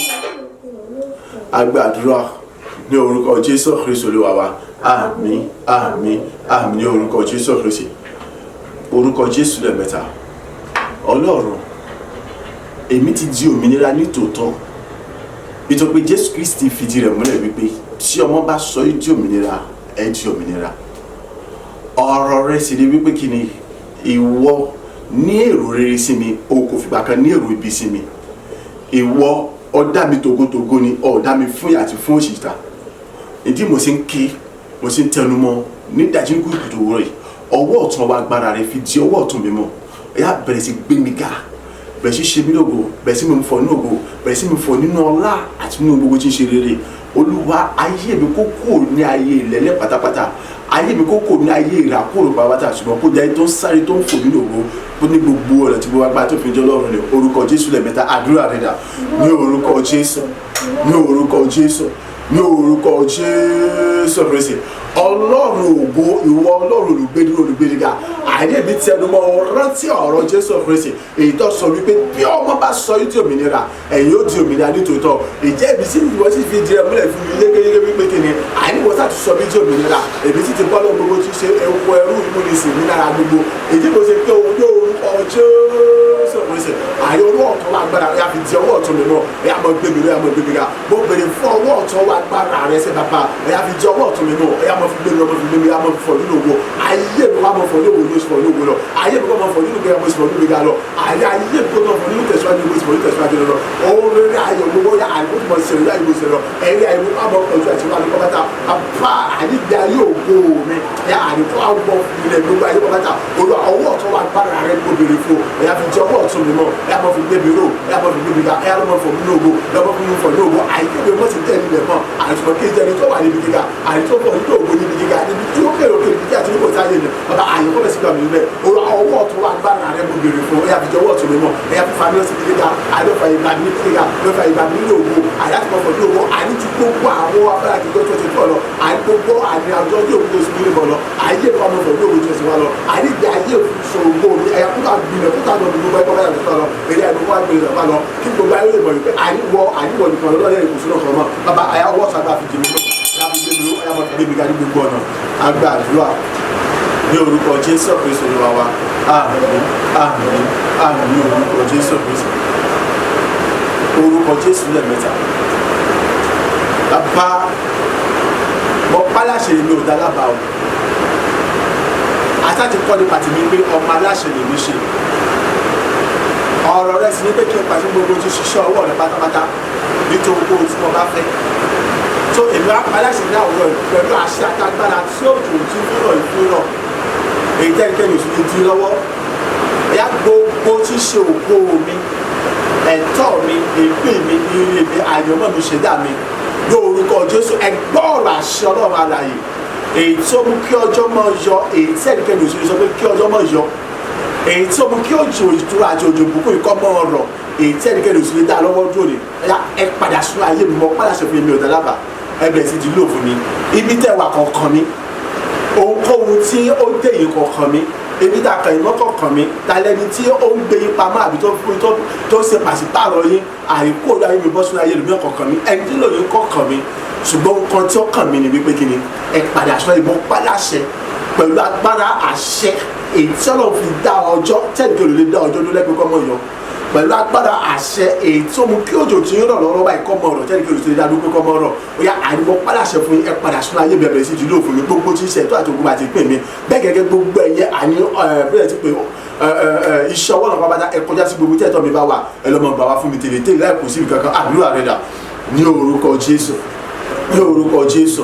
A gbàdúrà ní orúkọ Jésù Kristi Olúwa wa. Àmín, àmín, àmín ní orúkọ Jésù Kristi. Orúkọ Jésù lẹ́ẹ̀mẹ́ta. Ọlọ́run, èmi ti di òmìnira nítòótọ́, nítorí pé Jésù Kristi fìdí rẹ̀ múlẹ̀ wípé tí ọmọ bá sọ yín di òmìnira, ẹ di òmìnira. Ọ̀rọ̀ rẹ̀ sì ni wípé kí ni ìwọ ní èrò rere sí mi, o kò fìgbà kan ní èrò ibi sí mi. Ìwọ ó dá mi togotogo ni, ó dá mi fún ìyà àti fún òṣìṣà. Ìdí mo sì ń ké, mo sì ń tẹnumọ́ nídàjí kùtùkùtù òwúrọ̀ yìí, ọwọ́ ọ̀tún wa agbára rẹ̀ fi di ọwọ́ ọ̀tún mi mọ́. Ẹ̀yà bẹ̀rẹ̀ sí gbé mi ga, bẹ̀rẹ̀ sí ṣe mí lógo, bẹ̀rẹ̀ sí mi fọ̀ nínú ògo, bẹ̀rẹ̀ sí mi fọ̀ nínú ọlá àti nínú gbogbo tí ń ṣe rere. Olúwa, ayé mi kó kúrò ní ayé ìlẹ́lẹ̀ pátápátá, ayé mi kó kúrò ní ayé ìràkúrò pátápátá, ṣùgbọ́n kó jẹ́ tó ń sáré, tó ń fò nínú ògo tó ní gbogbo ọ̀nà tí gbogbo agbára tó fi jẹ́ Ọlọ́run ní orúkọ Jésù lẹ́ẹ̀mẹ́ta. Àdúrà rẹ̀ dà ní orúkọ Jésù, ní orúkọ Jésù, ní orúkọ Jésù Kristi. Ọlọ́run ògo, ìwọ Ọlọ́run olùgbédúró, olùgbédìgà, àìní mi tẹnumọ́, rántí ọ̀rọ̀ Jésù Kristi èyí tó sọ wípé bí ọmọ bá sọ yín di òmìnira, ẹ̀yin ó di òmìnira nítòótọ́. Ìjẹ́ ibi tí ìwọ sì fi di ẹ múlẹ̀ fún mi yékéyéké wípé kí ni àìní wọ́n sàtúnṣọ sọ mí di òmìnira, èmi sì ti bọ́ lọ gbogbo tí ṣe ewu ẹrú ìmúnisìn mi lára gbogbo. Èyí kò ṣe pé òun ní orúkọ Jésù Kristi, àyè ọwọ́ ọ̀tún wa agbára ya fi di ọwọ́ ọ̀tún mi mọ́. Ẹ̀yà mọ̀ gbé mi lọ, ẹ̀yà mọ̀ gbé mi ga. Mo béèrè fún ọwọ́ ọ̀tún wa agbára rẹ ṣe bàbá, ẹ̀yà fi di ọwọ́ ọ̀tún mi mọ́. Ẹ̀yà mọ̀ fi gbé mi lọ, mọ̀ fi gbé mi, ẹ̀yà mọ̀ fi fọ̀ nínú ògo. Ayé mi wá mọ̀ fọ̀ nínú ògo ní oṣù fọ̀ nínú ògo lọ. Ayé mi kọ́ mọ̀ fọ̀ nínú ògo, mọ̀ fọ̀ nínú ògo lọ. Ayé mi kọ́ mọ̀ fọ̀ nínú tẹ̀síwájú, mọ̀ fọ̀ nínú tẹ̀síwájú lọ. Ohun rere ayọ̀ gbogbo ya àìkú mọ̀ ṣe lọ, ayé mọ̀ ṣe lọ. Ẹ̀rí ayé mi wá mọ̀ pọ̀jù àti wà lọ́kọ́ bàtà. fa àníbi ayé ògo mi ẹ̀yà àníkó àwọ̀ ilẹ̀ gbogbo ayé pátá. Olúwa, ọwọ́ ọ̀tún wa agbára rẹ mo béèrè fún. Ẹ̀yà fi jẹ ọwọ́ ọ̀tún mi mọ́, ẹ̀yà mọ́ fi gbé mi ró, ẹ̀yà mọ́ fi gbé mi ga, ẹ̀yà mọ́ fọ̀ mí ní ògo, ẹ̀yà mọ́ fi mí fọ̀ ní ògo. Àìkéde mọ́ ti tẹ̀ nílẹ̀ mọ́, àìsàn kí jẹ́ni tó wà níbi gíga, àìsàn fọ̀ nínú ògo níbi gíga, níbi tí ó kéré òkè níbi tí àti níbo táyé ni bàbá àyẹ̀kọ́ bẹ̀ sí gbà mí níbẹ̀. Olúwa, ọwọ́ ọ̀tún wa agbára rẹ mo béèrè fún. Ẹ̀yà fi jẹ ọwọ́ ọ̀tún mi mọ́, ẹ̀yà fi fa mi lọ síbi gíga, àìlọ́fà ìgbà mi níbi gíga, lọ́fà ìgbà mi nínú ògo, àyàtì mọ́ fọ̀ ní ògo, àní ju gbogbo àwọn afárá àtijọ́ tó ti tọ̀ lọ, àní gbogbo àní àjọ tí òkú tó ti nílé bọ̀ lọ, àyè bá ọmọ fọ̀ ní ògo tó ti wá lọ, àní ìgbé ayé òṣogbo mi, ẹ̀yà kúta gbilẹ̀ kúta lọ gbogbo ẹgbẹ́ báyà tó lọ, èrè àìmọ̀ wá gbé lọ lọ, kí gbogbo ayé lè mọ̀ wípé àníwọ̀ àníwọ̀ nìkan lọ́lọ́ ìkùsùn náà kan mọ́. Bàbá àyà ọwọ́ sàgbà fi jì mí lọ, ẹ̀yà fi gbé mi lọ, ẹ̀yà fi gbé mi ga ní gbogbo ọ̀nà. Àgbà àdúrà ní orúkọ Jésù Kristi Olúwa wa. Àmín, àmín, àmín ní orúkọ Jésù Kristi. Orúkọ Jésù lẹ́ẹ̀mẹ́ta. Bàbá, mo pálàṣẹ mi ò dá lábàá o. Àtàtì kọ́ nípa tèmi pé ọmọ aláṣẹ lèmi ṣe. Ọ̀rọ̀ rẹ sì ní pé kí n pàṣẹ gbogbo tí ṣiṣẹ́ ọwọ́ rẹ pátápátá nítorí owó tí mo bá fẹ́. Tó èmi wá pálàṣẹ ní àwòrán pẹ̀lú àṣẹ àtagbára tí òjò tí fúnrọ̀ ìfúnrọ̀ èyí tẹ́nikẹ́ni ò sì lè di lọ́wọ́. Ẹ̀yà gbogbo tí ṣe ògo mi, ẹ̀tọ́ mi, ìpín mi, ire mi, àyànmọ́ mi, ṣẹ̀dá mi, ní orúkọ Jésù, ẹgbọ́ ọ̀rọ̀ àṣẹ Ọlọ́run alààyè èyí tó mú kí ọjọ́ mọ́ yọ, èyí tí ẹnikẹ́ni ò sì lè sọ pé kí ọjọ́ mọ́ yọ, èyí tó mú kí òjò ìtura àti òjò ìbùkún ikọ́ mọ́ ọ̀rọ̀, èyí tí ẹnikẹ́ni ò sì lè dá lọ́wọ́ dúró ni. Ẹ̀yà ẹ padà sún ayé mi, mọ́ padà ṣe fún mi ò dá lábàá, ẹ bẹ̀rẹ̀ sí di lò fún mi. Ibi tẹ́ wà kọ̀ọ̀kan mi, ohunkóhun tí ó dé yìí kọ̀ọ̀kan mi, ebi tá a kàn yín mọ́kànkan mi, talẹ́ni tí ó ń gbé yín pamọ́ àbí tó ṣe pàṣípààrọ̀ yín, àìkú òdu ayé mi bọ́ sínú ayé mi kọ̀ọ̀kan mi, ẹni tí lò yín kọ̀ọ̀kan mi. Ṣùgbọ́n nǹkan tí ó kàn mí ni wípé kí ni ẹ padà sọ ìmọ̀ pàláṣẹ pẹ̀lú agbára àṣẹ èyí tí Ọlọ́run fi dá ọjọ́ tẹ́lifí olè dá ọjọ́ ló lẹ́gbẹ̀ẹ́ kọ́ mọ́ yọ, pẹ̀lú agbára àṣẹ èyí tó mú kí òjò tí ń rọ̀ lọ́wọ́ báyìí kọ́ mọ́ ọ̀rọ̀ tẹ́lifí olè dá lóko kọ́ mọ́ ọ̀rọ̀. Ó yá, ànímọ́ pàláṣẹ fún yín, ẹ padà sún ayé mi, ẹ bẹ̀rẹ̀ sí jùlọ fún mi gbogbo tí ń ṣe ẹ̀tọ́ àti ogun àti ìpín mi. Bẹ́ẹ̀ gẹ́gẹ́ gbogbo ẹ̀yẹ àní bẹ́ẹ̀ ti pé iṣẹ́ ọwọ́ náà pátá ẹ kọjá sí gbogbo tí ẹ̀tọ́ mi bá wà, ẹ lọ́mọ gbà wá fún mi tèlè tèlè láì kù síbi kankan. Àdúrà rẹ̀ dà ní orúkọ Jésù, ní orúkọ Jésù,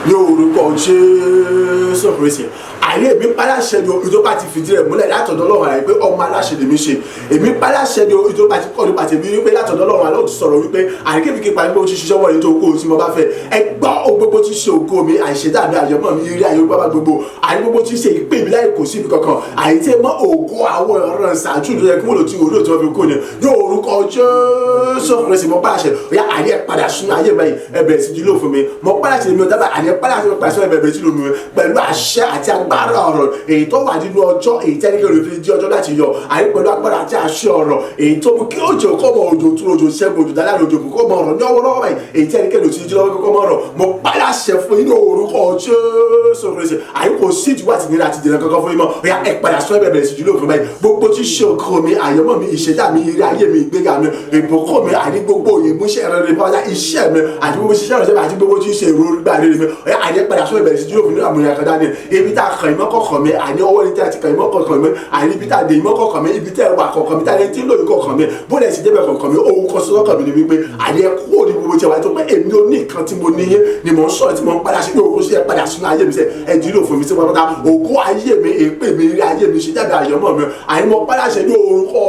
ní orúkọ Jésù Kristi. Àyè èmi paláṣẹ ni ìjọba ti fìdí rẹ̀ múlẹ̀ látọ̀dọ̀ Ọlọ́run àyè pé ọmọ aláṣẹ lèmi ṣe. Èmi paláṣẹ ni ìjọba ti kọ́ nípa tèmi wípé látọ̀dọ̀ Ọlọ́run àlọ́ ti sọ̀rọ̀ wípé àríkèbíkè parí pé ó ti ṣiṣẹ́ wọ̀nyí tó kó o tí mo bá fẹ́. Ẹ gbọ́ ohun gbogbo tí ṣe ògo mi, àìṣẹ̀dá mi, àyẹ̀mọ́ mi, eré ayé gbábá gbogbo àyè gbogbo tí ṣe ìpè mi láì kò sí ibi kankan, àyè tí mọ́ ògo àwọn ọ̀rọ̀ ṣáájú ló yẹ kí wọ́n lò tí wọ́n lò tí wọ́n fi kó ni ní orúkọ Jésù Kristi. Mo paláṣẹ, ó yá, àyè padà sínú ayé mi, ẹ bẹ̀rẹ̀ sí lò fún mi. Mo paláṣẹ mi ò dábàá, àyè paláṣẹ mi padà sínú ẹ bẹ̀rẹ̀ sí lò mí pẹ̀lú àṣẹ àti agbára ọ̀rọ̀ èyí tó wà nínú ọjọ́ èyí tẹ́lẹ̀ kí olùfi di ọjọ́ láti yọ, àyè pẹ̀lú agbára àti àṣẹ ọ̀rọ̀ èyí tó mú kí òjò kọ́ mọ òjò tún òjò ṣẹ́gun òjò dáadáa òjò kọ́ mọ ọ̀rọ̀ ní ọwọ́ lọ́wọ́ báyìí èyí tẹ́lẹ̀ kí olùfi di lọ́wọ́ kọ́ mọ ọ̀rọ̀. Mo paláṣẹ fún yín ní orúkọ Jésù Kristi, àyè kò sí ìdíwọ́ àti ìnira àti ìdènà kankan fún yín mọ́. Ó yá, ẹ padà sọ ẹ bẹ̀rẹ̀ sí jùlọ fún báyìí gbogbo tí ṣe ògo mi, àyànmọ́ mi, ìṣẹ̀dá mi, eré ayé mi, ìgbéga mi, ìbùkún mi, àní gbogbo ìmúṣẹ rere bọ́lá iṣẹ́ mi àti gbogbo ṣiṣẹ́ rẹ̀ àti gbogbo tí ṣe ìrora rere mi. Ó yá, àní padà sọ ẹ bẹ̀rẹ̀ sí jùlọ fún mi àmúyẹ àkàndá ni ibi tá a kàn ìmọ̀ kọ̀ọ̀kan mi, àní ọwọ́ ní tí a ti kàn ìmọ̀ kọ̀ọ̀kan mi, àní ibi tá a dé ìmọ̀ kọ̀ọ̀kan mi, ibi tẹ́ ẹ wà kọ̀ọ̀kan mi, tá a lè tí ń lòyún kọ̀ọ̀kan mi, bóde sì débẹ̀ kọ̀ọ̀kan mi. Ohun kan sọ́kàn mi ni wípé àní ẹ kúrò ní gbogbo tí ẹ wà tó pé èmi ò ní nǹkan tí mo ní yín ni mò ń sọ̀rọ̀ tí mò ń padà sí pé òkú sí ẹ padà sínú ayé mi sẹ ẹ dìrò fún mi sí pátápátá ògo ayé mi, èpè mi, rí ayé mi ṣe jáde àyànmọ́ mi, àní mo padà ṣe ní orúkọ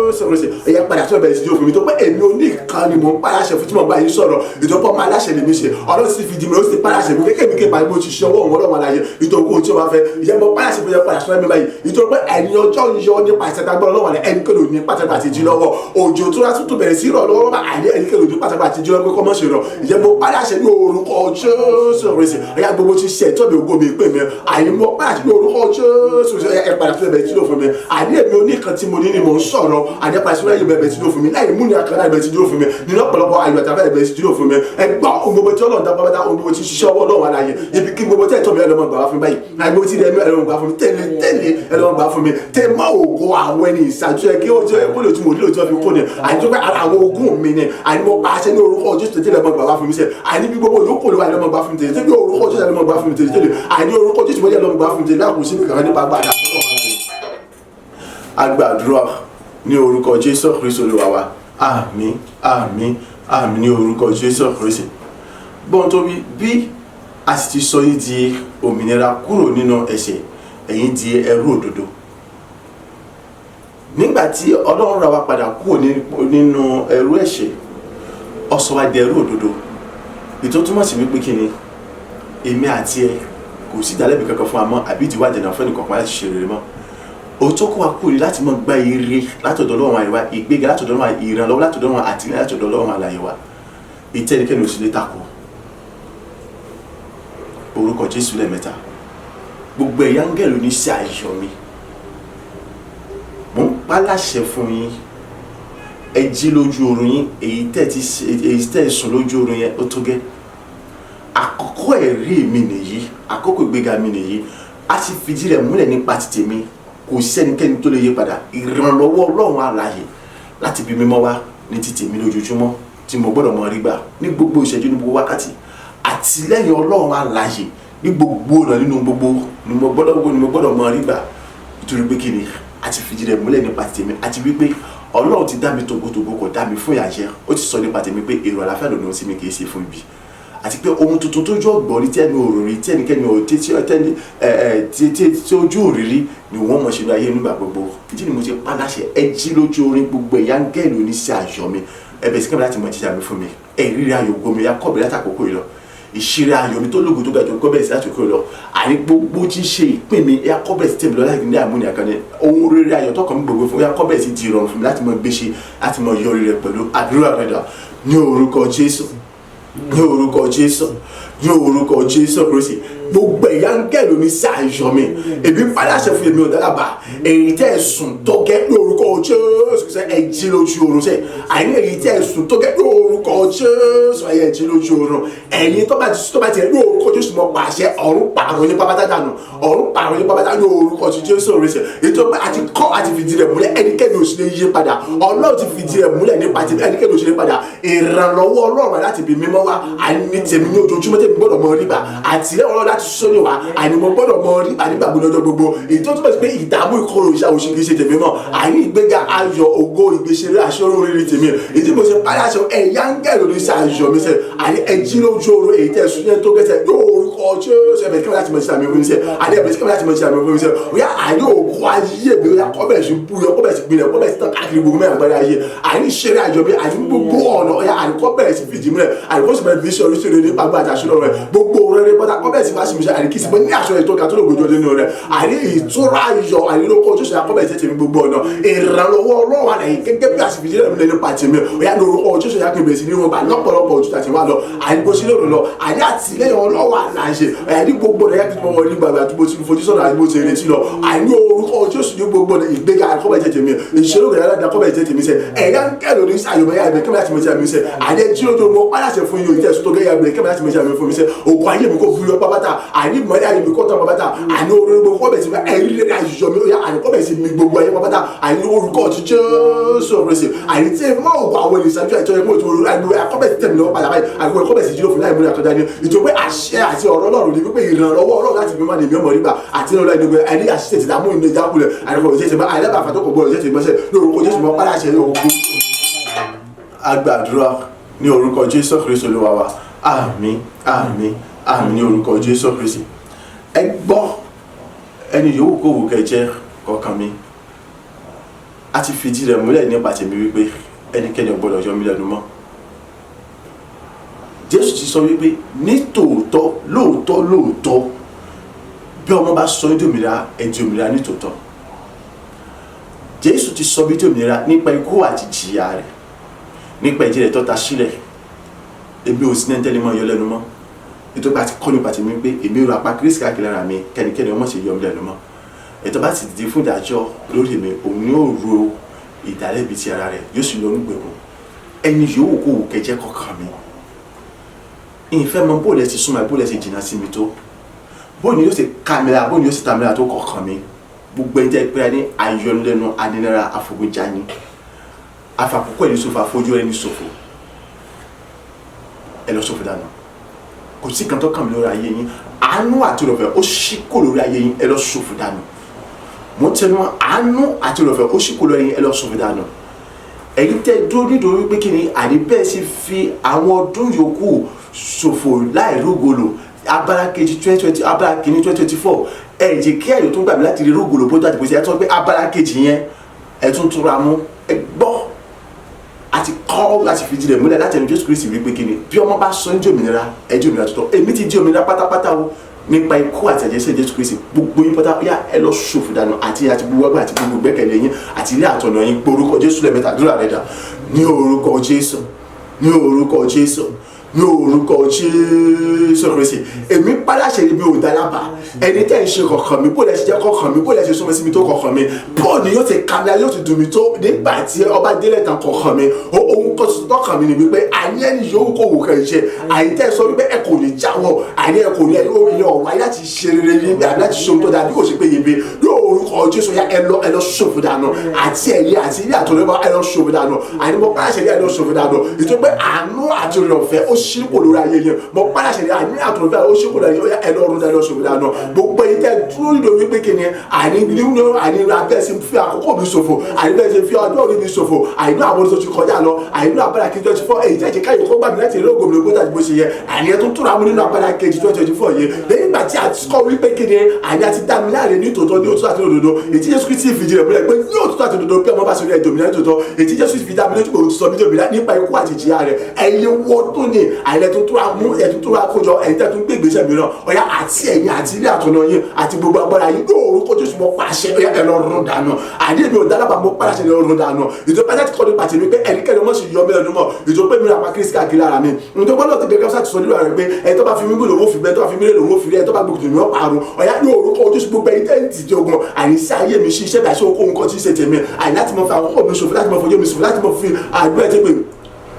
Jésù Kristi, ẹ̀yẹ padà sọ bẹ̀rẹ̀ sí dìrò fún mi tó pé èmi ò ní nǹkan ni mò ń padà ṣe fún tí mo bá yín sọ̀rọ̀ ìjọba ọmọ aláṣẹ lèmi ṣe. Ọlọ́run sì fi di mi, ó sì padà ṣe mi kékeré mi képa mo ti ṣe ọwọ́ òun Ọlọ́run aláyé nítorí ohun tí ó bá fẹ́ ìyẹn mo padà ṣe fún yẹn padà sọ ẹ̀mí báyìí nítorí pé ẹni ọjọ́ yọ nípa ìṣẹ̀dágbọ́n Ọlọ́run àlẹ́ ẹni kéde òní pàtàkì àti jí lọ́wọ́ òjò tó rà tuntun bẹ̀rẹ̀ sí rọ̀ lọ́wọ́ bá àní ẹni kéde òní pàtàkì àti jí lọ́wọ́ pé kọ́ mọ́ ṣe rọ̀. Ìyẹn mo padà ṣe ní orúkọ Jésù Kristi, ẹ̀yà gbogbo ti ṣe ẹ̀tọ́ mi, ògo mi, ìpè mi, àní mo padà ṣe ní orúkọ Jésù Kristi, ẹ padà sí ẹbẹ̀ tí ló fún mi. Àní èmi oníkan tí mo ní ni mò ń sọ̀rọ̀, àní ẹ padà sí ẹbẹ̀ tí ló fún mi láì mú ní akara ẹbẹ̀ tí ló fún mi nínú ọ̀pọ̀lọpọ̀ ayọ̀ àtàfẹ́ ẹbẹ̀ tí ló fún mi. Ẹ gbọ́ ohun gbogbo tí Ọlọ́run dá pátápátá, ohun gbogbo tí ṣiṣẹ́ ọwọ́ Ọlọ́run aláyé ibi kí gbogbo tí ẹ̀tọ́ mi ẹlọ́mọ gbà wá fún mi báyìí, àní gbogbo tí ẹ̀mí ẹlọ́mọ gbà fún mi tẹ́lẹ̀ tẹ́lẹ̀ ẹlọ́mọ gbà fún mi tẹ́ mọ́ ògo àwọn ẹni ìṣáájú ẹ kí ó jẹ́ kó lè tún mò nílò tí wọ́n fi kó ni àní tó pé ara àwọn ogún mi ni àní mo pa àṣẹ ní orúkọ Jésù tẹ́lẹ̀ ẹlọ́mọ gbà wá fún mi sẹ́ àní bí gbogbo yòókù ló wà ẹlọ́mọ gbà fún mi tẹ́lẹ̀ tẹ́lẹ̀ orúkọ Jésù ẹlọ́mọ gbà fún mi tẹ́lẹ̀ tẹ́lẹ̀ àní orúkọ Jésù ẹlọ́mọ gbà fún mi tẹ́lẹ̀ lákùn sí mi kankan nípa gbàdá. Agbàdúrà ní orúkọ Jésù Kristi Olúwa wa. Àmín, àmín, àmín ní orúkọ Jésù Kristi. Bọ́n tó bí bí A sì ti sọ yín di òmìnira kúrò nínú ẹ̀ṣẹ̀, ẹ̀yin di ẹrú òdodo. Nígbà tí Ọlọ́run rà wá padà kúrò nínú ẹrú ẹ̀ṣẹ̀, ó sọ wá di ẹrú òdodo. Ìtò túmọ̀ sí wípé kí ni èmi àti ẹ, kò sí ìdálẹ́bi kankan fún wa mọ́ àbí ìdíwọ́ àdènà fún ẹnìkankan láti ṣe rere mọ́. Òun tó kó wa kúrò ní láti máa gba ire látọ̀dọ̀ Ọlọ́run àyè wa, ìgbéga látọ̀dọ̀ Ọlọ́run, ìrànlọ́wọ́ látọ̀dọ̀ Ọlọ́run, àtìlẹ́yìn látọ̀dọ̀ Ọlọ́run àlàyé wa, ìtẹ́nikẹ́ni ò sì lè takò. Orúkọ Jésù lẹ́ẹ̀mẹ́ta. Gbogbo ẹ̀yà áńgẹ́lì oníṣẹ́ ayọ̀ mi, mò ń pa láṣẹ fún yín, ẹ jí lójú oorun yín. Èyí tẹ́ sùn lójú oorun yẹn, ó tó gẹ́. Àkọ́kọ́ ẹ̀rí mi nìyí, àkókò ìgbéga mi nìyí. A ti fìdí rẹ̀ múlẹ̀ nípa ti tèmi, kò sẹ́nikẹ́ni tó lè yí padà. Ìrànlọ́wọ́ Ọlọ́run alààyè láti bí mímọ́ wá ní ti tèmi lójoojúmọ́ tí mo gbọ́dọ̀ mọ rí gbà ní gbogbo ìṣẹ́jú, ní gbogbo wákàtí. Àtìlẹ́yìn Ọlọ́run alààyè ní gbogbo ọ̀nà, nínú gbogbo, ni mo gbọ́dọ̀ mọ rí gbà, nítorí pé kí ni? A ti fìdí rẹ̀ múlẹ̀ nípa ti tèmi, àti wípé Ọlọ́run ti dá mi tògótògó, kò dá mi fún ìyà jẹ. Ó ti sọ nípa tèmi pé èrò àlàáfíà lòun sí mi, kì í ṣe fún ibi, àti pé ohun tuntun tójú ọ̀gbọ́n rí, tẹ́nu òrò rí, tí ẹnikẹ́ni ò tí tí tẹ́ni ẹ̀ ẹ̀ tí tí tí ojú òrírí ni wọ́n mọ̀ ṣe ní ayé nígbà gbogbo. Ìdí ni mo ti pa láṣẹ, ẹ jí lójú orin, gbogbo ẹ̀yà áńgẹ́lì oníṣẹ́ ayọ̀ mi, ẹ bẹ̀rẹ̀ sí kẹ́mi láti mọ jíjà mi fún mi. Ẹ ìrírí ayọ̀ gomi ya kọ́bẹ̀rẹ̀ láti àkókò yìí lọ. Ìṣeré ayọ̀ mi tó lógo tó ga jù kọ́bẹ̀rẹ̀ sí láti àkókò yìí lọ. Àní gbogbo tí ń ṣe ìpín mi ya kọ́bẹ̀rẹ̀ sí tèmi lọ láti ní àmúni àkànní. Ohun rere ayọ̀ tọkàn mi gbogbo fún ya kọ́bẹ̀rẹ̀ sí di ìrọ̀rùn fún mi láti mọ gbé ṣe, láti mọ yọrí rẹ̀ pẹ̀lú àdúrà rẹ̀ dà. Ní orúkọ Jésù, ní orúkọ Jésù, ní orúkọ Jésù Kristi, gbogbo ẹ̀yà áńgẹ́lì oníṣẹ́ ayọ̀ mi, èmi paláṣẹ fún èmi ò dálábà, èyí tẹ́ ẹ̀ sùn tó gẹ́, ní orúkọ Jésù Kristi, ẹ jí lójú oorun sẹ́. Àní èyí tẹ́ ẹ̀ sùn tó gẹ́, ní orúkọ Jésù, ẹ jí lójú oorun. Ẹ̀yin tó bá ti ní orúkọ Jésù, mọ́ pàṣẹ, ọ̀run pààrọ̀ yín pápátá dànù, ọ̀run pààrọ̀ yín pápátá ní orúkọ ti Jésù Kristi. Ètò pé àti kọ́ àti fìdí rẹ̀ múlẹ̀, ẹnikẹ́ni ò sì lè yí padà. Ọlọ́run ti fìdí rẹ̀ múlẹ̀ nípa ti ẹnikẹ́ni ò sì lè padà. Ìrànlọ́wọ́ Ọlọ́run láti bí mímọ́ wá, àní tèmi ní ojoojúmọ́ tèmi gbọ́dọ̀ mọ rí gbà, àtìlẹ́yìn Ọlọ́run láti sóni wá, àní mo gbọ́dọ̀ mọ rí gbà nígbà gbogbo, lọ́jọ́ gbogbo. Èyí tó túmọ̀ sí pé ìdààmú, ìkorò, ìṣà òṣì kìí ṣe tèmi mọ́. Àní ìgbéga, ayọ̀, ògo, ìgbésẹ̀rẹ̀, àṣọrò oríire tèmi. Èyí tí mo ṣe parí aṣọ, ẹ̀yà áńgẹ́lì oníṣẹ́ ayọ̀ mi sẹ́, àní ẹ jí lójú oorun. Èyí tẹ̀ sún yẹn tó kẹsẹ̀, yóò orúkọ Jésù, ẹ̀bẹ̀ kí wọ́n láti mọ̀ sí àmì òfin sẹ́. Àní ẹ̀bẹ̀ kí wọ́n láti mọ̀ sí àmì òfin sẹ́. Ó yá, àní ògo ayé mi, ó yá, kó bẹ̀rẹ̀ sí búyọ, kó bẹ̀rẹ̀ sí gbilẹ̀, kó bẹ̀rẹ̀ sí tàn káàkiri gbogbo mẹ́rin àgbáyé ayé. Àní ìṣeré ayọ̀ mi, àní gbogbo ọ̀nà, ó yá, àní kó bẹ̀rẹ̀ sí fìdí múlẹ̀, àní kó sì bẹ̀rẹ̀ fi ṣe oríṣiríṣi nípa gbọ́ àti àṣírí rẹ̀. Gbogbo rere pátá kó bẹ̀rẹ̀ sí wá sí mi ṣe, àní kí sì mọ́ ní aṣọ ètò ga tó lè gbójú ọdún nínú rẹ̀. Àní ìtura ayọ̀, àní lóko ojúṣe akọ́bẹ̀ sí tèmi gbogbo ọ̀nà. Ìrànlọ́wọ́ Ọlọ́run àlàyé gẹ́gẹ́ bí àṣìfìdí rẹ̀ múlẹ̀ nípa tèmi, ó yá, ní orúkọ ojúṣe yá kí n bẹ̀rẹ̀ sí ní wọn bá lọ́pọ̀lọpọ̀ ojú àti wá lọ, àní bó ṣe lè lọ, àní àtìlẹ́yìn Ọlọ́run àlàyé, àní gbogbo ọ̀nà yá kí n mọ̀ ní gbàgbà tí mo ti fojú sọ̀rọ̀, àní bó ṣe retí lọ. Àní orúkọ Jésù, ní gbogbo ọ̀nà, ìgbéga akọ́bẹ̀ jẹ́ tèmi, ìṣòro ìrẹ́lẹ̀ akọ́bẹ̀ jẹ́ tèmi sẹ́. Ẹ̀yà ń kẹ́ lórí àyọ̀mọ̀ yá ẹ̀bẹ̀ kẹ́mi láti mọ̀ sí àmì sẹ́. Àní ẹjí lójú mo pàṣẹ fún yín, ìtẹ̀sùn tó gẹ́gẹ́ ẹ̀bẹ̀ kẹ́mi láti mọ̀ sí àmì fún mi sẹ́. Ògùn ayé mi kò búyọ pápátá, àní ìmọ̀lẹ́ ayé mi kò tán pápátá, àní orí gbogbo kọ́bẹ̀ sí ẹ̀rí rẹ̀ ayọ̀ mi, ó yá, àní kọ́bẹ̀ sí mi gbogbo ayé pápátá. Àní orúkọ ti Jésù Kristi, àní tí mọ́ ògùn àwọn ènìyàn ṣáájú àìtọ́ ẹ̀kọ́ ìtura àní kọ́bẹ̀ sí tẹ̀mí lọ́wọ́ padà báyìí, àní kọ́bẹ̀ sí jílò fún láì múlẹ̀ àtọ́jà ni ìjọba pé àṣẹ àti ọ̀rọ̀ Ọlọ́run ní wípé ìrànlọ́wọ́ Ọlọ́run láti fi máa ní ìmọ̀ nígbà àti ìrànlọ́wọ́ ẹni gbẹ ẹni àṣìṣe ti dààmú ìnú ìjákulẹ̀, àní kò ṣe àìlẹ́bàá tó kò gbọ́dọ̀ ṣe ti mọ́ṣẹ́ lórúkọ Jésù mọ́ padà ṣe ògùn. Agbàdúrà ní orúkọ Jésù Kristi Olúwa wa. Àmín, àmín, àmín ní orúkọ Jésù Kristi. Ẹ gbọ́, ẹni yòówù kó wù kẹ́ jẹ́ kọ̀ọ̀kan mi, a ti fìdí rẹ̀ múlẹ̀ nípa tèmi wípé ẹnikẹ́ni ò gbọ́dọ̀ yọ mí lẹ́nu mọ́. Jésù ti sọ wípé ní tòótọ́, lóòótọ́, lóòótọ́, bí ọmọ bá sọ ní òmìnira, ẹ di òmìnira ní tòótọ́. Jésù ti sọ bí di òmìnira nípa ikú àti jìyà rẹ̀, nípa ẹ̀jẹ̀ rẹ̀ tó ta sílẹ̀. Èmi ò sí ní ẹni mọ́ yọ lẹ́nu mọ́, nítorí pé a ti kọ́ nípa tèmi pé èmi rò apá Kristi káàkiri ara mi, kẹ́nikẹ́ni ọmọ ṣe yọ mí lẹ́nu mọ́. Ètò bá sì dìde fún ìdájọ́ lórí mi, òun yóò ro ìdálẹ́bi ti ara rẹ̀, yóò sì lọ nígbèkùn. Ẹni yòówù kó wù kẹjẹ kọkàn mi, ìfẹ́ mọ bó lẹ ti súnmọ́, bó lẹ ti jìnnà sí mi tó, bó ni yóò ṣe ká mi lára, bó ni yóò ṣe ta mi lára tó, kọkàn mi. Gbogbo ẹni tẹ́ pé ní ayọnilẹ́nu, aninira, afogunjani, afàkókò ẹni ṣòfò, àfojú ẹni ṣòfò, ẹ lọ ṣòfò dànù. Kò sí kan tó kàn mí lórí ayé yín. Àánú àti ìrọ̀fẹ́ ó ṣí kò lórí ayé yín, ẹ lọ ṣòfò dànù. Mo tẹnu mọ́, àánú àti ìrọ̀fẹ́ ó ṣí kò lórí yín, ẹ lọ ṣòfò dànù. Ẹ̀yin tẹ́ dúró nítorí pé kí ni, àní bẹ́ẹ̀ sì fi àwọn ọdún yòókù ṣòfò láì rúgolo. Abala kejì 2020, abala kìíní 2024, ẹ jẹ́ kí àyè tó gbà mí láti rí rògbòlò bó tó àti bó ṣe. Ẹ tún pé abala kejì yẹn, ẹ tún túra mú. Ẹ gbọ́, àti kọ́ láti fi jílẹ̀ múlẹ̀ láti ẹnu Jésù Kristi wípé kí ni? Bí ọmọ bá sọ ní di òmìnira, ẹ di òmìnira tuntun. Èmi ti di òmìnira pátápátá o, nípa ikú àti ẹ̀jẹ̀ sí Jésù Kristi. Gbogbo yín pátá yá, ẹ lọ ṣòfò dànù, àti gbogbo ẹgbẹ́ àti gbogbo ìgbẹ́kẹ̀lé yín àti ilé àtọ̀nà yín. Gborúkọ Jésù lẹ́ẹ̀mẹ́ta. Àdúrà rẹ̀ dà. Ní orúkọ Jésù, ní orúkọ Jésù, ní orúkọ Jésù Kristi, èmi pàdásẹ ibi ò dálábà. Ẹni tẹ́ ń ṣe kọ̀ọ̀kan mi, bó lẹ ṣe jẹ́ kọ̀ọ̀kan mi, bó lẹ ṣe súnmọ́ sí mi tó kọ̀ọ̀kan mi, bó ni yóò ti ka mi, yóò ti dùn mí tó nígbà tí ọba délẹ̀ tán kọ̀ọ̀kan mi. Ohun kan tuntun tọkàn mi ni wípé àní ẹni yòówù kò wù kẹ́ ẹ ṣe, àyè tẹ́ ẹ sọ wípé ẹ kò ní jáwọ́, àní ẹ kò ní ẹ yọ wáyé láti ṣe rere ní àbí láti ṣe ohun tó dáa bí kò ṣe pé yebe. Ní orúkọ Jésù, ya ẹ lọ ṣòfò dànù, àti ẹ̀yẹ àti ilé àtọ̀rẹ́, ẹ lọ ṣòfò dànù. Àní mo pàṣẹ ẹ lọ ṣòfò dànù, ìtọ́ pé àánú àti oore ọ̀fẹ́ ó ṣí kò lórí ayé yẹn. Mo pàṣẹ àní àtọ̀rẹ́ ó ṣí kò lórí ayé yẹn, ẹ lọ rún dànù, ṣòfò dànù. Gbogbo yìí tẹ́ dúró nílò wípé kí ni, àní nínú àní abẹ́ sí fi àkókò mi ṣòfò, àní bẹ́ẹ̀ ṣe fi ọjọ́ orí mi ṣòfò, àìní àwọn tó ti kọjá lọ, àìní abala kejì 24, èyí tẹ́ ṣe káyọ̀ kó gbà mí láti eré ògòmìnira gbọ́dọ̀ àti bó ṣe yẹ. Àní ẹ tún túra mú nínú abala kejì 2024 yìí, lẹ́yìn ìgbà tí a ti kọ́ wípé kí ni, àní àti dá mi láre ní tòótọ́, ní òtítọ́ àti òdodo, èyí tí Jésù Kristi fìdí rẹ̀ múlẹ̀ pé ní òtítọ́ àti òdodo, pé ọmọ bá sọ ní ẹjọ́ òmìnira tòótọ́, èyí tí Jésù fi dá mi lójú pé òun ti sọ mí dòmìnira nípa ikú àti ìjìyà rẹ̀. Ẹ̀yin wo tó ní àìlẹ̀ tó túra mú, ẹ̀ tó túra kójọ, ẹ̀yin tẹ́ tún gbé ìgbésẹ̀ mìíràn, ọ̀yá, àti ẹ̀yin àti ilé àtọ̀nà yín àti gbogbo agbára yín, ní orúkọ Jésù mo pàṣẹ, ọ̀yá, ẹ lọ run dànù. Àní èmi ò dálábà, mo pàṣẹ, ẹ lọ run dànù. Ìjọba pàṣẹ ti kọ́ nípa tèmi pé ẹnikẹ́ni ọmọ sì yọ mí lẹ́nu mọ́, ìjọba pé mi rà pa Kristi káàkiri ara mi. Nítorí gbọ́dọ̀ ti gẹ́gẹ́ sáà ti sọ nílò rẹ̀ pé ẹni tó bá fi mí gbọ́dọ̀ owó fi bẹ́ẹ̀, tó bá fi mí lè owó fi rí, ẹni tó bá gbogbo tèmi ó parun. Ọ̀yá, ní orúkọ Jésù, gbogbo ẹ̀yin tẹ́ ń dìde ogun àìsí ayé mi, ṣe iṣẹ́ bí àṣẹ okòwò nǹkan tí ń ṣe tèmi, àì láti mọ fi àkókò mi ṣòfò, láti mọ fojú mi ṣòfò, láti mọ fi àdúrà ẹ̀ tẹ́ pé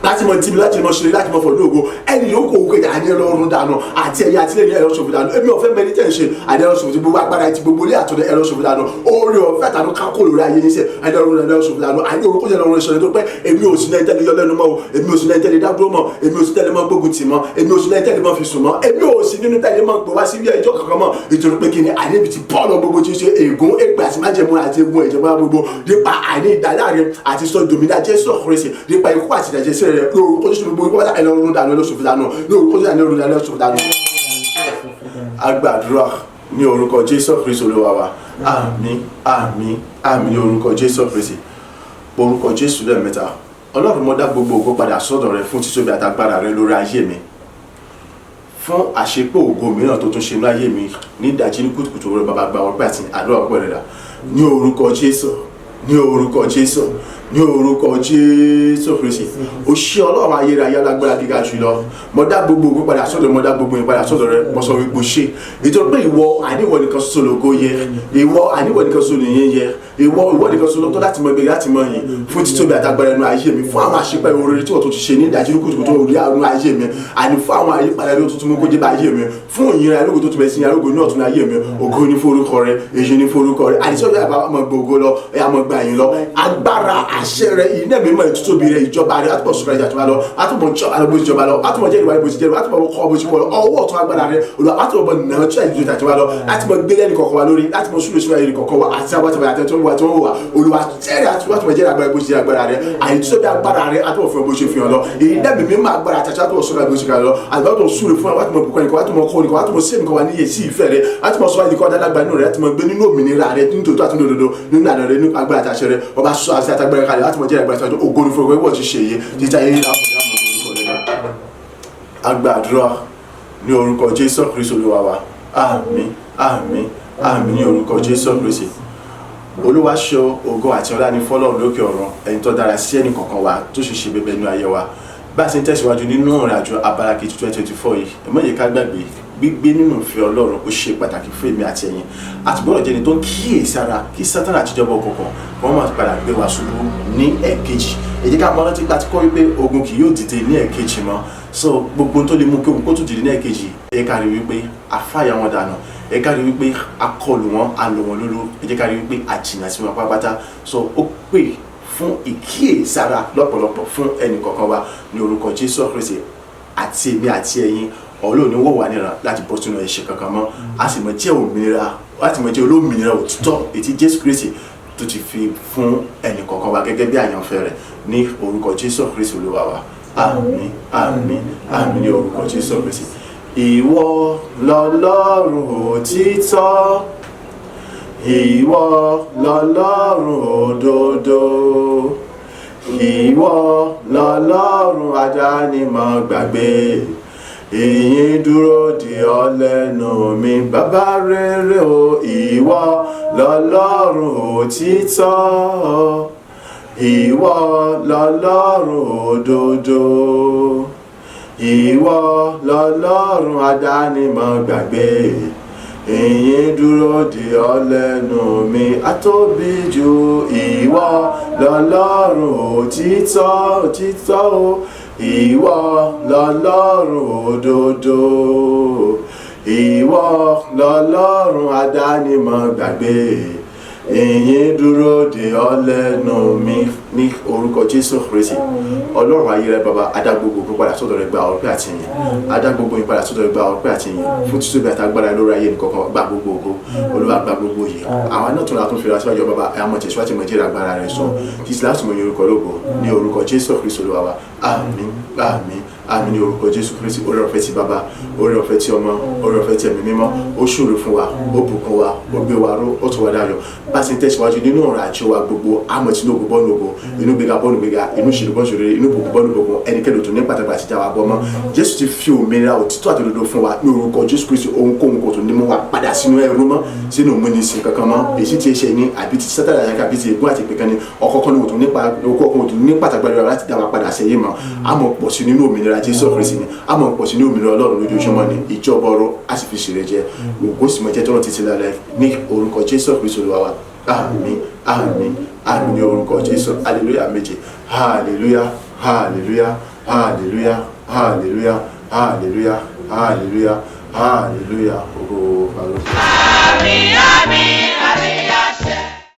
láti mọ tìmí, láti mọ ṣeré, láti mọ fọ lóògùn, ẹni yóò kó òkè, àní ẹlọrun dànù, àti ẹ̀yà àti ẹ̀yà ẹlọ́ṣọ̀fọ̀ dànù. Èmi ọ̀fẹ́ mẹni tẹ̀ ń ṣe, àní ẹlọ́ṣọ̀fọ̀ tí gbogbo agbára ti gbogbo ilé àtọ̀dẹ̀ ẹlọ́ṣọ̀fọ̀ dànù. Orí ọ̀fẹ́ àtànú kákó lórí ayé yín sẹ̀, àní ẹlọ́run dànù, ẹlọ́ṣọ̀fọ̀ dànù. Àní orúkọ jẹ́ ẹlọ́run ìṣẹ̀lẹ̀ tó pẹ́. Èmi ò sí náà tẹ́lẹ̀ yọ lẹ́nu mọ́ o, èmi ò sí náà tẹ́lẹ̀ dádúró mọ́, èmi ò sí tẹ́lẹ̀ mọ́ gbógun tì mọ́, èmi ò sí náà tẹ́lẹ̀ mọ́ fi sùn mọ́, èmi ò sí nínú tẹ́lẹ̀ mọ́ gbé wá sí ilé ẹjọ́ kankan mọ́. Ìtorí pé kí ni? Àní ibi tí bọ́ọ̀lù gbogbo ti ṣe ègún, èpè àti májẹ̀mú àti egun ẹ̀jẹ̀ bá gbogbo nípa àní ìdáláre àti sọ dòmìnira Jésù Kristi nípa ikú àti ìdàjẹ́ sí rẹ̀ lórúkọ Jésù, gbogbo ìpínlẹ̀ ẹlọ́run dànù, ẹlọ́sọ̀fọ̀ dànù, lórúkọ Jésù, ẹlọ́run dànù, ẹlọ́sọ̀fọ̀ dànù. A gbàdúrà ní orúkọ Jésù Kristi Olúwa wa. Àmín, àmín, àmín ní orúkọ Jésù Kristi. Orúkọ Jésù lẹ́ẹ̀mẹ́ta. Ọlọ́run, mo dá gbogbo ògo padà sọ́dọ̀ rẹ fún títóbi àtagbára rẹ lórí ayé mi, fún àṣepọ̀ ògo mìíràn tó tún ṣe ní ayé mi ní ìdájí, ní kùtùkùtù rẹ. Bàbá, gba ọpẹ́ àti àdúrà ọpẹ́ rẹ rà. Ní orúkọ Jésù, ní orúkọ Jésù, ní orúkọ Jésù Kristi. O ṣé, Ọlọ́run ayérayé alágbára gíga jùlọ. Mo dá gbogbo ògo padà sọ́dọ̀, mo dá gbogbo yẹn padà sọ́dọ̀ rẹ. Mo sọ wípé o ṣé, nítorí pé ìwọ, àníwọ nìkan ṣoṣo lógo yẹ ìwọ, àníwọ nìkan ṣoṣo nìyẹn yẹ ìwọ, ìwọ nìkan ṣoṣo tó láti mọ ibi láti mọ yìí fún títóbi àtagbára ẹnu ayé mi, fún àwọn àṣepẹ́ oore tí wọ́n tó ti ṣe ní ìdájí kùtùkùtù orí àrùn ayé mi, àní fún àwọn àyípadà tó tuntun mú kó jẹ́ bá ayé mi, fún ìyìnrere alógo tó tún bẹ̀ sí arógo ní ọ̀tún ayé mi. Ògo ní forúkọ rẹ, èyí ní forúkọ rẹ. Àdìsí ọjọ́ àbá mọ̀ gbogbo lọ, ẹ̀yà mọ̀ gbà yín lọ. Agbára àṣẹ rẹ, iná mímọ́, ìtútóbi rẹ, ìjọba rẹ, àtúbọ̀ sọ̀rọ̀ ìjà tó bá lọ, àtúbọ̀ jọba lọ bó ti jọba lọ, àtúbọ̀ jẹ́ ìwà bó ti jẹ́ ìwà, àtúbọ̀ kọ́ bó ti kọ́ lọ. Ọwọ́ ọ̀tún agbára rẹ, Olúwa, àtúbọ̀ nà tí àìjọ tó bá lọ, láti mọ gbé lẹ́nu kọ̀ọ̀kan wa lórí, láti mọ súré súré ayé kọ̀ọ̀kan wa àti àwọn àtàwọn àtàwọn tó ń wà tó ń wà. Olúwa, jẹ́rìí àtúbọ̀ jẹ́rìí agbára bó ti jẹ́ agbára rẹ, àìtóbi agbára rẹ, àtúbọ̀ fún ọ bó ṣe fi hàn lọ. Èyí dẹ́bi mímọ́ agbára àtàtà, àtúbọ̀ sọ̀rọ̀ bó ṣe kà lọ, àtúbọ̀ súre fún wa, àtúbọ̀ bùkún ẹnìkan, àtúbọ̀ kọ́ nìkan, àtúbọ̀ sí ẹnìkan wa níyè sí ìfẹ́ rẹ, àtúbọ̀ sọ ẹnìkan adálágbá inú rẹ, àtúbọ̀ gbé nínú òmìnira rẹ nítòótọ́ àti nítòdodo, nínú àná rẹ, nínú agbára àtàṣẹ rẹ. Ọba sọ àti àtàgbára kalẹ̀, àtúbọ̀ jẹ́rìí agbára àtàṣẹ. Ògo ní fún ọ, ti ṣe èyí títa yé agbàdúrà ní orúkọ Jésù Kristi Olúwa wa. Àmín, àmín, àmín ní orúkọ Jésù Kristi. Olúwa ṣe, ògo àti ọlá ní fọ́lọ́run lókè ọ̀run, ẹni tó dára sí ẹnì kọ̀ọ̀kan wa, tó sì ṣe bẹbẹ nínú ayé wa. Bá a ṣe ń tẹ̀síwájú nínú ìrìn àjò abala kejì 2024 yìí, ẹ má jẹ́ ká gbàgbé gbígbé nínú ìfẹ́ Ọlọ́run. Ó ṣe pàtàkì fún èmi àti ẹ̀yin àti gbọ́dọ̀ jẹ́ni tó ń kíyèsára kí Sátánà àtijọba òkùnkùn wọ́n máa padà gbé wa ṣubú ní ẹ̀ẹ̀kejì. Ẹ jẹ́ ká mọ̀ rántí pé a ti kọ́ wípé ogun kì yóò dìde ní ẹ̀ẹ̀kejì mọ́. So gbogbo tó lè mú kí ogun kó tún dìde ní ẹ̀ẹ̀kejì, ẹ ká rí wípé a fàyà wọn dànù, ẹ ká rí wípé a kọlù wọn, a lò wọn lóló, ẹ jẹ́ ká rí wípé a jìnnà sí wọn pátápátá. So ó pè fún ìkíyèsára lọ́pọ̀lọpọ̀ fún ẹnì kọ̀ọ̀kan wa ní orúkọ Jésù Kristi. Àti èmi àti ẹ̀yin, Ọlọ́run ní wọ̀ wá níran láti bọ́ sínú ẹ̀ṣẹ̀ kankan mọ́. A sì mọ̀ jẹ́ òmìnira, láti mọ̀ jẹ́ olómìnira òtítọ́ ètí Jésù Kristi tó ti fi fún ẹnì kọ̀ọ̀kan wa gẹ́gẹ́ bí àyànfẹ́ rẹ̀ ní orúkọ Jésù Kristi Olúwa wa. Àmín, àmín, àmín ní orúkọ Jésù Kristi. Ìwọ lọlọ́run òtítọ́, ìwọ lọlọ́run òdodo, ìwọ lọlọ́run adánimọ̀ gbàgbé. Ìyìn dúró dè ọ́ lẹ́nu mi, bàbá rere o. Ìwọ lọlọ́run òtítọ́, ìwọ lọlọ́run òdodo, ìwọ lọlọ́run adánimọ̀ gbàgbé. Ìyìn dúró dè ọ́ lẹ́nu mi, atóbi jù. Ìwọ lọlọ́run òtítọ́, òtítọ́ o. Ìwọ lọlọ́run òdodo, ìwọ lọlọ́run adánimọ̀ gbàgbé. Ìyìn dúró dè ọ́ lẹ́nu mi, ní orúkọ Jésù Kristi. Ọlọ́run ayé rẹ, bàbá, adá gbogbo ògo padà sọ́dọ̀ rẹ, gba ọpẹ́ àti ìyìn. Adá gbogbo ìyìn padà sọ́dọ̀ rẹ, gba ọpẹ́ àti ìyìn fún títóbi àti agbára lórí ayé nìkọ̀ọ̀kan. Gba gbogbo ògo, Olúwa, gba gbogbo yìí. Àwọn náà tún ra tún fira síwájú, bàbá, àmọ́ tẹ̀síwájú mọ̀ jẹ́rìí agbára rẹ sọ títí láti mọ̀ ní orúkọ lógo, ní orúkọ Jésù Kristi Olúwa wa. Àmín, àmín, àmín, ní orúkọ Jésù Kristi. Oore ọ̀fẹ́ ti bàbá, oore ọ̀fẹ́ ti ọmọ, oore ọ̀fẹ́ ti ẹ̀mí mímọ́, ó ṣúre fún wa, ó bùkún wa, ó gbé wa ró, ó tún wa dáyọ̀ bá ti ń tẹ̀síwájú nínú ọ̀rọ̀ àjò wa gbogbo. Àmọ́ tí inú ògo bọ́ọ̀nù ògo, inú gbéga bọ́ọ̀nù gbéga, inú ìṣèlú bọ́ọ̀nù ìṣèlú, inú bùkún bọ́ọ̀nù bùkún. Ẹnikẹ́ni ò tún ní pàtàkì àti jáwa bọ́ mọ́. Jésù ti fi òmìnira òtítọ́ àti òdodo fún wa ní orúkọ Jésù Kristi. Ohunkóhun kò tún ní mú wa padà sínú ẹrú mọ́, sínú ìmúnisìn kankan mọ́, èyí tí ṣe ní àbí ti Sátánì àyàká àbí ti ègún àti ìpè kan ní ọkọ̀ọ̀kan ní òtún nípa okòókan òtún ní pàtàkì láti dá wa padà sẹ́yìn mọ́. Àmọ́ pọ̀ sí nínú òmìnira Jésù Kristi ni, àmọ́ pọ̀ sí ní òmìnira Ọlọ́run lójoojúmọ́ ni. Ìjọba ọ̀rọ̀ á sì fi ṣèrè jẹ, ògo sì mọ jẹ́ tọ́lọ́ títí lálẹ́, ní orúkọ Jésù Kristi Olúwa wa. Àmín, àmín, àmín, ní orúkọ Jésù. Hallelujah méje. Hallelujah, hallelujah, hallelujah, hallelujah, hallelujah, hallelujah, hallelujah. Ògo fàlọ́.
Àmín, àmín.